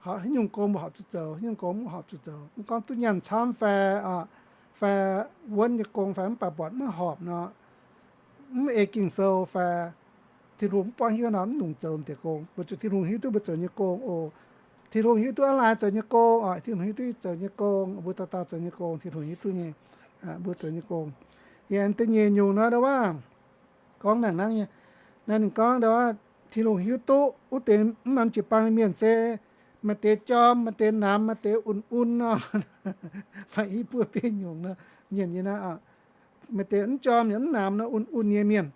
Haaix nyungc gong mbuo horpc zuqc zoux, haaix nyungc gong mv horpc zuqc zoux. Mv gorngv duqv nyaanh camv fai, fai wuonv nyei gong fai mv baac buatc maiv horpc nor, mv ei Ging-Sou fai Tin-Hungh mv buangv hiuv nor, mv nungx zoux deix gong. Weic zuqc Tin-Hungh hiuv duqv mbuo zoux nyei gong oc. Tin-Hungh hiuv duqv aav laai zoux nyei gong oc. Tin-Hungh hiuv duqv yie zoux nyei gong, mbuo dauh dauh zoux nyei gong Tin-Hungh hiuv duqv nyei. Mbuo zoux nyei gong, yie aengx da'nyeic nyungc nor, ndau waac gorngv naaic hnangv nyei. Naaiv ninh gorngv ndau waac Tin-Hungh hiuv duqv wuov deix mv norm jiu-baang mienh se maaih deix jorm, maaih deix namx, maaih deix un-un nor. Fai i buo biei nyungc nor, mienh nyei naaiv, maaih deix mv jorm yaac mv namx nor, un-un nyei mienh.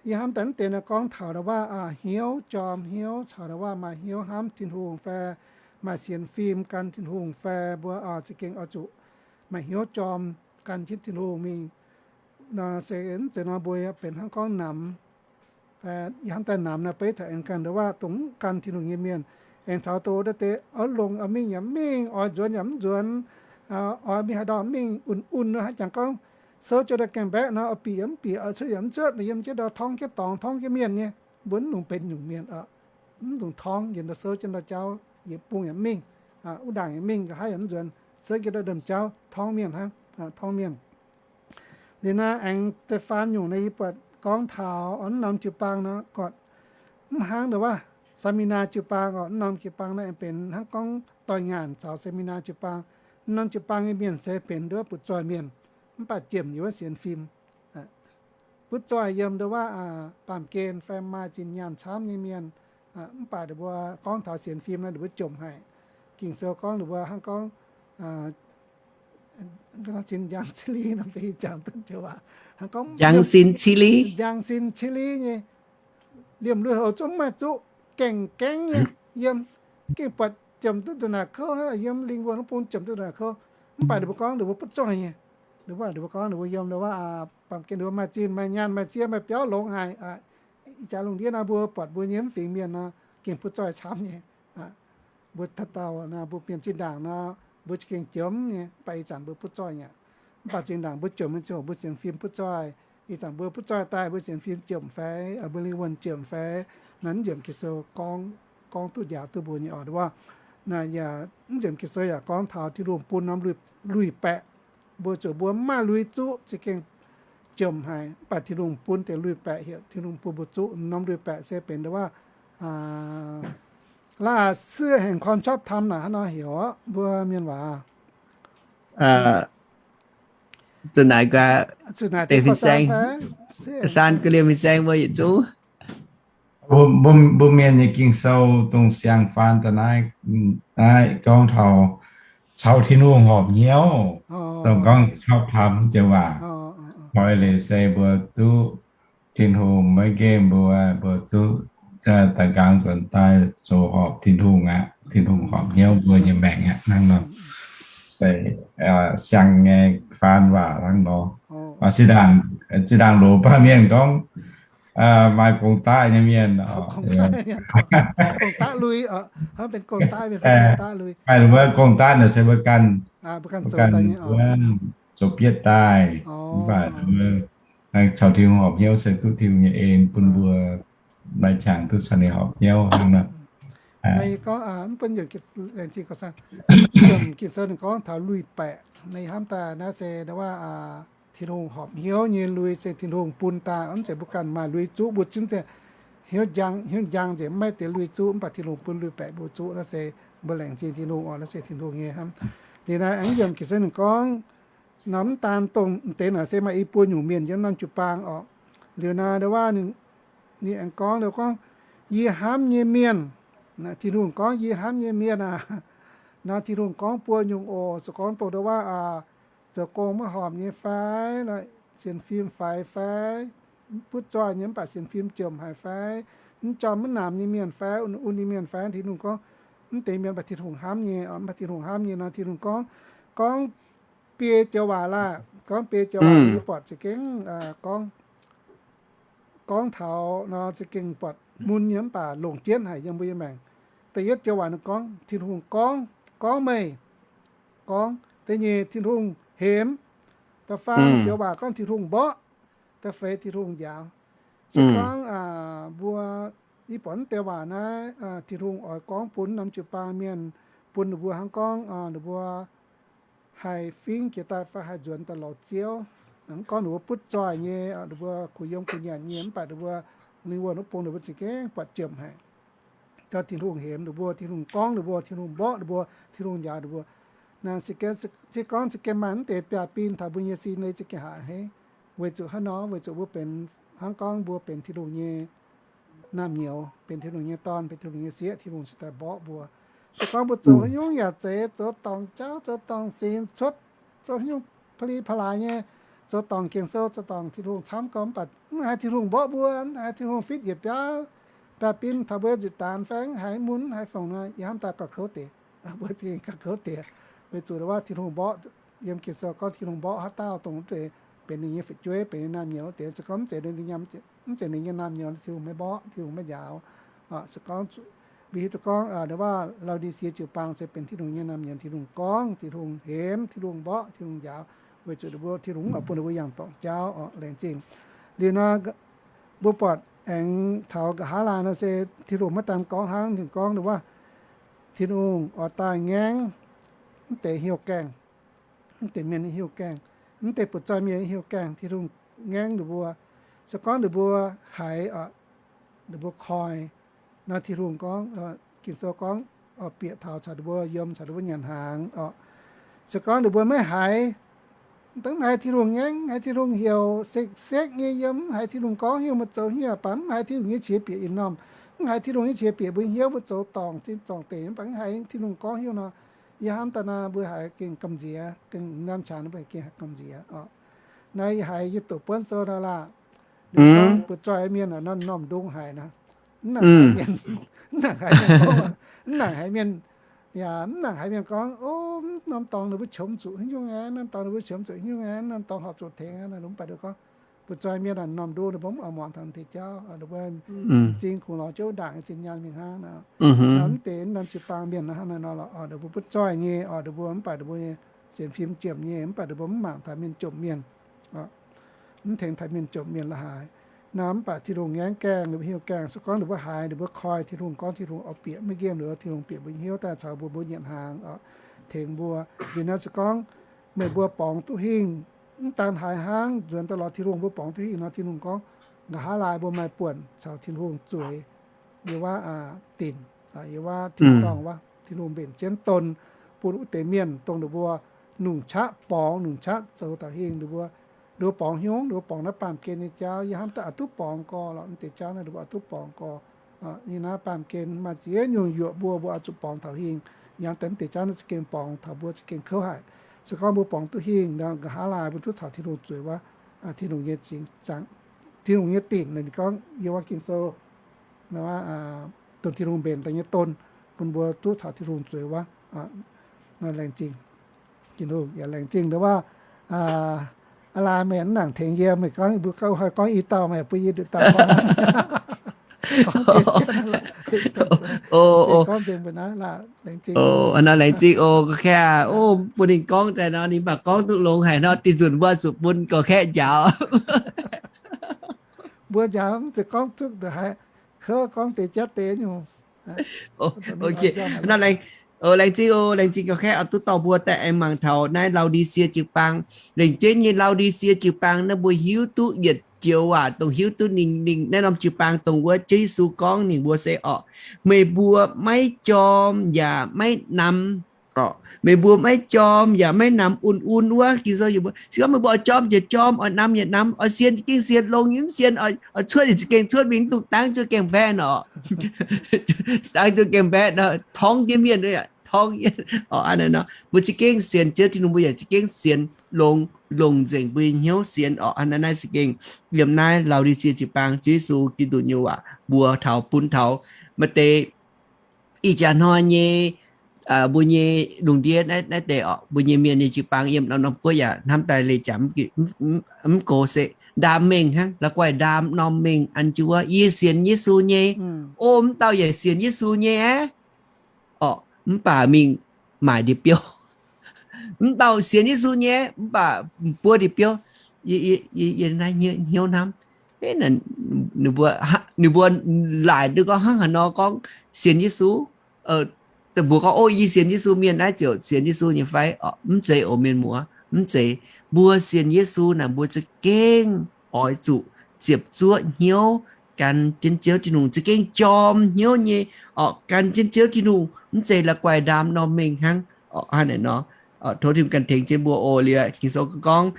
Yie hnamv daaih mv deix naaiv gorngv taux ndau waac hnyouv jorm hnyouv caux ndau waac maaih hnyouv hnamv Tin-Hungh fai maaih sienx fim gan Tin-Hungh fai mbuo za'gengh oix zuqc maaih hnyouv jorm gan jienv Tin-Hungh mingh. Nor se mv zeiz nor mbuo benx hnangv gorngv namx. Fai yie hnamv daaih namx naaiv beiv taux aengx ganh ndau waac dongh mv gan Tin-Hungh nyei mienh, aengx caux doz deix oix longx oix mingh yaac mv mingh, oix nzuonx yaac mv nzuonx, oix mingh haaix ndau mingh un-un nor, hnangv jangx gorngv souv jienv ndau gaengh mbaeqv nor, oix bieqc yaac mv bieqc, oix cuotv yaac mv cuotv, yiem jienv ndau torngv jienv dorngx torngv jienv mienh nyei. Mbuo mv nungx benx nyungc mienh oc. Mv nungx torngv, yiem ndau souv jienv ndau jauv, yietc bung yaac mv mingh, wuov ndaangc yaac mv mingh, nqa'haav yaac mv nzuonx, souv jienv ndau domh jauv torngv mienh hnangv, torngv mienh. Liuz naaiv aengx da'faam nyungc naaiv yie buatc gorngv taux mv norm jiu-baang nor, gorqv mv hnangv ndau waac seminar jiu-baang oc. Mv norm jiu-baang naaiv aengx benx hnangv gorngv doix-ngaanc caux seminar jiu-baang. Mv norm jiu-baang nyei mienh se benx ndau butv-zoih mienh, mv baac jomc yiem wuov sienx fim. Butv-zoih yiem ndau waac baamh gen fai maaih zinh nyaanh camv nyei mienh, mv baac ninh mbuo gorngv taux sienx fim nor ninh mbuo jomc haic. Ging-Sou gorngv ninh mbuo hnangv gorngv zinh njang cili nor, mbuo jangx duqv joux waac, hnangv gorngv njang sin cili, njang sin cili nyei, liemh lui-houx zungv mv maaih zuqv, gaengh gaengv nyei yiem, gengh buatc jomc duqv ndongc naaic kouv, yiem lingh wuonh wuov bung jomc duqv ndongc naaic kouv. Mv baac ninh mbuo gorngv ninh mbuo butv zoih nyei. Ninh mbuo, ninh mbuo gorngv ninh mbuo yiem ndau waac baamh gen ninh mbuo maaih zinh maaih nyaanh maaih sieqv maaih biauv longx haic. Ih jaax lungh ndiev nor mbuo buatc mbuo nyei mv fingx mienh nor, gengh butv zoih camv nyei. Mbuo dauh dauh nor, mbuo mienh zinh ndaangc nor, mbuo za'gengh jomc nyei, mv baac ih zanc mbuo butv zoih aqv. Mv baac zinh ndaangc mbuo jomc nyei ziangh hoc mbuo sienx fim butv zoih. Ih zanc mbuo butv zoih daaih mbuo sienx fim jomc fai, mbuo lingh wuonh jomc fai, naaiv mv njiemc Ging-Sou gorngv, gorngv duqv njaaux duqv mbuo nyei oc, duqv. Naaiv yaac mv njiemc Ging-Sou yaac gorngv taux Tin-Hungh bun norm lui-baeqc. Mbuo zuqc mbuo mv maaih lui zuqv za'gengh jomc haic, mv baac Tin-Hungh bun deix lui-baeqc heuc Tin-Hungh bun mbuo zuqv norm lui-baeqc se benx ndau waac ล่าเสื้อแห่งความชอบธรรม naaic hnangv nor heuc oc, mbuo mienh waac. Zuqc naaic gaax, deix fin-saeng, saan ga'liemh fin-saeng mbuo yietc zungv. Mbuo, mbuo, mbuo mienh nyei Ging-Sou dongh siang-faan daaih naaiv, naaiv gorngv taux caux Tin-Hungh horpc hnyouv, dongh gorngv ชอบธรรม joux waac. Oix leiz se mbuo duqv Tin-Hungh maiv nqemh mbuo, mbuo duqv daaih nqaang nzuonx daaih zoux horpc Tin-Hungh aqv. Tin-Hungh horpc hnyouv mbuo nyei maengc aqv. Hnangv nor se siang nyei faan waac hnangv nor. Zinh ndaangc, zinh ndaangc loz-baav mienh gorngv maaih gong-daqv nyei mienh, maaih wuov gong-daqv naaic se mbuo ganh, mbuo ganh zoux bietv daaih, mv baac caux Tin-Hungh horpc hnyouv se duqv Tin-Hungh nyei en bun mbuo maaih qangx duqv caux ninh horpc hnyouv hnangv nor. Naaiv gorngv mv bun Ging-Sou ninh gorngv taux lui-baeqc. Naaiv hnamv daaih naaiv se ndau waac Tin-Hungh horpc hnyouv nyei lui se Tin-Hungh bun daaih, mv zeiz mbuo ganh maaih lui zuqv mbuo zungv hnyouv njang, hnyouv njang nzengc mv maaih deix lui zuqv, mv baac Tin-Hungh bun lui-baeqc mbuo zuqv. Naaiv se mbuo laengz zingh Tin-Hungh oc. Naaiv se Tin-Hungh nyei hnamv. Liuz naaiv aengx yiem Ging-Sou ninh gorngv, nor mv daan dongh deix naaic se maaih i buo nyungc mienh yiem norm jiu-baang oc. Liuz naaiv ndau waac ninh aengx gorngv, gorngv, yie hnamv nyei mienh. Tin-Hungh gorngv, yie hnamv nyei mienh aac. Nor Tin-Hungh gorngv buo nyungc oc. Se gorngv dongh ndau waac zoux gong maiv horpc nyei fai, sienx fim faix fai, butv zoih nyei mv baac sienx fim jomc haic fai, mv jorm mv namx nyei mienh fai, un-un nyei mienh fai, Tin-Hungh gorngv, mv deix mienh baac Tin-Hungh hnamv nyei, mv baac Tin-Hungh hnamv nyei nor, Tin-Hungh gorngv, gorngv biei joux waac laah, gorngv biei joux waac yie buatc za'gengh gorngv gorngv taux nor za'gengh buatc mun nyei mv baac longc jienv haic yiem mbuo nyei maengc. Da'yietv joux waac ninh gorngv, Tin-Hungh gorngv, gorngv meih, gorngv. Da'nyeic, Tin-Hungh hemx. Da'faam joux waac gorngv Tin-Hungh mborqv. Da'feix, Tin-Hungh njaaux. Se gorngv mbuo, yie buatc naaiv deix waac naaiv, Tin-Hungh oix gorngv bun norm jiu-baang mienh, bun ninh mbuo hnangv gorngv ninh mbuo haih fingx jiex daaih fai haih nzuonx daaih lorz Ziouv. Mv gorngv ninh mbuo butv zoih nyei, ninh mbuo kuh yiem kuh nyanc nyei, mv baac ninh mbuo lingh wuonh wuov bung ninh mbuo za'gengh buatc jomc haic. Gauh Tin-Hungh hemx ninh mbuo, Tin-Hungh gorngv ninh mbuo, Tin-Hungh mborqv ninh mbuo, Tin-Hungh njaaux ninh mbuo. Naaiv se gorngv za'gengh maaih mv deix biaav-bin taux mbuo nyei sin nyei za'gengh haiz a'hneiv. Weic zuqc hnangv nor, weic zuqc mbuo benx hnangv gorngv mbuo benx Tin-Hungh nyei naamh nyouz, benx Tin-Hungh nyei dorn, benx Tin-Hungh nyei sieqv, Tin-Hungh cingx daaih mborqv mbuo. Se gorngv mbuo zoux haaix nyungc yaac zeiz, zoux dorngc jauv, zoux dorngc sin cuotv, zoux haaix nyungc pa'li pa'laaix nyei, zoux dorngc Ging-Sou, zoux dorngc Tin-Hungh camv gorngv, mv baac mv haiz Tin-Hungh mborqv mbuo, mv haiz Tin-Hungh fitv yietc biauv biaav-bin taux mbuo nzuih daanx fai mv haiz mun, mv haiz fongc nor, yie hnamv daaih gauh kouv deix. Mbuo gauh kouv deix, weic zuqc wuov Tin-Hungh mborqv yiem Ging-Sou gorngv Tin-Hungh mborqv haaix dauh dongh wuov deix benx ninh nyei fu'jueiv, benx ninh naamh nyouz wuov deix. Se gorngv mv zeiz ninh nyei naamh nyouz, Tin-Hungh maiv mborqv, Tin-Hungh maiv njaaux. Se gorngv mbuo hiuv duqv gorngv ndau wuov Laodicea jiu-baang se benx Tin-Hungh nyei naamh nyouz. Tin-Hungh gorngv, Tin-Hungh hemx, Tin-Hungh mborqv, Tin-Hungh njaaux, weic zuqc ninh mbuo Tin-Hungh oix bun ninh mbuo yangh dorngc jauv oc. Laengz zingh. Liuz nor, mbuo buatc aengx taux nqa'haav laai nor se Tin-Hungh maiv daan gorngv hnangv, Tin-Hungh gorngv ndau wuov, Tin-Hungh oix daaih ngaengv mv deix hnyouv gaengh, mv deix mienh nyei hnyouv gaengh, mv deix butv-zoih mienh nyei hnyouv gaengh. Tin-Hungh ngaengv ninh mbuo. Se gorngv ninh mbuo haiz, ninh mbuo koi, nor Tin-Hungh gorngv, Ging-Sou gorngv, bieqc taux caux ninh mbuo yiem, caux ninh mbuo nyanc hnaangx oc. Se gorngv ninh mbuo maiv haiz, dangv mv haiz Tin-Hungh ngaengv, mv haiz Tin-Hungh heuc, sekv-sekv nyei yiem, mv haiz Tin-Hungh gorngv heuc mbuo zoux hnyouv baac mv haiz Tin-Hungh nyei qiex bieqc yietc norm, mv haiz Tin-Hungh nyei qiex bieqc mbuo hnyouv, mbuo zoux dorngc zinh dorngc deix mv baac mv haiz Tin-Hungh gorngv heuc nor, yie hnamv daaih naaic mbuo haiz gengh gamh nziex, gengh norm qangx ninh mbuo gengh haiz gamh nziex oc. Naaiv yie haiz yie doqc buonv sou nor laah, ninh gorngv butv-zoih mienh norm-norm ndongc haic nor, mv nangc haiz mienh, mv nangc haiz mienh gorngv, mv nangc haiz mienh, yaac mv nangc haiz mienh gorngv, o, norm dorngx ninh mbuo qiemx zuqc haaix nyungc aqv, norm dorngx ninh mbuo qiemx zuqc haaix nyungc aqv, norm dorngx horpc zuqc tengx aqv, mv baac ninh gorngv butv-zoih mienh norm-norm ndongc ninh mbuo mv oix muangx taux deix jauv, ninh mbuo m'zing kungx lorz jienv ndaangc nyei zinh nyaanh mingh hnangv nor. Mv deix norm jiu-baang mienh hnangv naaiv nor lorqc, ninh mbuo butv-zoih nyei oc, ninh mbuo mv baac ninh mbuo sienx fim jiem nyei, mv baac ninh mbuo mv mangc taux mienh jomc mienh, mv tengx taux mienh jomc mienh la'haaix. Naaiv mv baac Tin-Hungh ngaengv gaengh, ninh mbuo hnyouv gaengh, se gorngv ninh mbuo haiz, ninh mbuo koi Tin-Hungh gorngv Tin-Hungh oix bieqc maiv nqemh, ninh mbuo Tin-Hungh bieqc mbuo hnyouv daaih caux mbuo, mbuo nyanc hnaangx oc, tengx mbuo. Liuz nor se gorngv meih mbuo borngz duqv hingh, mv daan haiz hnangv, nzuonx daaih lorz Tin-Hungh mbuo borngz duqv hingh nor, Tin-Hungh gorngv, nqa'haav laai mbuo maaih buonc caux Tin-Hungh zueiz yiem wuov dinc, yiem wuov tin-dorngh wuov, Tin-Hungh mbenc jienv don bun wuov deix mienh dongh ninh mbuo nungx qaqv borngz, nungx qaqv zoux taux hingh. Ninh mbuo, ninh mbuo borngz hnyouv, ninh mbuo borngz naaiv baamh gen nyei jauv, yie hnamv daaih oix duqv borngz gorx lorqc. Mv deix jauv naaiv ninh mbuo oix duqv borngz gorx. Yiem naaiv baamh gen maaih ziex nyungc yuoqc mbuo, mbuo oix zuqc borngz taux hingh. Yie hnamv daaih mv deix jauv naaiv za'gengh borngz taux mbuo za'gengh kouv haic. Se gorngv mbuo borngz duqv hingh, nqa'haav laai mbuo duqv taux Tin-Hungh zueiz wuov, Tin-Hungh nyei zingx zaangc, Tin-Hungh nyei dinc, ninh gorngv yiem wuov Ging-Sou, dongh Tin-Hungh mbenc daaih nyei don, bun mbuo duqv taux Tin-Hungh zueiz wuov. Laengz zingh. Tin-Hungh yaac laengz zingh ndau wuov, aa, laai meih mv nangc tengx yie, meih gorngv mbuo gauh haih gorngv i dauh, meih bun yie nduqc dauh gorngv. Gorngv nzengc mbuo naaiv laah, laengz zingh. Nor laengz zingh oc, gorqv-kaeqv. O, bun ninh gorngv daaih nor, ninh mv baac gorngv duqv longx haic nor, dinh nzunc mbuo zuqc bun gorqv-kaeqv njaaux. Mbuo njaaux mv zeiz gorngv duqv haiz, kouv gorngv deix jatv deix nyungc. Nor laengz, laengz zingh oc, laengz zingh gorqv-kaeqv oix duqv dorh mbuo daaih aengx mangc taux naaiv Laodicea jiu-baang. Lengc jeiv nyei Laodicea jiu-baang naaiv mbuo hiuv duqv yietc joux waac dongh hiuv duqv ninh, ninh naaiv norm jiu-baang dongh wuov Ziouv Yesu gorngv ninh mbuo se oc, meih mbuo maiv jorm yaac maiv namx. Meih mbuo maiv jorm yaac maiv namx un-un wuov. Ging-Sou yaac mbuox se gorngv meih mbuo oix jorm yaac jorm, oix namx yaac namx, oix sienx yaac gengh sienx, longx yaac mv sienx, oix cuotv yaac za'gengh cuotv mingh, mv dungx dangv jienv gaengh mbaeqv nor. Dangv jienv gaengh mbaeqv nor, torngv jienv mienh, torngv jienv. Mbuo za'gengh sienx Ziouv Tin-Hungh, mbuo yaac za'gengh sienx longx, longc nzengc mbuo nyei hnyouv sienx oc. Hnangv naaiv za'gengh yiem naaiv Laodicea jiu-baang, Ziouv Yesu Giduc nyei waac mbuox taux, bun taux maaih deix ih jaax hnoi nyei, mbuo nyei lungh ndiev naaiv deix oc, mbuo nyei mienh nyei jiu-baang yiem norm-norm guoqv yaac hnamv daaih leih jaax mv gox se ndaam mengh hnangv, la'guaih ndaam norm mengh an jienv wuov, yie sienx Yesu nyei. O, mv dauh yaac sienx Yesu nyei aqv. Orqc, mv baac mingh maaic ndie-biouv. Mv dauh sienx Yesu nyei, mv baac buov ndie-biouv. Yie, yie, yie naaiv hnyouv hnamv, ninh mbuo, ninh mbuo laaic duqv gorngv hnangv haaix nor gorngv sienx Yesu. Mbuo gorngv, o, yie sienx Yesu, mienh naaiv ziouc sienx Yesu nyei fai? Mv zeiz oc, mienh muoz, mv zeiz. Mbuo sienx Yesu naaic, mbuo za'gengh oix zuqc ziepc zuoqv hnyouv gan jienv Ziouv Tin-Hungh, za'gengh jorm hnyouv nyei, orqc, gan jienv Ziouv Tin-Hungh, mv zeiz la'guaih ndaam norm mengh hnangv, orqc, hnangv naaic nor. Tov Tin-Hungh ganh tengx jienv mbuo oc. Liuz Ging-Sou gorngv,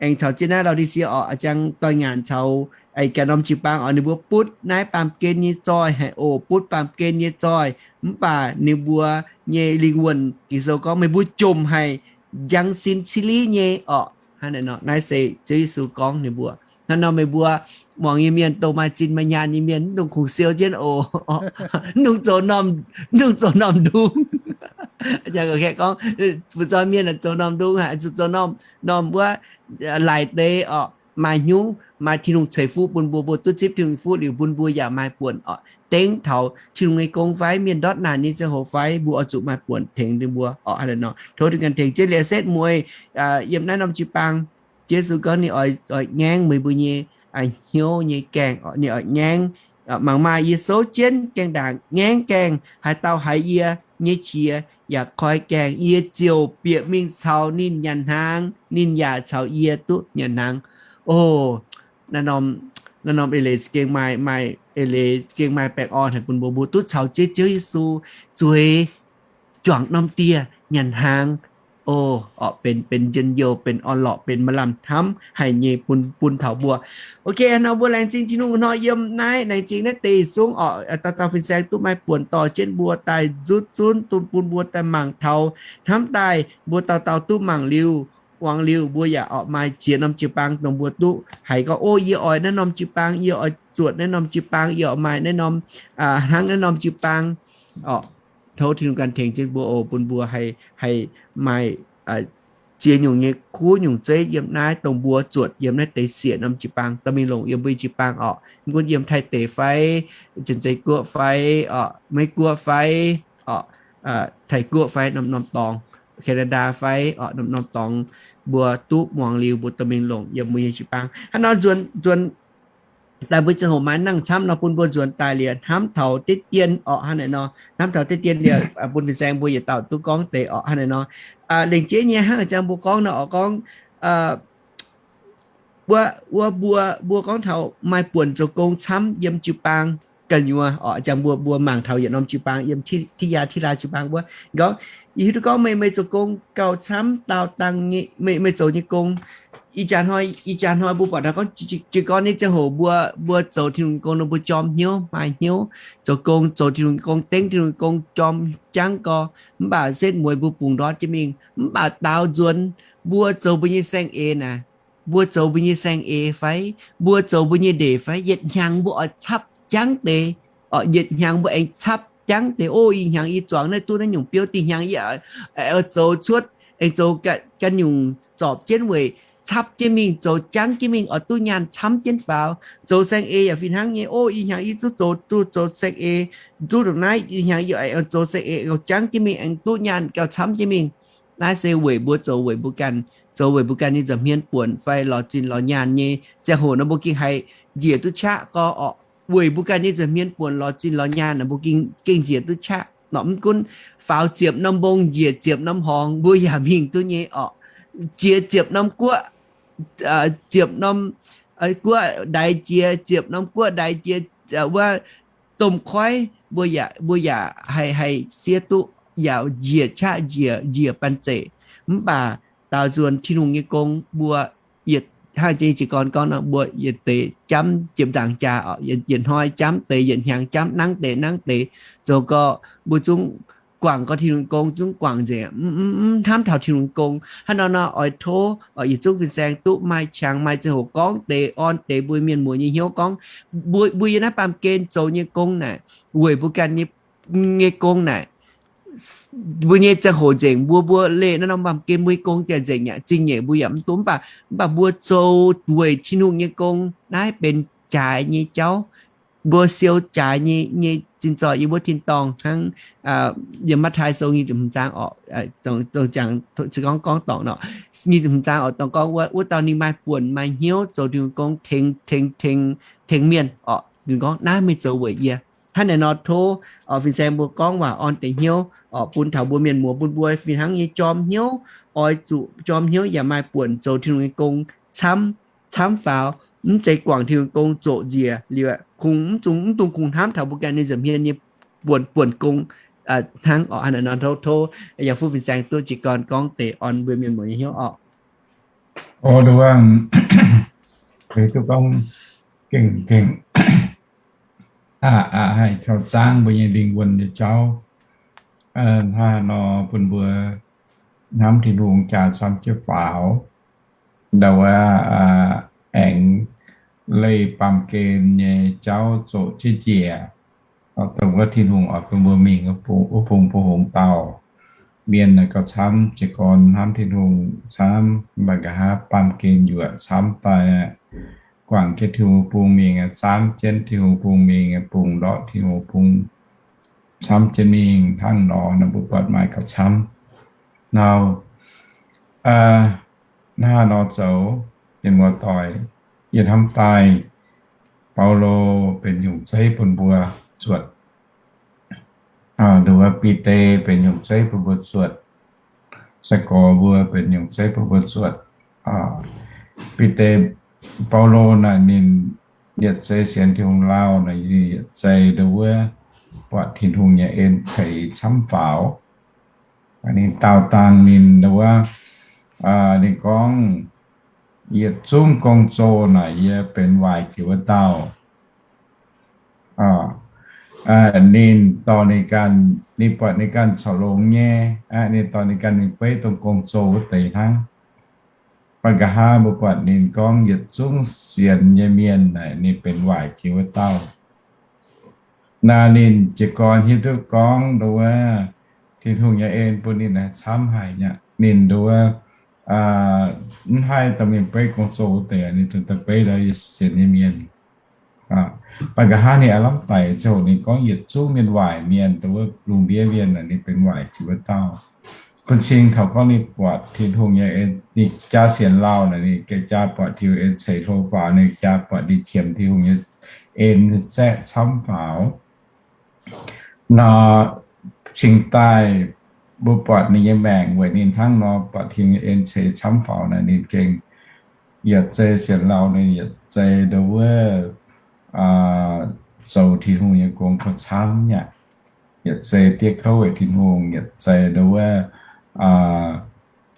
aengx caux jienv naaiv Laodicea orqc, a'jang doix-ngaanc caux, aa, ganh norm jiu-baang orqc, ninh mbuo butv naaiv baamh gen nyei zoih haic oc, butv baamh gen nyei zoih, mv baac ninh mbuo nyei lingh wuonh, Ging-Sou gorngv, meih mbuo jomc haic, njang sin ciliv nyei orqc, hnangv naaic nor. Naaiv se Ziouv Yesu gorngv ninh mbuo. Hnangv nor meih mbuo muangx nyei mienh, dongh maaih zinh maaih nyaanh nyei mienh, mv dungx kungx siou jienv oc. Mv dungx zoux norm, mv dungx zoux norm ndungv. Gorngv, fu'zoux mienh zoux norm ndungv haic, zoux norm, norm wuov, laaix deix orqc, maaih hnyouv, maaih Tin-Hungh ceix fuqv bun mbuo, mbuo duqv zipv Tin-Hungh fuqv liuz, bun mbuo yaac maaih buonc orqc, dengv taux Tin-Hungh nyei gong fai, mienh ndortv naanc nyei ziangh hoc fai, mbuo oix zuqc maaih buonc tengx ninh mbuo orqc, hnangv naaic nor. Tov Tin-Hungh ganh tengx jienv. Liuz setv mueiz, yiem naaiv norm jiu-baang, Yesu gorngv ninh oix, oix ngaengv meih mbuo nyei hnyouv nyei gaengh, ninh oix ngaengv. Mangc maah! Yie souv jienv gaengh ndaangc ngaengv gaengh, haaix dauh haiz yie nyei qiex yaac koi gaengh, yie ziouc bieqc mingh caux ninh nyanc hnaangx, ninh yaac caux yie duqv nyanc hnaangx. O, naaiv norm eix leiz za'gengh maaih, maaih eix leiz za'gengh maaih baengh orn haic bun mbuo, mbuo duqv caux Ziouv, Ziouv Yesu zueiz juangc norm dieh nyanc hnaangx. O, orqc, benx, benx njien-youh, benx orn-lorqc, benx maaih lamh hnamv haic nyei bun, bun taux mbuo. Ok, nor mbuo laengz zingh Tin-Hungh nor yiem naaiv, laengz zingh naaiv deix zungv orqc, dauh dauh fin-saeng duqv maaih buonc dorh jienv mbuo daaih nzutv zunv, dunh bun mbuo daaih mangc taux, hnamv daaih mbuo dauh dauh duqv mangc liuz, muangx liuz, mbuo yaac orqc maaih ziex norm jiu-baang dongh mbuo duqv haiz gorngv, o, yie oix naaiv norm jiu-baang, yie oix zuotc naaiv norm jiu-baang, yie oix maaih naaiv norm, hnangv naaiv norm jiu-baang orqc. Tov Tin-Hungh ganh tengx jienv mbuo oc, bun mbuo haih, haih maaih ziex nyungc nyei kuv nyungc zeiv yiem naaiv dongh mbuo zuotc yiem naaiv deix siec norm jiu-baang dorh mingh longc yiem mbuo nyei jiu-baang orqc. Mv gunv yiem Taiv deic fai, Janx-Zei Guoqv fai, orqc, Meiv Guoqv fai, orqc, Taiv Guoqv fai, norm, norm dorngx, Canada fai, orqc, norm, norm dorngx, mbuo duqv muangx liuz mbuo dorh mingh longc yiem mbuo nyei jiu-baang. Hnangv nor nzuonx, nzuonx daaih mbuo ziangh hoc maaih nangh camv nor bun mbuo nzuonx daaih liuz hnamv taux deix dien orqc, hnangv naaic nor. Hnamv taux deix dien liuz bun fin-saeng mbuo yietc dauh duqv gorngv deix orqc, hnangv naaic nor. Lengc jeiv nyei hnangv a'jang mbuo gorngv nor orqc, gorngv wuov, wuov mbuo, mbuo gorngv taux maaih buonc zoux gong camv yiem jiu-baang gu'nyuoz orqc. A'jang mbuo, mbuo mangc taux yietc norm jiu-baang yiem Tiqv Yaa, Tiqv Laa jiu-baang wuov, gorngv, yie hiuv duqv gorngv meih, meih zoux gong gauh camv daauh dangh nyei, meih, meih zoux nyei gong. Ih jaax hnoi, ih jaax hnoi mbuo buatc taux gorngv jiez gorn nyei ziangh hoc mbuo, mbuo zoux Tin-Hungh gong nor mbuo jorm hnyouv, maaih hnyouv zoux gong, zoux Tin-Hungh gong, dengv Tin-Hungh gong jorm jangv gorx. Mv baac setv mueiz mbuo bungx ndortv jienv mingh. Mv baac daaux nzuonx mbuo zoux mbuo nyei saeng-eix naaic, mbuo zoux mbuo nyei saeng-eix fai, mbuo zoux mbuo nyei ndeic fai, yietc hnyangx mbuo oix capv jangv deix. Orqc, yietc hnyangx mbuo aengx capv jangv deix. O, ih hnyangx yie zuangx naaiv duqv naaiv nyungc biouv, da'hnyangx yie oix zoux cuotv, aengx zoux ganh nyungc zorpc jienv weic capv jienv mingh, zoux jangv jienv mingh oix duqv nyaanh camv jienv faaux. Zoux saeng-eix yaac fih hnangv nyei. O, ih hnyangx yie duqv zoux, duqv zoux saeng-eix, duqv ndongc naaiv, ih hnyangx yie oix zoux saeng-eix gauh jangv jienv mingh, aengx duqv nyaanh gauh camv jienv mingh. Naaiv se weic mbuo zoux weic mbuo ganh, zoux weic mbuo ganh nyei nza'hmien buonc fai lorz zinh lorz nyaanh nyei ziangh hoc nor mbuo gengh haih njiec duqv qaqv gorx orqc. Weic mbuo ganh nyei nza'hmien buonc lorz zinh lorz nyaanh nor mbuo gengh, gengh njiec duqv qaqv. Nor mv gunv faaux ziepc norm mbong njiec ziepc norm horngz mbuo yaac mingh duqv nyei orqc. Jiex ziepc norm guoqv, ziepc norm guoqv ndaix jiex, ziepc norm guoqv ndaix jiex, wuov domh koiv mbuo yaac, mbuo yaac haih, haih siev duqv yaac njiec qaqv njiec, njiec banh zeic. Mv baac daaux nzuonx Tin-Hungh nyei gong mbuo yietc hnangv jiex gorn gorngv nor, mbuo yietc deix jamv jiem nzaangc jaax, yietc hnoi jamv deix, yietc hnyangx jamv nangv deix nangv deix, zoux gorx mbuo zungv guangc gorx Tin-Hungh gong zungv guangc nzengc, mv hnamv taux Tin-Hungh gong. Hnangv nor nor oix tov yietc zungv fin-saeng duqv maaih qangx maaih ziangh hoc gorngv deix orn deix mbuo mienh muoz nyei hnyouv gorngv, mbuo, mbuo yiem naaiv baamh gen zoux nyei gong naaic, weic mbuo ganh nyei, nyei gong naaic, mbuo nyei ziangh hoc nzengc, mbuo, mbuo leih naaiv norm baamh gen mbuo nyei gong ziangh nzengc yaac zingh nyeic, mbuo yaac mv duqv. Mv baac, mv baac mbuo zoux dueic Tin-Hungh nyei gong, naaiv benx jaaix nyei jauv. Mbuo siou jaaix nyei, nyei zinh zoih yiem wuov tin-dorngh hnangv. Yiem Matv^taai Sou nyic ziepc hmz zaang orqc, se gorngv, gorngv dorngc nor, nyic ziepc hmz zaang orqc, dongh gorngv wuov, wuov dauh ninh maaih buonc maaih hnyouv zoux Tin-Hungh gong tengx, tengx, tengx, tengx mienh orqc. Ninh gorngv naaiv meih zoux weic yie. Hnangv naaiv nor tov fin-saeng mbuo gorngv waac orn deix hnyouv orqc, bun taux mbuo mienh muoz, bun mbuo fih hnangv nyei jorm hnyouv, oix zuqc jorm hnyouv yaac maaih buonc zoux Tin-Hungh nyei gong camv, camv faaux. Mv zeiz guangc Tin-Hungh gong zoqc njiec liuz, kungx mv dungx, mv dungx kungx hnamv taux mbuo ganh nyei nza'hmien nyei buonc, buonc gong hnangv orqc. Hnangv naaiv nor tov, tov yaac fuqv fin-saeng duqv jiez gorn gorngv deix orn mbuo mienh muoz nyei hnyouv orqc. O, nduov, duqv gorngv gengh, gengh aqc, aqc haih caux zaangv mbuo nyei lingh wuonh nyei jauv. Hnangv nor bun mbuo hnamv Tin-Hungh jaa camv jienv faaux, ndau wuov aengx leih baamh gen nyei jauv zoqc jienv njiec, dongh wuov Tin-Hungh oix bun mbuo mingh wuov bung, bung hungx dauh. Mienh gauh camv jiez gorn hnamv Tin-Hungh camv, mv baac nqa'haav baamh gen yuoqc camv daaih, guangc jienv Tin-Hungh bung mingh, zaamv jienv Tin-Hungh bung mingh, bungx ndortv Tin-Hungh bung camv jienv mingh. Hnangv nor nor mbuo buatc maaih gauh camv. Nor, hnangv nor zoux, mienh muoz-doic, yie hnamv daaih Baulo benx nyungc zeiv bun mbuo zuotc. Nduov, Bide benx nyungc zeiv bun mbuo zuotc. Sai-gorx mbuo benx nyungc zeiv bun mbuo zuotc. Bide, Baulo naaic ninh yietc zei sienx Tin-Hungh lauh naaic, ninh yietc zei nduov buatc Tin-Hungh nyei en ceix camv faaux. Ninh daauh dangh ninh nduov, ninh gorngv, yietc zungv gong-zoh naaic yie benx waaic jiex wuov dauh. Ninh dorh ninh ganh, ninh buatc ninh ganh corc longx nyei, ninh dorh ninh ganh mingh beiv dongh gong-zoh wuov deix hnangv. Mv baac nqa'haav mbuo buatc ninh gorngv yietc zungv sienx nyei mienh naaic ninh benx waaic jiex wuov dauh. Naaiv ninh jiez gorn hiuv duqv gorngv nduov Tin-Hungh nyei en bun ninh naaic camv haic nyei. Ninh nduov mv haih daaih mingh beiv gong-zoh wuov deix, ninh daaih beiv ndau sienx nyei mienh. Mv baac nqa'haav ninh aav lamh daic ziouc ninh gorngv yietc zungv mienh waaic mienh, dongh wuov lungh ndiev mienh naaic ninh benx waaic jiex wuov dauh. Bun cing taux gorngv ninh buatc Tin-Hungh nyei en, ninh jaa sienx lauh naaic ninh jaa buatc Tin-Hungh en ceix hlo faaux, ninh jaa buatc ninh qiemx Tin-Hungh nyei en zaeqv camv faaux. Nor cingx daaih mbuo buatc ninh nyei maengc weic ninh hnangv nor buatc Tin-Hungh nyei en ceix camv faaux naaic ninh gengh yietc zei sienx lauh, ninh yietc zei nduov zoux Tin-Hungh nyei gong gauh camv nyei. Yietc zei diev kouv weic Tin-Hungh, yietc zei nduov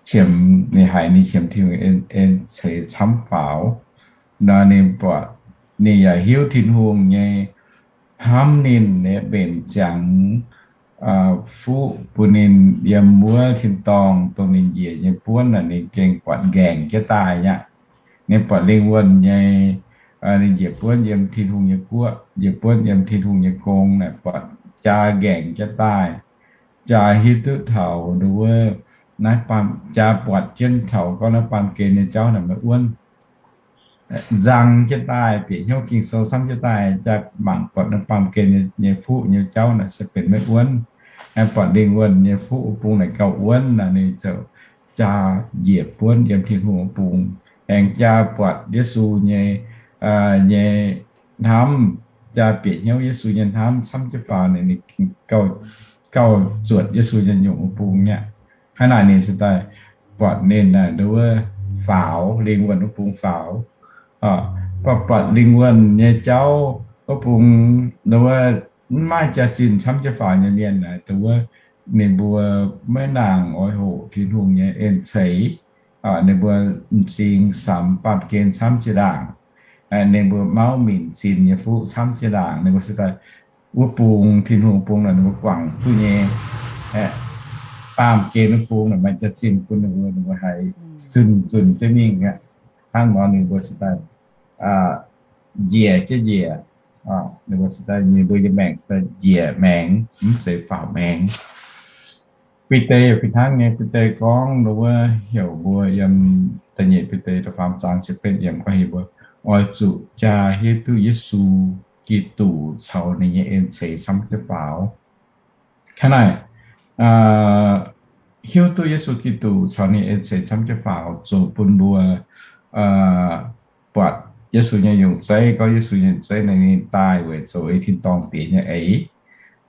qiemx, ninh haiz ninh qiemx Tin-Hungh en ceix camv faaux. Nor ninh buatc, ninh yaac hiuv Tin-Hungh nyei hnamv ninh, ninh mbenc ziangx fuqv bun ninh yiem wuov tin-dorngh dongh ninh njiec nyei buonv naaic ninh gengh buatc nqaengc jienv daaih nyei. Ninh buatc lingh wuonh nyei, ninh njiec buonv yiem Tin-Hungh nyei guoqv, njiec buonv yiem Tin-Hungh nyei gong naaic buatc jaa nqaengc jienv daaih. Jaa hiuv duqv taux nduov naaiv baamh, jaa buatc jienv taux gorngv naaiv baamh gen nyei jauv naaic maiv wuonv. Nzang jienv daaih, bieqc hnyouv Ging-Sou camv jienv daaih, jaa mangc buatc naaiv baamh gen nyei fuqv nyei jauv naaic se benx maiv wuonv. Buatc lingh wuonh nyei fuqv wuov bung naaic gauh wuonv naaic ninh ziouc jaa njiec buonv yiem Tin-Hungh wuov bung. Aengx jaa buatc Yesu nyei, nyei hnamv, jaa bieqc hnyouv Yesu nyei hnamv camv jienv faaux naaic ninh gauh, gauh zuotc Yesu nyei nyungc wuov bung nyei. Hnangv naaic ninh se daaih buatc ninh naaic nduov faaux, lingh wuonh wuov bung faaux. Buatc, buatc lingh wuonh nyei jauv wuov bung nduov mv maaih jaax-zinh camv jienv faaux nyei mienh naaic nduov ninh mbuo maiv nangc oix hoqc Tin-Hungh nyei en ceix. Ninh mbuo m'zing samx baamh gen camv jiex ndaangc. Ninh mbuo mauv minc zinh nyei fuqv camv jiex ndaangc. Ninh mbuo se daaih wuov bung, Tin-Hungh bung naaic ninh mbuo guangc duqv nyei. Baamh gen wuov bung naaic maaih jaax-zinh bun ninh mbuo, ninh mbuo haiz zunh zunc jienv mingh aqv. Hnangv nor ninh mbuo se daaih njiec jienv njiec. Ninh mbuo se daaih, ninh mbuo nyei maengc se daaih njiec maengx, mv zeiz faaux maengx. Bide yaac fih hnangv nyei. Bide gorngv wuov heuc mbuo yiem da'nyeic Bide da'faam zaang ziepc betv yiemc gorngv heuc mbuo oix zuqc jaa hiuv duqv Yesu Giduc caux ninh nyei en-ceix camv jienv faaux. Hnangv naaic, hiuv duqv Yesu Giduc caux ninh en-ceix camv jienv faaux zoux bun mbuo buatc Yesu nyei yungh zeiv, gorngv Yesu nyei yungh zeiv naaic ninh daaih weic zoux ei tin-dorngh diex nyei eix.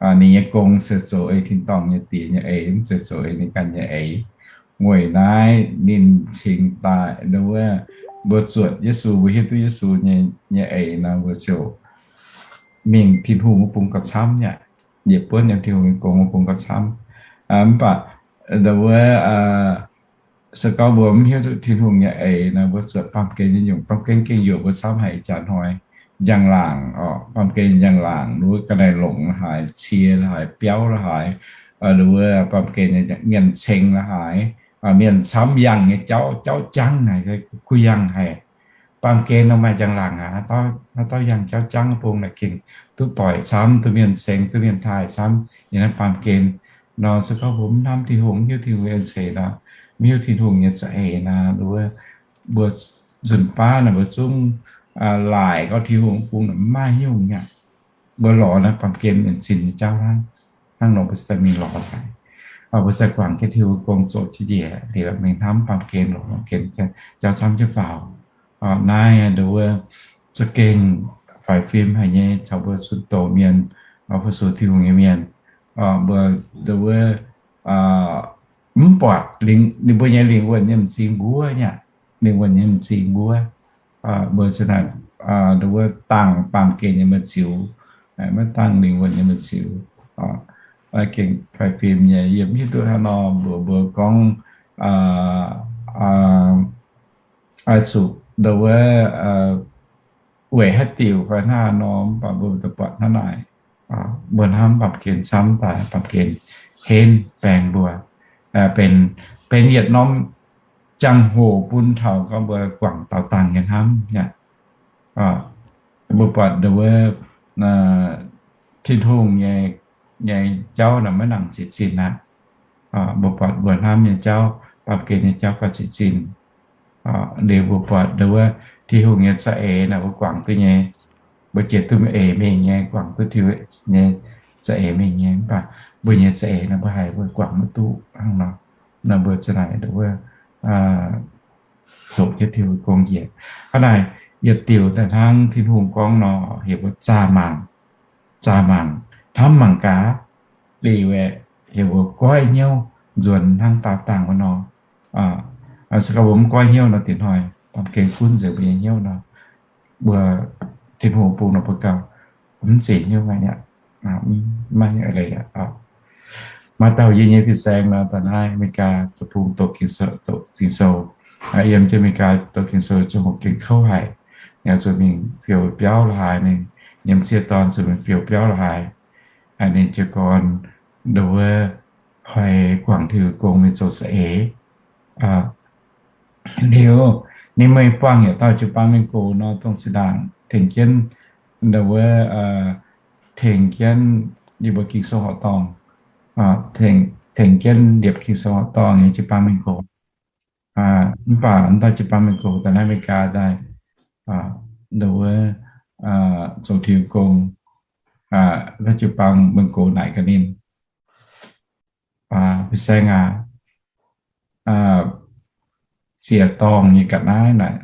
Ninh nyei gong se zoux ei tin-dorngh nyei diex nyei eix, mv zeiz zoux ei ninh ganh nyei eix. Weic naaiv ninh cingx daaih, wuov, mbuo zuotc Yesu, mbuo hiuv duqv Yesu nyei, nyei eix nor, mbuo ziouc mingh Tin-Hungh wuov bung gauh camv nyei aqv. Yietc buonv yiem Tin-Hungh nyei gong wuov bung gauh camv. Mv baac wuov, se gorngv mbuo mv hiuv duqv Tin-Hungh nyei eix nor, mbuo zuotc baamh gen nyei nyungc, baamh gen gengh yaac mbuo camv haic. Ih jaax hnoi njang-laangc, baamh gen njang-laangc, wuov ga'naaiv longc la'haaix, cie la'haaix, biauv la'haaix, wuov baamh gen mienh ceng la'haaix, mienh camv yangh nyei jauv, jauv jangv naaic, kuv yangh haic. Baamh gen nor maaih njang-laangc aqv, haaix dauh yangh jauv jangv bung naaic gengh duqv doic camv, duqv mienh ceng, duqv mienh taaih camv. Yiem naaiv baamh gen nor, se gorngv mbuo mv hnamv Tin-Hungh, mv hiuv Tin-Hungh en-ceix nor, mv hiuv Tin-Hungh nyei za'eix nor, wuov, mbuo nzunc baav naaic mbuo zungv laaic gorngv Tin-Hungh bung naaic mv maaih nyungc aqv. Mbuo lorz naaiv baamh gen mienh zinh nyei jauv hnangv. Hnangv nor mbuo se daaih mingh lorz haic. Mbuo se guangc jienv Tin-Hungh gong zoqc jienv njiec liuz mingh hnamv baamh gen, lorz baamh gen jauv camv jienv faaux. Naaiv nduov za'gengh faix fim haic nyei taux mbuo zunh doz mienh, fu-sux Tin-Hungh nyei mienh. Mbuo nduov mv buatc ninh mbuo nyei lingh wuonh nyei m'zing mbuov nyei, lingh wuonh nyei m'zing mbuov. Mbuo se naaic nduov dangh baamh gen nyei mienh ziux, maiv dangh lingh wuonh nyei mienh ziux. Gengh faix fim nyei, yie mv hiuv duqv haaix nor mbuox mbuo gorngv oix zuqc nduov weic haaix diuc fai hnangv haaix nor, mv baac mbuo daaih buatc hnangv naaic, mbuo hnamv baamh gen camv daaih, baamh gen henv baeng mbuo, benx, benx yietc norm jangx-hoc bun taux gorngv mbuo guangc daaux dangh nyei hnamv nyei. Mbuo buatc nduov Tin-Hungh nyei, nyei jauv naaic maiv nangc ziqc zinh aqv. Mbuo buatc mbuo hnamv nyei jauv, baamh gen nyei jauv gauh ziqc zinh. Liuz mbuo buatc nduov Tin-Hungh nyei za'eix naaic mbuo guangc duqv nyei, mbuo jiex duqv eix mingh nyei, guangc duqv Tin-Hungh nyei za'eix mingh nyei. Mv baac mbuo nyei za'eix naaic mbuo haiz mbuo guangc maiv duqv hnangv nor, naaic mbuo za'naaic nduov zoqc jienv Tin-Hungh gong njiec. Hnangv naaic yietc diuc daaih hnangv Tin-Hungh gorngv nor, heuc mbuo zaah mangc, zaah mangc, hnamv mangc gaax, liuz aeqv, heuc mbuo goiv hnyouv nzuonx hnangv daaux dangh wuov nor. Se gorngv mbuo mv goiv hnyouv nor, diex hnoi baamh gen gunv nzengc mbuo nyei hnyouv nor, mbuo Tin-Hungh bung nor mbuo gauh mv zeiz hnyouv aqv. Maiv leiz aqv. Maaih dauh yie nyei fin-saeng nor, daaih naaiv America zoux bung doqc Ging-Sou, doqc Ging-Sou, yiem jienv America doqc Ging-Sou zoux hoqc gengh kouv haic. Ninh zuqc mingh fiou biauv la'haaix, ninh nyei m'sieqv dorn zuqc mingh fiou biauv la'haaix. Ninh jiez gorn nduov hoiz guangc Tin-Hungh gong mingh zoux za'eix. Liuz ninh meih buangh yietc dauh jiu-baang mienh gox nor, dongh zinh ndaangc tengx jienv nduov tengx jienv yie mbuo Ging-Sou horqc dorngh, tengx jienv liepc Ging-Sou horqc dorngh nyei jiu-baang mienh gox. Mv baac wuov dauh jiu-baang mienh gox daaih naaiv America daaih, nduov zoux Tin-Hungh gong, wuov jiu-baang mienh gox naaic gaax ninh, fin-saeng aac, ziec-dorngh nyei ga'naaiv naaic,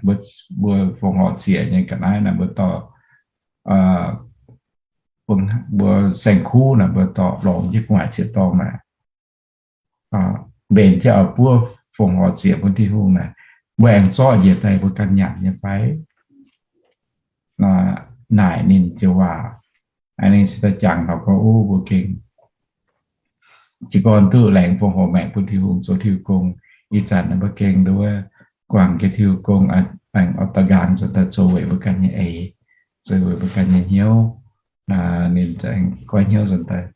mbuo fongc horc ziec nyei ga'naaiv naaic, mbuo dorh, mbuo saeng-kuv naaic, mbuo dorh lorz jienv gu'nguaaic ziec-dorngh naaic, mbenc jienv oix buov fongc horc ziec bun Tin-Hungh naaic, mbuo aengx zorqv njiec daaih mbuo ganh nyanc nyei fai? Naaic ninh ziouc waac, ninh se daaih jangx taux gorngv, o, mbuo gengh jiez gorn duqv laengz fongc horc maengc bun Tin-Hungh zoux Tin-Hungh gong. Ih zanc mbuo gengh nduov guangc jienv Tin-Hungh gong, aengx oix daaih nqaang nzuonx daaih zoux weic mbuo ganh nyei eix, zoux weic mbuo ganh nyei hnyouv. Ninh aengx goiv hnyouv nzuonx daaih,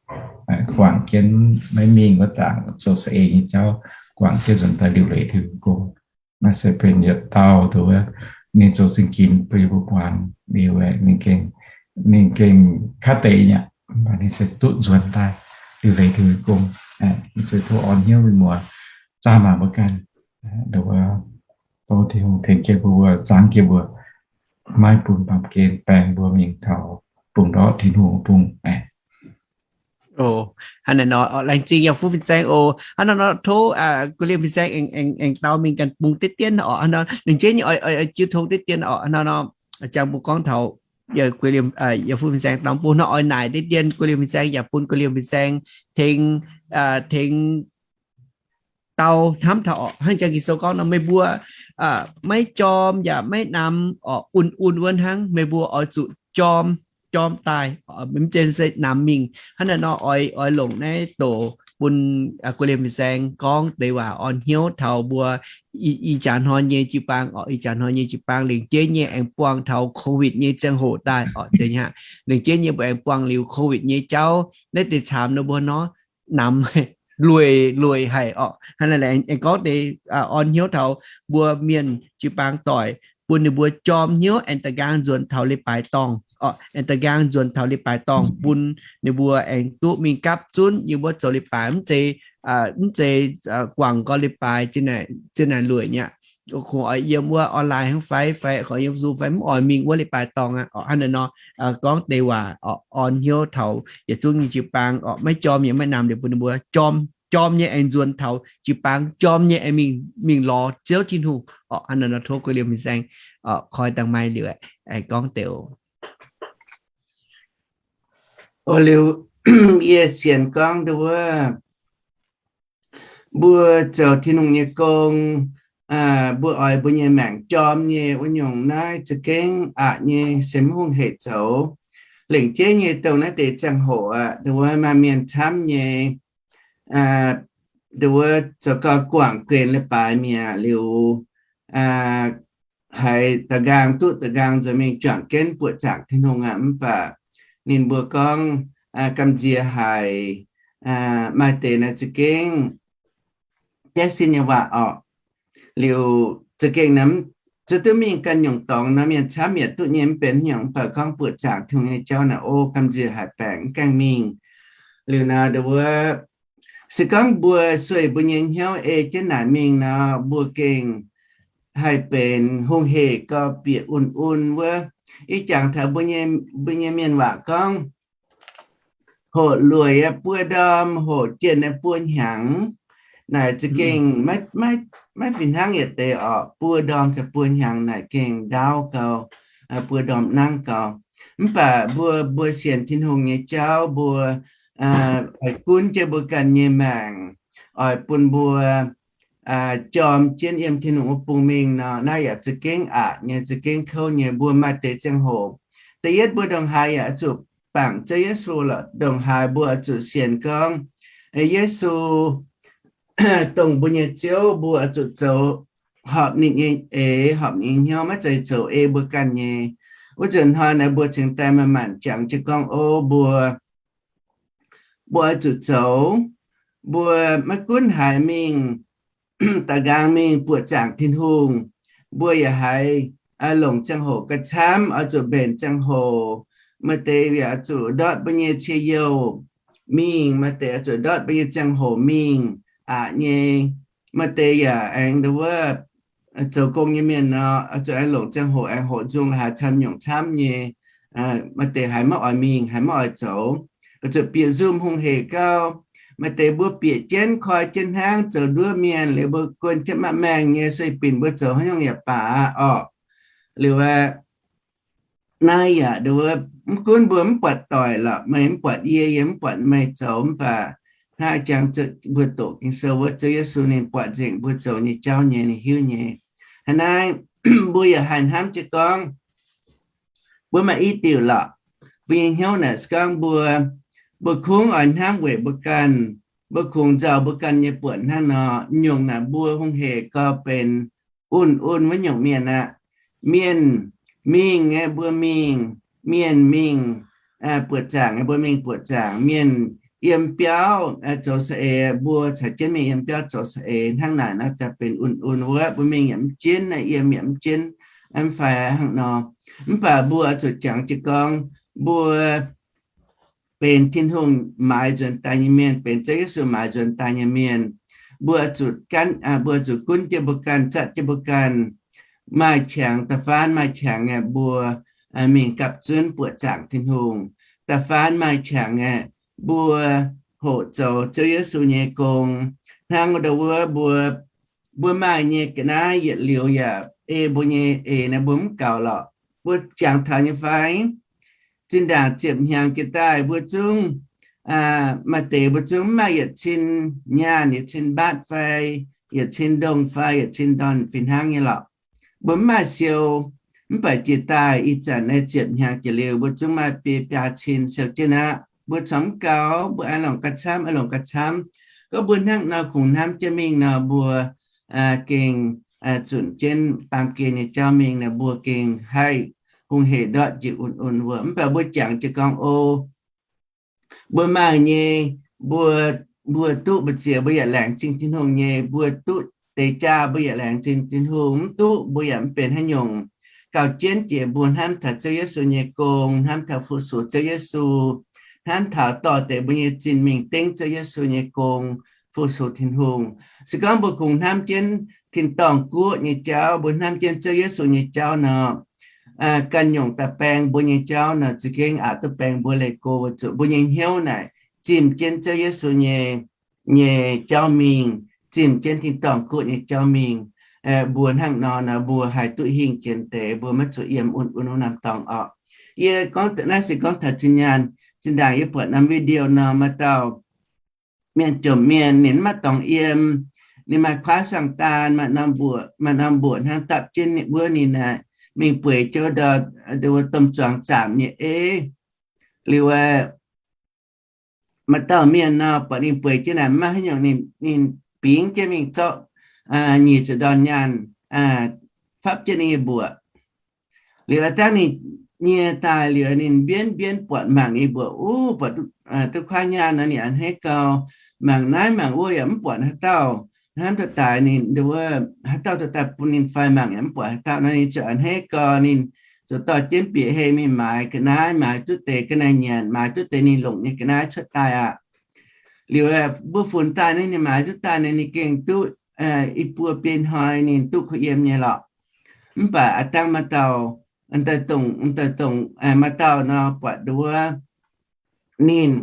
guangc jienv maiv mingh wuov ndaangc zoux za'eix nyei jauv, guangc jienv nzuonx daaih liuc leiz Tin-Hungh gong. Naaiv se benx yietc dauh nduov ninh zoux zingh ginx bun yie mbuo buatc liuz, ninh gengh, ninh gengh kaav deix nyei, mv baac ninh se duqv nzuonx daaih. diuh leiz diuh gong. Mv zeiz tov orn hnyouv mienh muoz, zaah maah mbuo ganh, nduov, tov Tin-Hungh tengx jienv mbuo, zaangc jienv mbuo, maiv bun baamh gen baeng mbuo mingh taux bungx ndortv Tin-Hungh bung. Hnangv naaiv nor, laengz zingh yaac fuqv fin-saeng oc. Hnangv naaiv nor tov guei liemh fin-saeng aengx dauh mingh ganh bung diqv dien oc. Hnangv nor lengc jeiv nyei oix jiu tong diqv dien oc. Hnangv naaiv nor jangx mbuo gorngv taux yaac fuqv fin-saeng dauh bung nor oix naaic diqv dien guei liemh fin-saeng yaac bun guei liemh fin-saeng tengx, tengx dau hnamv taux oc. Hnangv jangx Ging-Sou gorngv nor, meih mbuo maiv jorm yaac maiv namx oc, un-un wuov hnangv. Meih mbuo oix zuqc jorm, jorm daaih, mv zeiz namx mingh. Hnangv naaiv nor oix, oix longc naaiv doqc bun guei liemh fin-saeng gorngv deix waac orn hnyouv taux mbuo ih jaax hnoi nyei jiu-baang oc. Ih jaax hnoi nyei jiu-baang lengc jeiv nyei aengx buangh taux COVID nyei ziangh hoc daaih oc. Lengc jeiv nyei mbuo aengx buangh liuz COVID nyei jauv, naaiv deix caamx nor mbuo nor namx lueic lueic haic oc. Hnangv naaiv aengx gorngv deix orn hnyouv taux mbuo mienh jiu-baang doic, bun ninh mbuo jorm hnyouv aengx da'nqaang nzuonx taux leiz-baaix dorngh oc. Aengx da'nqaang nzuonx taux leiz-baaix dorngh bun ninh mbuo aengx duqv mingh gapv zunv yiem wuov zoux leiz-baaix, mv zeiz, mv zeiz guangc nqoi leiz-baaix ziouc naaic lueic nyei aqv. Kungx oix yiem wuov online hnangv fai, fai kungx yiem Zoom fai mv oix mingh wuov leiz-baaix dorngh aqv oc. Hnangv naaiv nor gorngv deix waac orn hnyouv taux yietc zungv nyei jiu-baang oc, maiv jorm yaac maiv namx liuz bun ninh mbuo jorm, jorm nyei aengx nzuonx taux jiu-baang, jorm nyei aengx mingh, mingh lorz Ziouv Tin-Hungh oc. Hnangv naaiv nor tov guei liemh fin-saeng koi dangh maaih liuz aengx gorngv deix oc. Liuz yie sienx gorngv nduov wuov, mbuo zoux Tin-Hungh nyei gong, mbuo oix mbuo nyei maengc jorm nyei wuov nyungc naaiv za'gengh aqc nyei, se mv hungh heic zoux. Lengc jeiv nyei dongh naaiv deix ziangh hoc aqv, nduov wuov maaih mienh camv nyei, nduov wuov zoux gau guangc guenx leiz-baaix mi'aqv liuz, haiz da'nqaang duqv da'nqaang nzuonx mingh juangc jienv buoqc zaangc Tin-Hungh aqv. Mv baac ninh mbuo gorngv gamh nziex haic, maaih deix naaiv za'gengh jaiv sin nyei waac orqc. Liuz za'gengh naaiv zuqc duqv mingh ganh nyungc dorngx nor, mienh camv yaac duqv nyei mv benx haaix nyungc, mv baac gorngv buoqc zaangc Tin-Hungh nyei jauv naaic, o, gamh nziex haic baengc mv gaengh mingh. Liuz naaiv nduov wuov, se gorngv mbuo sueih mbuo nyei hnyouv ei jienv naaic mingh nor, mbuo gengh haih benx hungh hec gau bieqc un-un wuov. Ih jangx taux mbuo nyei mienh waac gorngv, hoqc lueic aeqv buo ndorm, hoqc jienh aeqv buo hnyangx. Naaic za'gengh maiv fih hnangv yietc deix orqc. Buo ndorm caux buo hnyangx naaic gengh ndaauv gau, buo ndorm nangv gau. Mv baac mbuo, mbuo sienx Tin-Hungh nyei jauv, mbuo oix gunv jienv mbuo ganh nyei maengc, oix bun mbuo jorm jienv yiem Tin-Hungh wuov bung mingh nor, naaiv yaac za'gengh aqc nyei, za'gengh kouv nyei. Mbuo maaih deix ziangh hoc, da'yietv mbuo ndongc haaix yaac oix zuqc bangc Ziouv Yesu lorqc. Ndongc haaix mbuo oix zuqc sienx gorngv Yesu dongh mbuo nyei Ziouv, mbuo oix zuqc zoux horpc ninh nyei eix, horpc ninh nyei hnyouv, maiv zeiz zoux ei mbuo ganh nyei. Wuov nzunc hnoi naaiv mbuo cingx daaih manc-manc jangx jienv gorngv, o, mbuo, mbuo oix zuqc zoux. Mbuo maiv gunv haaix mingh, da'nqaang mingh buoqc zaangc Tin-Hungh, mbuo yaac haiz longc ziangh hoc gauh camv, oix zuqc mbenc ziangh hoc. Maaih deix yaac oix zuqc ndortv mbuo nyei cie-youh mingh, maaih deix oix zuqc ndortv mbuo nyei ziangh hoc mingh aqc nyei. Maaih deix yaac aengx nduov wuov, zoux gong nyei mienh nor, oix zuqc aengx longc ziangh hoc aengx hoqc nzung, haaix camv nyungc camv nyei. Maaih deix haiz maiv oix mingh, haiz maiv oix zoux, oix zuqc bieqc Zoom hungh hec gau. Maaih deix mbuo bieqc jienv koi jienv hnangv, zoux nduov mienh liuz mbuo gon jienv maiv maengh nyei, sueih binc mbuo zoux haaix nyungc yaac baac aqv orqc. Liuz aeqv, naaiv yaac nduov wuov, mv gunv mbuo mv buatc doic lorqc, meih mv buatc yie, yie mv buatc meih zoux, mv baac hnangv jangx mbuo doqc Ging-Sou wuov, Ziouv Yesu ninh buatc nzengc mbuo zoux nyei jauv nyei, ninh hiuv nyei. Hnangv naaiv, mbuo yaac haih hnamv jienv gorngv, mbuo maaih i diuc lorqc. Mbuo nyei hnyouv naaic se gorngv mbuo, mbuo kungx oix hnamv weic mbuo ganh, mbuo kungx nzauh mbuo ganh nyei buonc hnangv nor, nyungc naaic mbuo hungh hec gau benx un-un wuov nyungc mienh aqv. Mienh mingh aeqv, mbuo mingh, mienh mingh buoqc zaangc aeqv, mbuo mingh buoqc zaangc. Mienh yiem biauv zoux saeng-eix, mbuo caux jienv mingh yiem biauv zoux saeng-eix. Hnangv naaic nor daaih benx un-un wuov, mbuo mingh yaac mv jienv, yiem yaac mv jienv, mv fai hnangv nor. Mv baac mbuo oix zuqc jangx jienv gorngv, mbuo benx Tin-Hungh maaiz nzuonx daaih nyei mienh, benx Ziouv Yesu maaiz nzuonx daaih nyei mienh. Mbuo zuqc gan, mbuo zuqc gunv jienv mbuo ganh, zatv jienv mbuo ganh, maaih qangx, da'faanh maaih qangx aeqv, mbuo mingh gapv zunv buoqc zaangc Tin-Hungh. Da'faanh maaih qangx aeqv, mbuo hoqc zoux Ziouv Yesu nyei gong. Hnangv wuov ndau wuov mbuo, mbuo maaih nyei ga'naaiv yietc liuz yaac ei mbuo nyei eix naaiv mbuo mv gaux lorqc. Mbuo jangx taux nyei fai? Zinh ndaangc ziepc hnyangx jiex daaih mbuo zungv, maaih deix mbuo zungv mv maaih yietc cin nyaanh, yietc cin mbaatv fai yietc cin ndongh fai yietc cin ndorn fih hnangv nyei lorqc. Mbuo mv maaih siou, mv baac jiex daaih ih zanc naaiv ziepc hnyangx jiex liuz mbuo zungv maaih biei biaa cin siou jienv aqv. Mbuo corc mv gaux, mbuo aengx longc gauh camv, aengx longc gauh camv. Gorngv mbuo hnangv nor kungx hnamv jienv mingh nor, mbuo gengh zunc jienv baamh gen nyei jauv mingh nor, mbuo gengh haih hungh hec ndortv njiec un-un wuov. Mv baac mbuo jangx jiez gorngv, o, mbuo maaih nyei, mbuo, mbuo duqv mbu'ziex mbuo yaac laengz zingh Tin-Hungh nyei, mbuo duqv deix jaa mbuo yaac laengz zingh Tin-Hungh, mv duqv mbuo yaac mv benx haaix nyungc. Gauh jienv jiex mbuo hnamv taux Ziouv Yesu nyei gong, hnamv taux fu-sux Ziouv Yesu, hnamv taux dorh deix mbuo nyei zinh mingh dengv Ziouv Yesu nyei gong, fu-sux Tin-Hungh. Se gorngv mbuo kungx hnamv jienv tin-dorngh guoqv nyei jauv, mbuo hnamv jienv Ziouv Yesu nyei jauv nor, ganh nyungc daaih baeng mbuo nyei jauv nor, za'gengh aqc duqv baeng mbuo leih go weic zuqc mbuo nyei hnyouv naaic zimh jienv Ziouv Yesu nyei, nyei jauv mingh, zimh jienv tin-dorngh guoqv nyei jauv mingh. Mbuo hnangv nor nor, mbuo haih duqv hingh jienv deix, mbuo maiv zuqc yiem un-un wuov norm dorngx orqc. Yie gorngv naaiv se gorngv taux zinh nyaanh. Zinh ndaangc yie buatc norm video nor, maaih dauh mienh jomc mienh ninh maiv dorngx yiem, ninh maaih kuaaiv saang-daan, maaih norm mbuoqc, maaih norm mbuoqc hnangv dapv jienv wuov ninh aeqv, mingh bueix jienv ndau wuov domh zuangx zaamc nyei ei. Liuz aeqv, maaih dauh mienh nor, buatc ninh bueix jienv naaic maiv haaix nyungc, ninh bingx jienv mingh zorqv nyic ziepc ndorn nyaanh fapv jienv ninh nyei mbuoqc. Liuz a'dangh ninh nyie daaih liuz, ninh mbienv mbienv buatc mangc ninh mbuoqc, uv, buatc duqv kuaaiv nyaanh nor, ninh a'hneiv gau, mangc naaiv mangc wuov yaac mv buatc haaix dauh hnamv daaih ninh, wuov haaix dauh daaih bun ninh fai mangc yaac mv buatc haaix dauh nor, ninh ziouc a'hneiv gau, ninh ziouc dorh jienv bieqc hei mingh maaiz ga'naaiv, maaiz duqv deix ga'naaiv nyanc, maaiz duqv deix ninh longc nyei ga'naaiv cuotv daaih aqv. Liuz mbuo funx daaih naaiv, ninh maaiz duqv daaih naaiv, ninh gengh duqv i buo biei hnoi ninh duqv kuh yiem nyei lorqc. Mv baac a'dangh maaih dauh, dongh, dongh maaih dauh nor buatc nduov ninh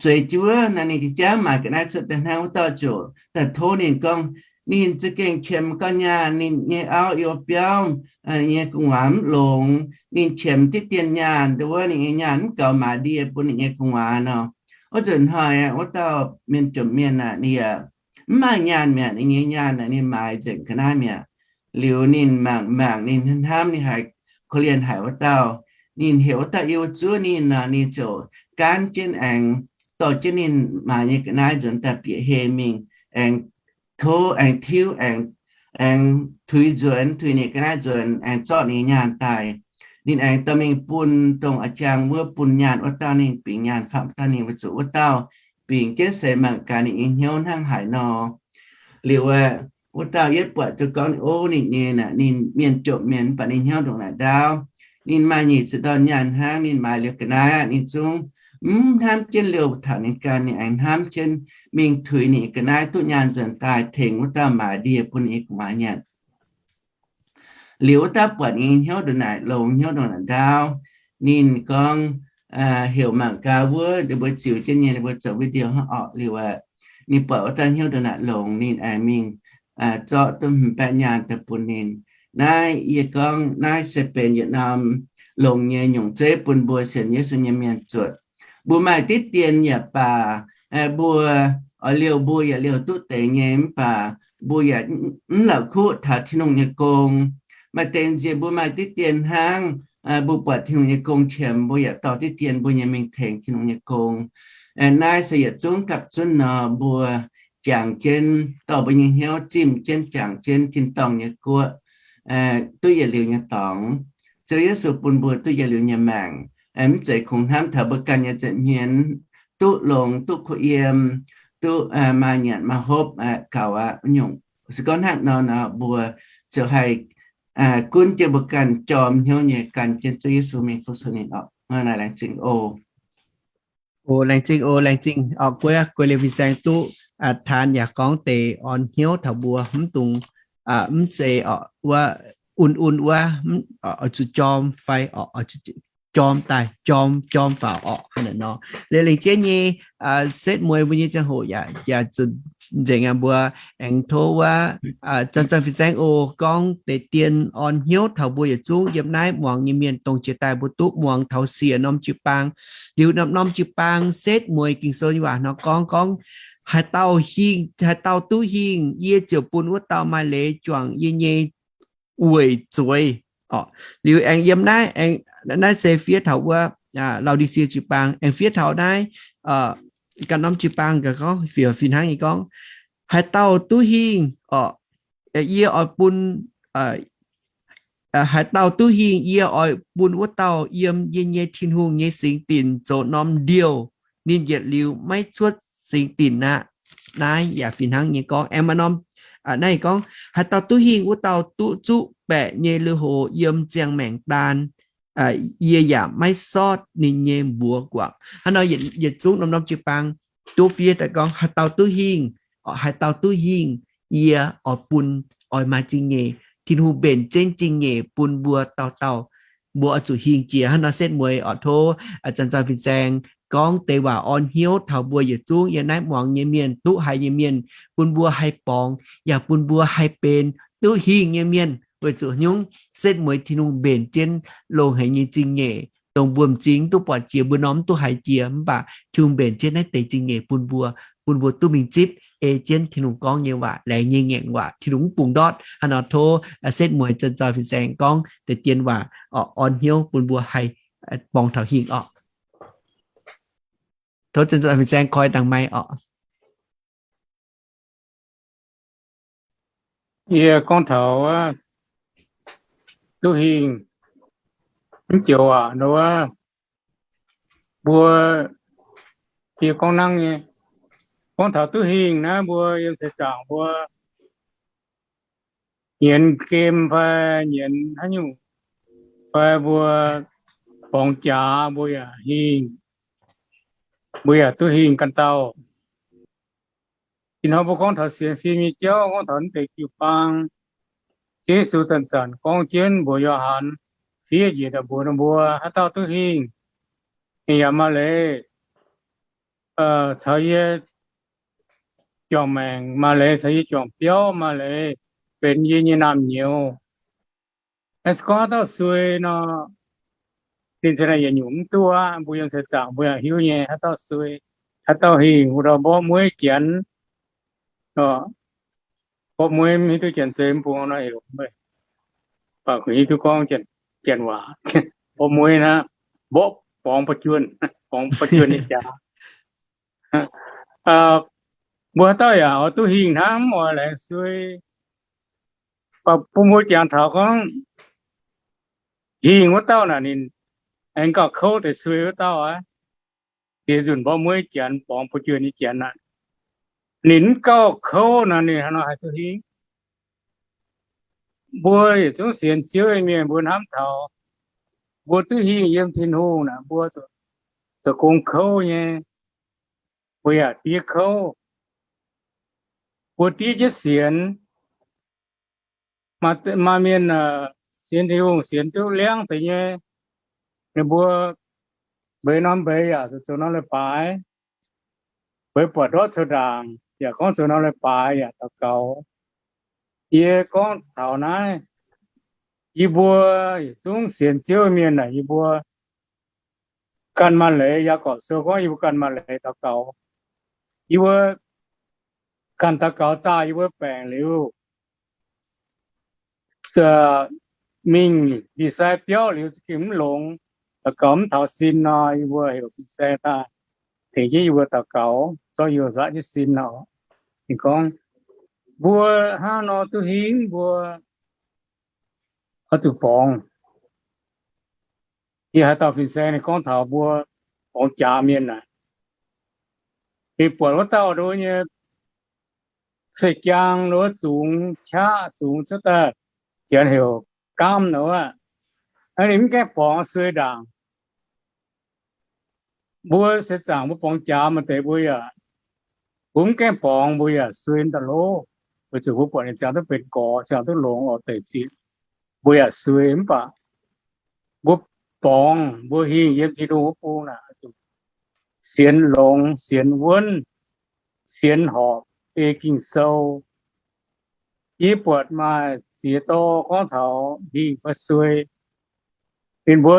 zueiz jienv wuov nor, ninh ga'jangv maaiz ga'naaiv cuotv daaih hnangv wuov dauh ziouc daaih tov ninh gorngv, ninh za'gengh qiemx gau nyaanh, ninh nyei auv youh biauv, ninh nyei gu'nguaaz mv longx, ninh qiemx diqv dien nyaanh, nduov ninh nyei nyaanh mv gaux maaiz ndie bun ninh nyei gu'nguaaz nor. Wuov nzunc hnoi wuov dauh mienh jomc mienh aeqv, ninh yaac mv maaih nyaanh mi'aqv, ninh nyei nyaanh aeqv, ninh maaiz nzengc ga'naaiv mi'aqv. Liuz ninh mangc mangc, ninh hnamv, ninh haiz korv-lienh haic wuov dauh, ninh heuc wuov dauh yiem zuov ninh nor, ninh ziouc gaanv jienv aengx dorh jienv ninh maaiz nyei ga'naaiv nzuonx daaih bieqc hei mingh, aengx tov, aengx tiuv, aengx, aengx tuix nzuonx, tuix ninh ga'naaiv nzuonx, aengx zorqv ninh nyaanh daaih. Ninh aengx dorh mingh bun dongh a'jang wuov bun nyaanh wuov dauh, ninh bingx nyaanh fapv wuov dauh, ninh weic zuqc wuov dauh bingx jienv seix mangc gaax ninh nyei hnyouv hnangv haaix nor. Liuz aeqv, wuov dauh yietv buatc duqv gorngv, o, ninh nyei naaic, ninh mienh jomc mienh, mv baac ninh hnyouv ndongc naaic ndaauv. Ninh maaih nyic ziepc ndorn nyaanh hnangv, ninh maaiz liuz ga'naaiv aqv, ninh zungv mv hnamv jienv liuz taux ninh ganh, ninh aengx hnamv jienv mingh tuix ninh ga'naaiv duqv nyaanh nzuonx daaih tengx wuov dauh maaiz ndie bun ninh nyei gu'nguaaz nyanc. Liuz wuov dauh buatc ninh hnyouv ndongc naaic longx, hnyouv ndongc naaic ndaauv, ninh gorngv, heuc mangc gaax wuov, ninh mbuo ziux jienv nyei, ninh mbuo zoux video hnangv orqc. Liuz aeqv, ninh buatc wuov dauh hnyouv ndongc naaic longx, ninh aengx mingh zorqv duqv hmz baeqv nyaanh daaih bun ninh. Naaiv yie gorngv naaiv se benx yietc norm longx nyei nyungc zeiv bun mbuo sienx Yesu nyei mienh zuotc. Mbuo maaih diqv dien yaac baac, mbuo oix liouh mbuo yaac liouh duqv deix nyei, mv baac mbuo yaac mv la'kuqv taux Tin-Hungh nyei gong. Maaih deix nziex mbuo maaih diqv dien hnangv, mbuo buatc Tin-Hungh nyei gong qiemx, mbuo yaac dorh diqv dien mbuo nyei mingh tengx Tin-Hungh nyei gong. Naaiv se yietc zungv gapv zunv nor, mbuo jangx jienv dorh mbuo nyei hnyouv zimh jienv jangx jienv tin-dorngh nyei guoqv duqv yietc liuz nyei dorngx. Ziouv Yesu bun mbuo duqv yietc liuz nyei maengc, mv zeiz kungx hnamv taux mbuo ganh nyei nza'hmien duqv longx, duqv kuh yiem, duqv maaih nyanc maaih hopv gaux aqv nyungc. Se gorngv hnangv nor nor, mbuo ziouc haih gunv jienv mbuo ganh jorm hnyouv nyei gan jienv Ziouv Yesu mingh fu-sux ninh orqc. Naaiv laengz zingh oc. O, laengz zingh, o, laengz zingh. Orqc, guei, guei liuz fin-saeng duqv taan yaac gorngv deix orn hnyouv taux mbuo mv dungx, mv zeiz orqc wuov, un un wuov, oix zuqc jorm fai orqc, oix zuqc jorm daaih, jorm, jorm faaux orqc, hnangv naaiv nor. Liuz lengc jeiv nyei, setv mueiz mbuo nyei ziangh hoc yaac, yaac zunc nzengc aqv. Mbuo aengx tov wuov zanc-zanc fin-saeng oc gorngv deix dien orn hnyouv taux mbuo yietc zungv yiem naaiv muangx nyei mienh, dongh jiex daaih mbuo duqv muangx taux siec norm jiu-baang. Liuz norm, norm jiu-baang setv mueiz Ging-Sou nyei waac nor gorngv, gorngv, haaix dauh hingh, haaix dauh duqv hingh, yie ziouc bun wuov dauh maaih leiz juangc yie nyei weic zueiz. Orqc, liuz aengx yiem naaiv, aengx naaiv se fiev taux wuov Lau^di^sie jiu-baang. Aengx fiev taux naaiv ganh norm jiu-baang gaax gorngv, fih, fih hnangv nyei gorngv, haaix dauh duqv hingh, orqc, yie oix bun, haaix dauh duqv hingh, yie oix bun wuov dauh yiem yie nyei Tin-Hungh nyei singx dinc zoux norm ndiouh, ninh yietc liuz maiv cuotv singx dinc aqv. Naaiv yaac fih hnangv nyei gorngv, aengx maaih norm, naaiv gorngv, haaix dauh duqv hingh, wuov dauh duqv zuqv baeqc nyei lui-houx yiem ziangh maengc daan, yie yaac maiv sortv ninh nyei mbuox guangc. Hnangv nor yietc, yietc zungv norm, norm jiu-baang duqv fiev daaih gorngv, haaix dauh duqv hingh, haaix dauh duqv hingh, yie oix bun, oix maaih zingh nyeic, Tin-Hungh mbenc jienv zingh nyeic bun mbuo dauh dauh. Mbuo oix zuqc hingh jiex. Hnangv nor setv mueiz orqc tov zanc-zanc fin-saeng gorngv deix waac orn hnyouv taux mbuo yietc zungv yiem naaiv muangx nyei mienh, duqv haiz nyei mienh, bun mbuo haih borngz, yaac bun mbuo haih benx duqv hingh nyei mienh. Weic zuqc nyungc setv mueiz Tin-Hungh mbenc jienv longx haic nyei zingh nyeic, dongh mbuo m'zing duqv buatc jiex, mbuo norm duqv haiz jiex, mv baac Tin-Hungh mbenc jienv naaiv deix zingh nyeic bun mbuo, bun mbuo duqv mingh zipv ei jienv Tin-Hungh gorngv nyei waac, laengz nyei ngaengc waac, Tin-Hungh mv bungx ndortv. Hnangv nor tov setv mueiz zanc-zanc fin-saeng gorngv deix dien waac orn hnyouv bun mbuo haih borngz taux hingh orqc. Tov zanc-zanc fin-saeng koi dangx maiv orqc. Yie gorngv taux duqv hingh mv joux aac, nor wuov mbuo, yie gorngv nangv nyei, gorngv taux duqv hingh naaiv, mbuo yiem seix zaangc mbuo nyienz game fai nyienz haaix nyungc, fai mbuo borngz jaax mbuo yaac hingh, mbuo yaac duqv hingh ganh dauh. Ih hnoi mbuo gorngv taux sienx fim nyei jauv, gorngv taux naaiv deix jiu-baang, Ziouv Yesu zanc-zanc gorngv jienv mbuox Yo^han fiev njiec daaih mbuox ninh mbuo, haaix dauh duqv hingh, ninh yaac maaih leiz caux yie juangc maengc, maaih leiz caux yie juangc biauv, maaih leiz benx yie nyei naamh nyouz. Se gorngv haaix dauh suei nor, ninh ziouc naaic yietc nyungc mv duqv aqv. Mbuo yiem seix zaangc mbuo yaac hiuv nyei, haaix dauh suei, haaix dauh hingh, wuov dauh mborqv mueiv janx, mborqv mueiv mv hiuv duqv janx-zei mv bung nor heuc, baac kuv hiuv duqv gorngv janx waac, mborqv mueiv naaiv, mborqv borngz ba'juonh, borngz ba'juonh nyei jaax. Mbuo haaix dauh yaac oix duqv hingh hnangv, mv oix laengz suei. Baac bun mbuo jangx taux gorngv hingh wuov dauh naaic, ninh aengx gauh kouv deix suei wuov dauh aqv. Ziex nzunc mborqv mueiv janx, borngz ba'juonh nyei janx naaic, ninh mv gauh kouv nor, ninh haaix nor haih duqv hingh? Mbuo yietc zungv sienx Ziouv nyei mienh mbuo hnamv taux mbuo duqv hingh yiem Tin-Hungh naaic, mbuo zoux gong kouv nyei, mbuo yaac diev kouv. Mbuo diev jienv sienx. Maaih mienh sienx Tin-Hungh sienx duqv liangv deix nyei, ninh mbuo mbeix norm mbeix yaac zoux norm leiz-baaix, mbeix buatc ndortv coux ndaangc yaac gorngv zoux norm leiz-baaix yaac daux gaux. Yie gorngv taux naaiv, yie mbuo yietc zungv sienx Ziouv mienh naaic, yie mbuo ganh maaih leiz, Yaagorpc Sou gorngv yie mbuo ganh maaih leiz daux gaux. Yie mbuo ganh daux gaux zaah yie mbuo baengc liuz, mingh ndie-sai biauv liuz za'gengh mv longx. Daux gaux mv taux sin nor, yie mbuo heuc fin-saeng daaih tengx jienv yie mbuo daux gaux, zorqv yie mbuo nzaatv jienv sin nor. Ninh gorngv, mbuo hnangv nor duqv hingh, mbuo oix zuqc borngz. Yie haaix dauh fin-saeng ninh gorngv taux mbuo borngz jaax mienh naaic, ninh buatc wuov dauh nduov nyei seix-jaang nduov zungx qaqv zungx cuotv daaih, janx heuc gaamv nor wuov, ninh mv gaengh borngz suei ndaangc. mbuo seix zaangc mbuo borngz jaax maaih deix mbuo yaac, mbuo mv gaengh borngz mbuo yaac suei daaih loh. Weic zuqc mbuo buatc ninh ziangh duqv benx gorx, ziangh duqv longx oix deic zitc, mbuo yaac suei. Mv baac mbuo borngz mbuo hingh yiem Tin-Hungh wuov bung naaic, sienx longx, sienx wuonv, sienx horpc, ei Ging-Sou. Yie buatc maaih ziex dorh gorngv taux hingh fai suei. Ninh mbuo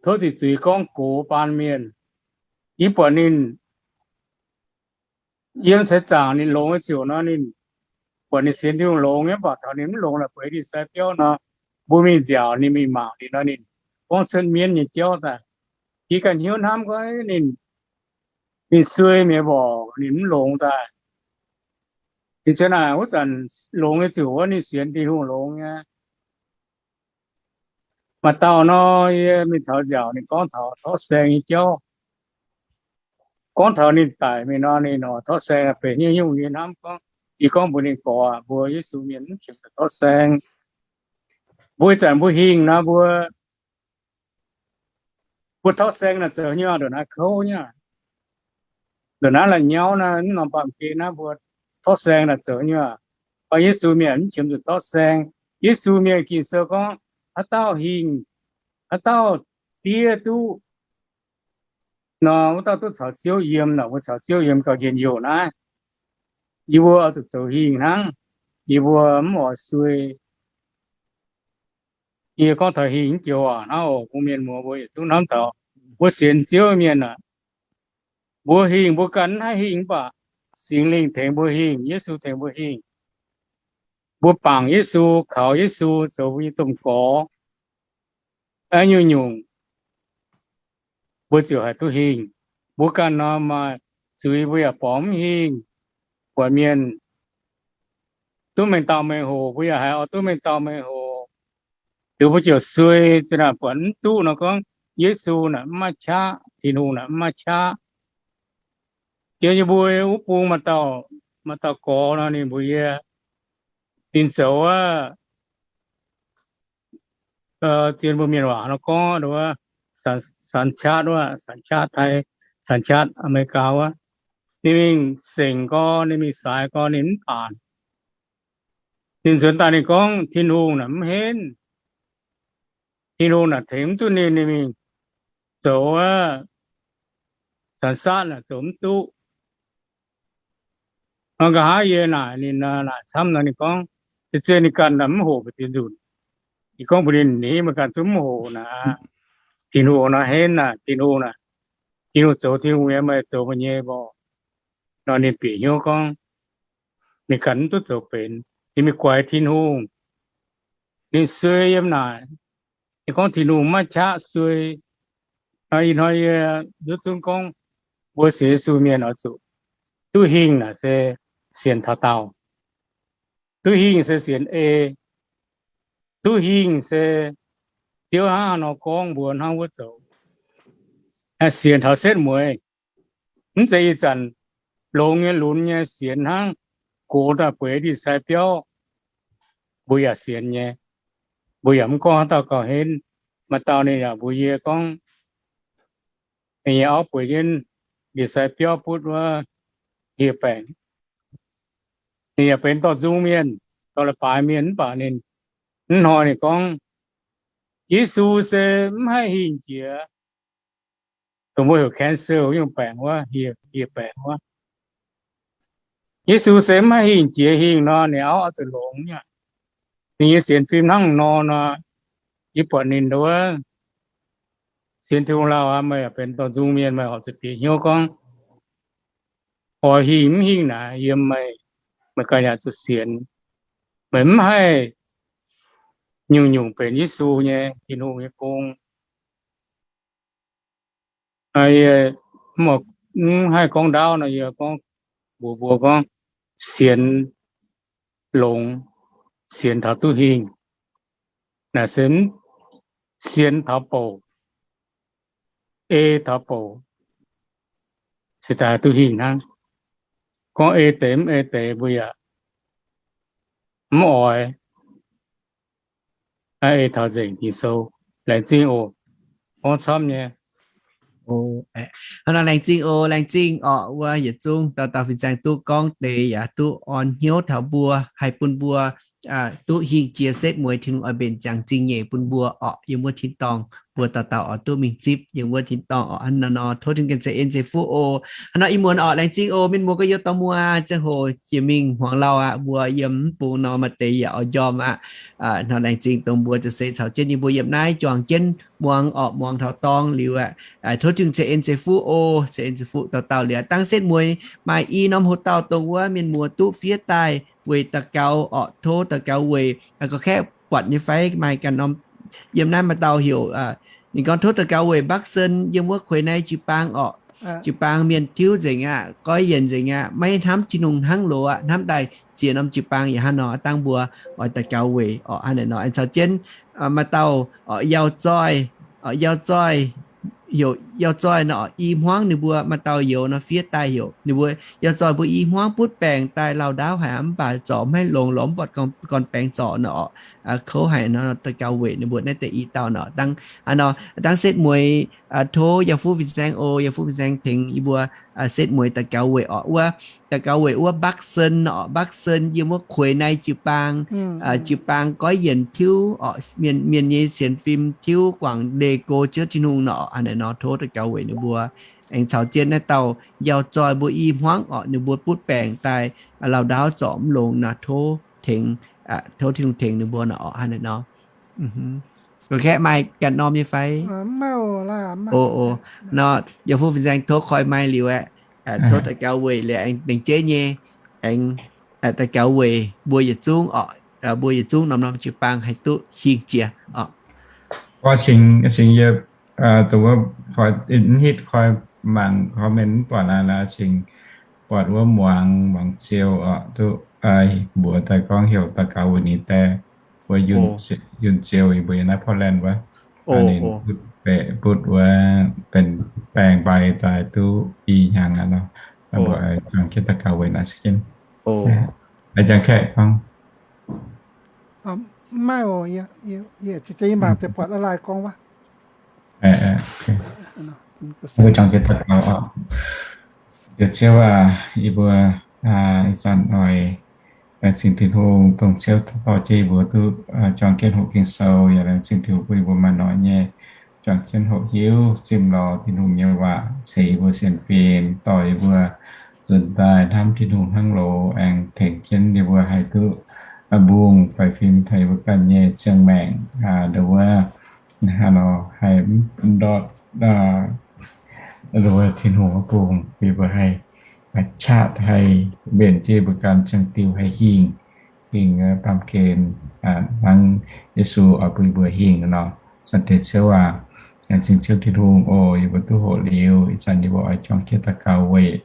tov ziqc zuiz gorngv gox baan mienh. Yie buatc ninh yiem seix zaangc ninh longx nyei ziouc nor, ninh buatc ninh sienx Tin-Hungh longx nyei, mv baac taux ninh mv longx laaix bueix ndie-sai biauv nor, mbuo mingh nziaauc ninh, mingh mangc ninh nor, ninh gorngv cuotv mienv nyei jauv daaih. Yie ganh hnyouv hnamv gorngv ninh, ninh suei mi'aqv mborqc, ninh mv longx daaih. Ninh ziouc naaic wuov zanc longx nyei ziouc wuov ninh sienx Tin-Hungh longx nyei. Maaih dauh nor, yie mingh taux nziaauc ninh gorngv taux torqv saeng nyei jauv. Gorngv taux ninh daic mingh nor, ninh oix torqv saeng benx hnyouv nyungc. Yie hnamv gorngv, yie gorngv mbuox ninh, Gorx aac, mbuo Yesu mienh mv qiemx zuqc torqv saeng. Mbuo ih zanc mbuo hingh nor, mbuo, mbuo torqv saeng naaic zoux haaix nyungc? Ndongc naaiv kouv nyei, ndongc naaiv la'nyauv naaiv, mv norm baamh gen naaiv, mbuo torqv saeng naaic zoux haaix nyungc? Mv baac Yesu mienh mv qiemx zuqc torqv saeng. Yesu mienh, Ging-Sou gorngv, haaix dauh hingh, haaix dauh diev duqv nor, wuov dauh duqv caux Ziouv yiem. Nor mbuo caux Ziouv yiem gauh njien-youh naaiv. Yie mbuo oix zuqc zoux hingh hnangv. Yie mbuo mv oix suei. Yie gorngv taux hingh joux aac, hnangv oc, mbuo mienh muoz mbuo yietc zungv hnamv taux mbuo sienx Ziouv mienh aac, mbuo hingh, mbuo ganh mv haih hingh mv baac Singx Lingh tengx mbuo hingh, Yesu tengx mbuo hingh. Mbuo bangc Yesu, kaux Yesu zoux mbuo nyei domh gorx, nyungc-nyungc mbuo ziouc haih duqv hingh. Mbuo ganh nor maaih zuiz mbuo yaac borngz mv hingh. Buatc mienh duqv mengh dauh mengh hoc, mbuo yaac haiz oix duqv mengh dauh mengh hoc, liuz mbuo ziouc suei. Ziouc naaic buatc mv duqv nor gorngv Yesu naaic mv maaih qaqv, Tin-Hungh naaic mv maaih qaqv. Yiem yie mbuo wuov bung maaih dauh, maaih dauh gorx nor, ninh mbuox yie, ninh zoux wuov, zien mbuo mienh waac nor gorngv, สัญชาติ wuov, สัญชาติไทย, สัญชาติอเมริกา wuov. Ninh mingh sengc gorx, ninh mingh saaix gorx, ninh mv paanc. Ninh nzuonx daaih ninh gorngv Tin-Hungh naaic mv henv. Tin-Hungh naaic tengx mv duqv ninh, ninh mingh zoux wuov สัญชาติ naaic zoux mv duqv. Nor nqa'haav yie naaic ninh, naaic camv nor ninh gorngv, se zien ninh ganh mv hoqc mbu'ziex nzunc. Yie gorngv mbuox ninh, ninh meih ganh zungv mv hoqc naaic. Tin-Hungh nor henv naaic, Tin-Hungh naaic, Tin-Hungh zoux Tin-Hungh nyei, meih zoux meih nyei mborqc. Nor ninh bieqc hnyouv gorngv ninh ganh mv duqv zoux benx. Ninh mingh guaix Tin-Hungh, ninh suei yiem naaic. Ninh gorngv Tin-Hungh maiv qaqv suei. Ih hnoi yie nduov zungv gorngv mbuo sienx Yesu mienh oix zuqc duqv hingh naaic se sienx taux daauh. Duqv hingh se sienx ei. Duqv hingh se Ziouv hnangv haaix nor gorngv mbuo hnangv wuov zoux. Sienx taux setv mueiz. Mv zeiz ih zanc longx nyei lunx nyei sienx hnangv gox daaih bueix ndie-sai biauv, mbuo yaac sienx nyei. Mbuo yaac mv gorngv haaix dauh gauh henv. Maaih dauh ninh yaac mbuox yie gorngv, ninh nyei auv bueix jienv ndie-sai biauv butv wuov hieh baengc. Ninh yaac benx dorh nzung mienh, dorh leiz-baaix mienh, mv baac ninh, mv hnoi ninh gorngv, Yesu se mv haih hingh jiex. Dongh mbuo heuc cancer nyungc baengc wuov, hieh baengc wuov. Yesu se mv haih hingh jiex. Hingh nor ninh auv oix zuqc longx nyei. Ninh nyei sienx fim hnangv nor nor, yie buatc ninh wuov sienx Tin-Hungh lauh aqv, meih yaac benx dorh nzung mienh, meih horpc zuqc bieqc hnyouv gorngv oix hingh mv hingh naaic yiem meih, meih ganh yaac zuqc sienx. Meih mv haih nyungc-nyungc benx Yesu nyei, Tin-Hungh nyei gong. Yie mv haih gorngv ndaauv nor, yie gorngv mbuox mbuo gorngv sienx longx, sienx taux duqv hingh. Naaic se sienx taux bouc, ei taux bouc, se daaih duqv hingh hnangv. Gorngv ei deix mv ei deix mbuo yaac mv oix. Ei taux nzengc Ging-Sou. Laengz zingh oc. Hnangv nor laengz zingh oc, laengz zingh orqc, wuov yietc zungv dauh dauh fin-saeng duqv gorngv deix yaac duqv orn hnyouv taux mbuo, haih bun mbuo duqv hingh jiex setv mueiz Tin-Hungh oix mbenc ziangx zingh nyeic bun mbuo orqc. Yiem wuov tin-dorngh mbuo dauh dauh oix duqv mingh zipv yiem wuov tin-dorngh orqc. Hnangv nor nor tov Tin-Hungh ganh ceix en ceix fuqv oc. Hnangv nor ih muonz orqc, laengz zingh oc. Mienh muoz gorx-youz dorh muoz ziangh hoc jiex mingh hmuangx lauh aqv. Mbuo yiem mv bung nor maaih deix yaac oix njormh aqv. Hnangv nor laengz zingh dongh mbuo ziouc se caux jienv yie mbuo yiem naaiv juangc jienv muangx orqc, muangx taux dorngx liuz aqv. Tov Tin-Hungh ceix en ceix fuqv oc, ceix en ceix fuqv dauh dauh liuz aqv. Dangv setv mueiz maaih i norm hoc dauh dongh wuov mienh muoz duqv fiev daaih weic daux gaux orqc, tov daux gaux weic. Gorx-kaeqv buatc nyei fai maaih ganh norm? Yiem naaiv maaih dauh heuc, ninh gorngv tov daux gaux weic Mbakv Sen yiem wuov Kueix Nai jiu-baang orqc. Jiu-baang mienh tiuv nzengc aqv, goiv yienc nzengc aqv, maiv hnamv Tin-Hungh hnangv loz aqv. Hnamv daaih ziex norm jiu-baang yaac hnangv nor, dangv mbuo oix daux gaux weic orqc. Hnangv naaiv nor aengx caux jienv maaih dauh orqc, Yauh Zoih, orqc, Yauh Zoih, heuc Yauh Zoih nor, i hmuangv ninh mbuo maaih dauh youz nor fiev daaih heuc ninh mbuo, Yauh Zoih mbuo i hmuangv butv baengc daaih lauh ndaauv haic aqv, mv baac zorc maiv longx lorqc, mv buatc gorn-baengx zorc nor orqc. Kouv haic nor, daux gaux weic ninh mbuo naaiv deix i dauh nor. Dangv, hnangv nor, dangv setv mueiz tov Yauh Fuqv Fin-Saeng oc, Yauh Fuqv Fin-Saeng tengx yie mbuo setv mueiz daux gaux weic orqc, wuov daux gaux weic wuov Mbakv Sen orqc. Mbakv Sen yiem wuov Kueix Nai jiu-baang, jiu-baang goiv yienc tiuv orqc, mienh, mienh nyei sienx fim tiuv guangc leih go Ziouv Tin-Hungh nor. Hnangv naaiv nor tov daux gaux weic ninh mbuo. Aengx caux jienv naaiv dauh Yauh Zoih mbuo i hmuangv orqc, ninh mbuo butv baengc daaih lauh ndaauv zorc mv longx nor, tov tengx, tov Tin-Hungh tengx ninh mbuo nor orqc. Hnangv naaiv nor. Gorx-kaeqv maaih ganh norm nyei fai? O, o, nor Yauh Fuqv Fin-Saeng tov koi mai liuz aqv. Tov daux gaux weic liuz aengx dengh jeiv nyei, aengx daux gaux weic mbuo yietc zungv orqc, mbuo yietc zungv norm-norm jiu-baang haih duqv hingh jiex orqc. Gorngv cingx, cingx yie dongh wuov koi, mv hitv koi mangc comment mv buatc naaiv, cingx buatc wuov muangx, muangx ziou orqc, duqv mbuox daaih gorngv heuc daux gaux weic ninh daaih, wuov Yunh Ziou, yie mbuo yiem naaiv Portland wuov, ninh butv baengc, butv wuov benx baengc mbai daaih duqv i hnyangx aqv nor. Mbuo juangc jienv daux gaux weic naaiv se jienv. A'jangx kaeqv gorngv, mv maaih oc, yie mangc deix buatc online gorngv wuov. Mbuo juangc jienv daux gaux oc. Diex Ziouv aac, yie mbuo ih zanc oix laengz zingh Tin-Hungh dongh Ziouv dorh jienv yie mbuo duqv juangc jienv hoqc Ging-Sou, yaac laengz zingh Tin-Hungh bun yie mbuo maaih noic nyei juangc jienv hoqc hiuv zimh lorz Tin-Hungh nyei waac ceix yie mbuo sienx fim, dorh yie mbuo nzuonx daaih hnamv Tin-Hungh hnangv loz, aengx tengx jienv yie mbuo haih duqv mbungh faix fim taux yie mbuo ganh nyei ziangh maengc, nduov wuov, hnangv nor haih mv ndortv nduov wuov Tin-Hungh wuov bung, yie mbuo haih qaqv haih mbenc jienv yie mbuo ganh ziangh diuh haih hingh, hingh baamh gen hnangv Yesu oix bun yie mbuo hingh nor. Zanc deix Ziouv aac, laengz zingh Ziouv Tin-Hungh oc, yie mbuo duqv hoqc liuz, ih zanc yie mbuo oix juangc jienv daux gaux weic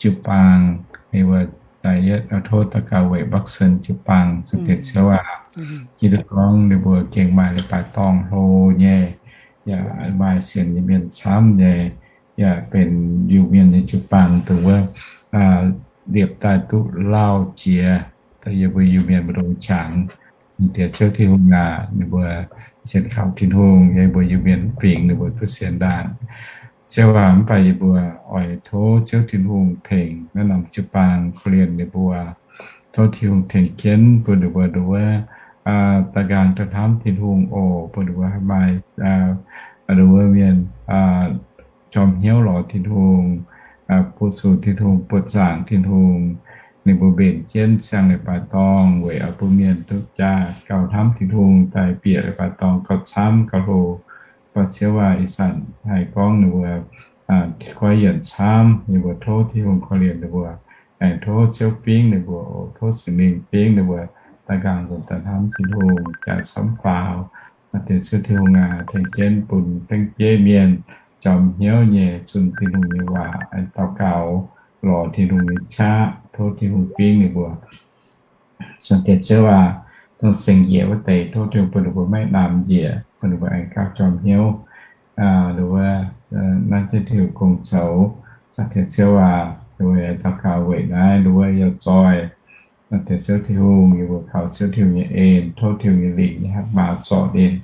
jiu-baang, yie mbuo da'yietv tov daux gaux weic Mbakv Sen jiu-baang. Zanc deix Ziouv aac, hiuv duqv gorngv ninh mbuo gengh maaih leiz-baaix dorngh hlo nyei, yaac maaih sienx nyei mienh camv nyei, yaac benx Iu-Mienh nyei jiu-baang dongh wuov liepc daaih duqv lauh jiex yie mbuo Iu-Mienh mbu'ndongx qangx. Diex Ziouv Tin-Hungh aac, ninh mbuo sienx kaux Tin-Hungh, yie mbuo Iu-Mienh fingx ninh mbuo duqv sienx ndaangc. Ziouv aac, mv baac yie mbuo oix tov Ziouv Tin-Hungh tengx naaiv norm jiu-baang korv-lienh ninh mbuo. Tov Tin-Hungh tengx jienv bun ninh mbuo nduov wuov daaih nqaang daaih hnamv Tin-Hungh oc, bun ninh mbuo haih maaih nduov wuov mienh jorm hnyouv lorz Tin-Hungh, butv sux Tin-Hungh, buoqc zaangc Tin-Hungh. Ninh mbuo mbenc jienv siang-leiz-baaix dorngh weic oix bun mienh duqv jaa gauh hnamv Tin-Hungh daaih bieqc leiz-baaix dorngh gauh camv gauh hlo. Mv baac Ziouv aac, ih zanc haih gorngv ninh mbuo goiv yienc camv, ninh mbuo tov Tin-Hungh korv-lienh ninh mbuo. Aengx tov Ziouv fingx ninh mbuo oc, tov Singx Lingh fingx ninh mbuo daaih nqaang nzuonx daaih hnamv Tin-Hungh jaax camv faaux. Zanc deix Ziouv Tin-Hungh aac, tengx jienv bun tengv bieiv mienh jorm hnyouv nyei zunh Tin-Hungh nyei waac, daux gaux lorz Tin-Hungh nyei qaqv, tov Tin-Hungh fingx ninh mbuo. Zanc deix Ziouv aac, dongh zengc njiec wuov deix, tov Tin-Hungh bun ninh mbuo maiv naamx njiec, bun ninh mbuo aengx gauh jorm hnyouv. Nduov wuov, naaiv jienv Tin-Hungh gong zoux. Zanc deix Ziouv aac, nduov wuov daux gaux weic naaiv nduov wuov Yauh Zoih. Zanc deix Ziouv Tin-Hungh, yie mbuo kaux Ziouv Tin-Hungh nyei en, tov Tin-Hungh nyei lingc nyei hatc maaz zorc ninh,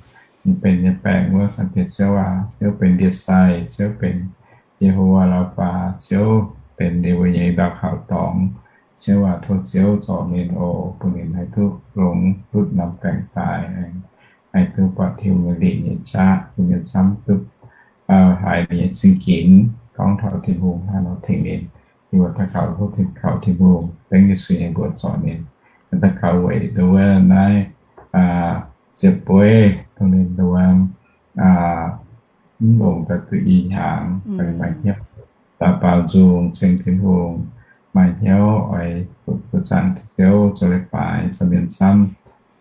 Ninh benx nyei baengc wuov, Zaangc Diex Ziouv aac, Ziouv benx ndie-sai, Ziouv benx Ye^ho^waa Laa^faa, Ziouv benx ninh mbuo nyei ndau kaux dorngx. Ziouv aac, tov Ziouv zorc ninh oc, bun ninh haih duqv longx, duqv norm baengc daaih, haih duqv buatc Tin-Hungh nyei lingc nyei qaqv, bun mienh camv duqv haiz ninh nyei zingh ginx, gorngv taux Tin-Hungh hnangv nor tengx ninh. Yie mbuo daux gaux tov Tin, kaux Tin-Hungh, dengv Yesu nyei mbuox zorc ninh. Daux gaux weic nduov naaiv ziepc bueiv, dongh ninh nduov mv longc daaih duqv i hnyangx, maaih hnyouv daux baaux nzung ceng Tin-Hungh, maaih hnyouv oix buoqc zaangc Ziouv zoux leiz-baaix caux mienh camv,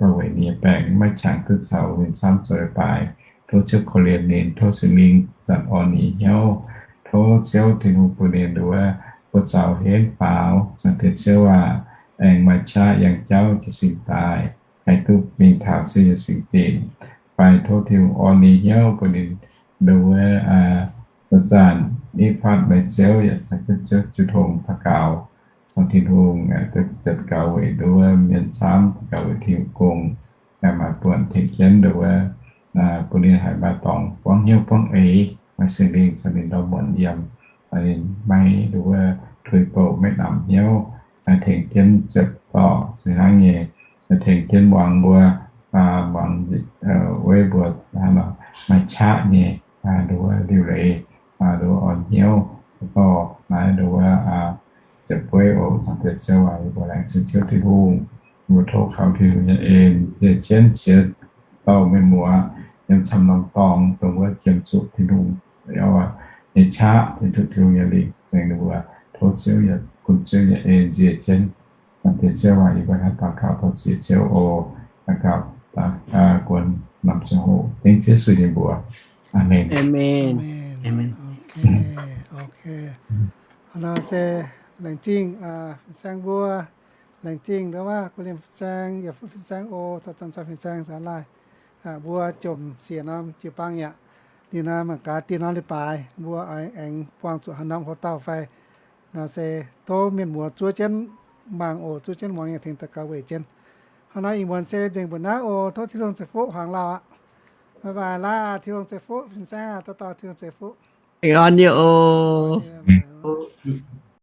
dongh weic ninh nyei baengc maiv qangx duqv caux mienh camv zoux leiz-baaix. Tov Ziouv korv-lienh ninh, tov Singx Lingh zanc orn ninh hnyouv. Tov Ziouv Tin-Hungh bun ninh nduov buoqc zaux henv faaux, Zaangc Diex Ziouv aac, aengx maaih qaqv yangh jauv jiez sin daaih, haih duqv mingh taux Ziouv nyei singx dinc. Fai tov Tin-Hungh orn ninh hnyouv bun ninh nduov wuov zanc nitv fatv meih Ziouv yaac caux jienv Ziouv jiu tong daux gaux caux Tin-Hungh, daux gaux weic nduov mienh camv, daux gaux weic Tin-Hungh gong, maaih buonc tengx jienv nduov bun ninh haiz maaih dorngx buangv hnyouv buangv eix, maaih Singx Lingh caux ninh ndorm muonc yiem, ninh maiv nduov wuov tuix bouh maiv namx hnyouv, tengx jienv ziepc dorh se hnangv nyei, tengx jienv muangx mbuo, muangx weiv mbuo maaih qaqv nyei nduov wuov liuc leiz, nduov orn hnyouv, dorh naaiv nduov wuov ziepc bueiv oc. Zaangc Diex Ziouv aac, yie mbuo laengz zingh Ziouv Tin-Hungh. Yie mbuo tov kaux Tin-Hungh nyei en nzie jienv ziex dauh mienh muoz yiem camv norm dorngx, dongh wuov jiem zuqc Tin-Hungh nyei qaqv, Tin-Hungh nyei lingc ceng ninh mbuo. Tov Ziouv yaac bun Ziouv nyei en nzie jienv. Zaangc Diex Ziouv aac, yie mbuo hnangv daux gaux tov Ziouv oc. Daux gaux guon norm ziangh hoc dengv Ziouv Yesu nyei mbuox. Aamen. Aamen. Aamen. Ok, ok. Hnangv nor se laengz zingh fin-saeng mbuo, laengz zingh nduov wuov guv lienh fin-saeng, yietc fuqv fin-saeng oc, caux zanc-zanc fin-saeng caux laih. Mbuo jomc siec norm jiu-baang yaac ninh nor mangc gaax dinh norm leiz-baaix mbuo oix aengx buangh zuqc haaix norm hlo dauh fai. Nor se tov mienh muoz zuov jienv mangc oc, zuov jienv muangx yaac tengx daux gaux weic jienv. Hnangv nor ih muonz se nzengc mbuo naaiv oc. Tov Tin-Hungh ceix fuqv huaangx lauh aqv. Bye bye laav, Tin-Hungh ceix fuqv fin-saeng aac, dauh dauh Tin-Hungh ceix fuqv. Aengx orn nyei oc.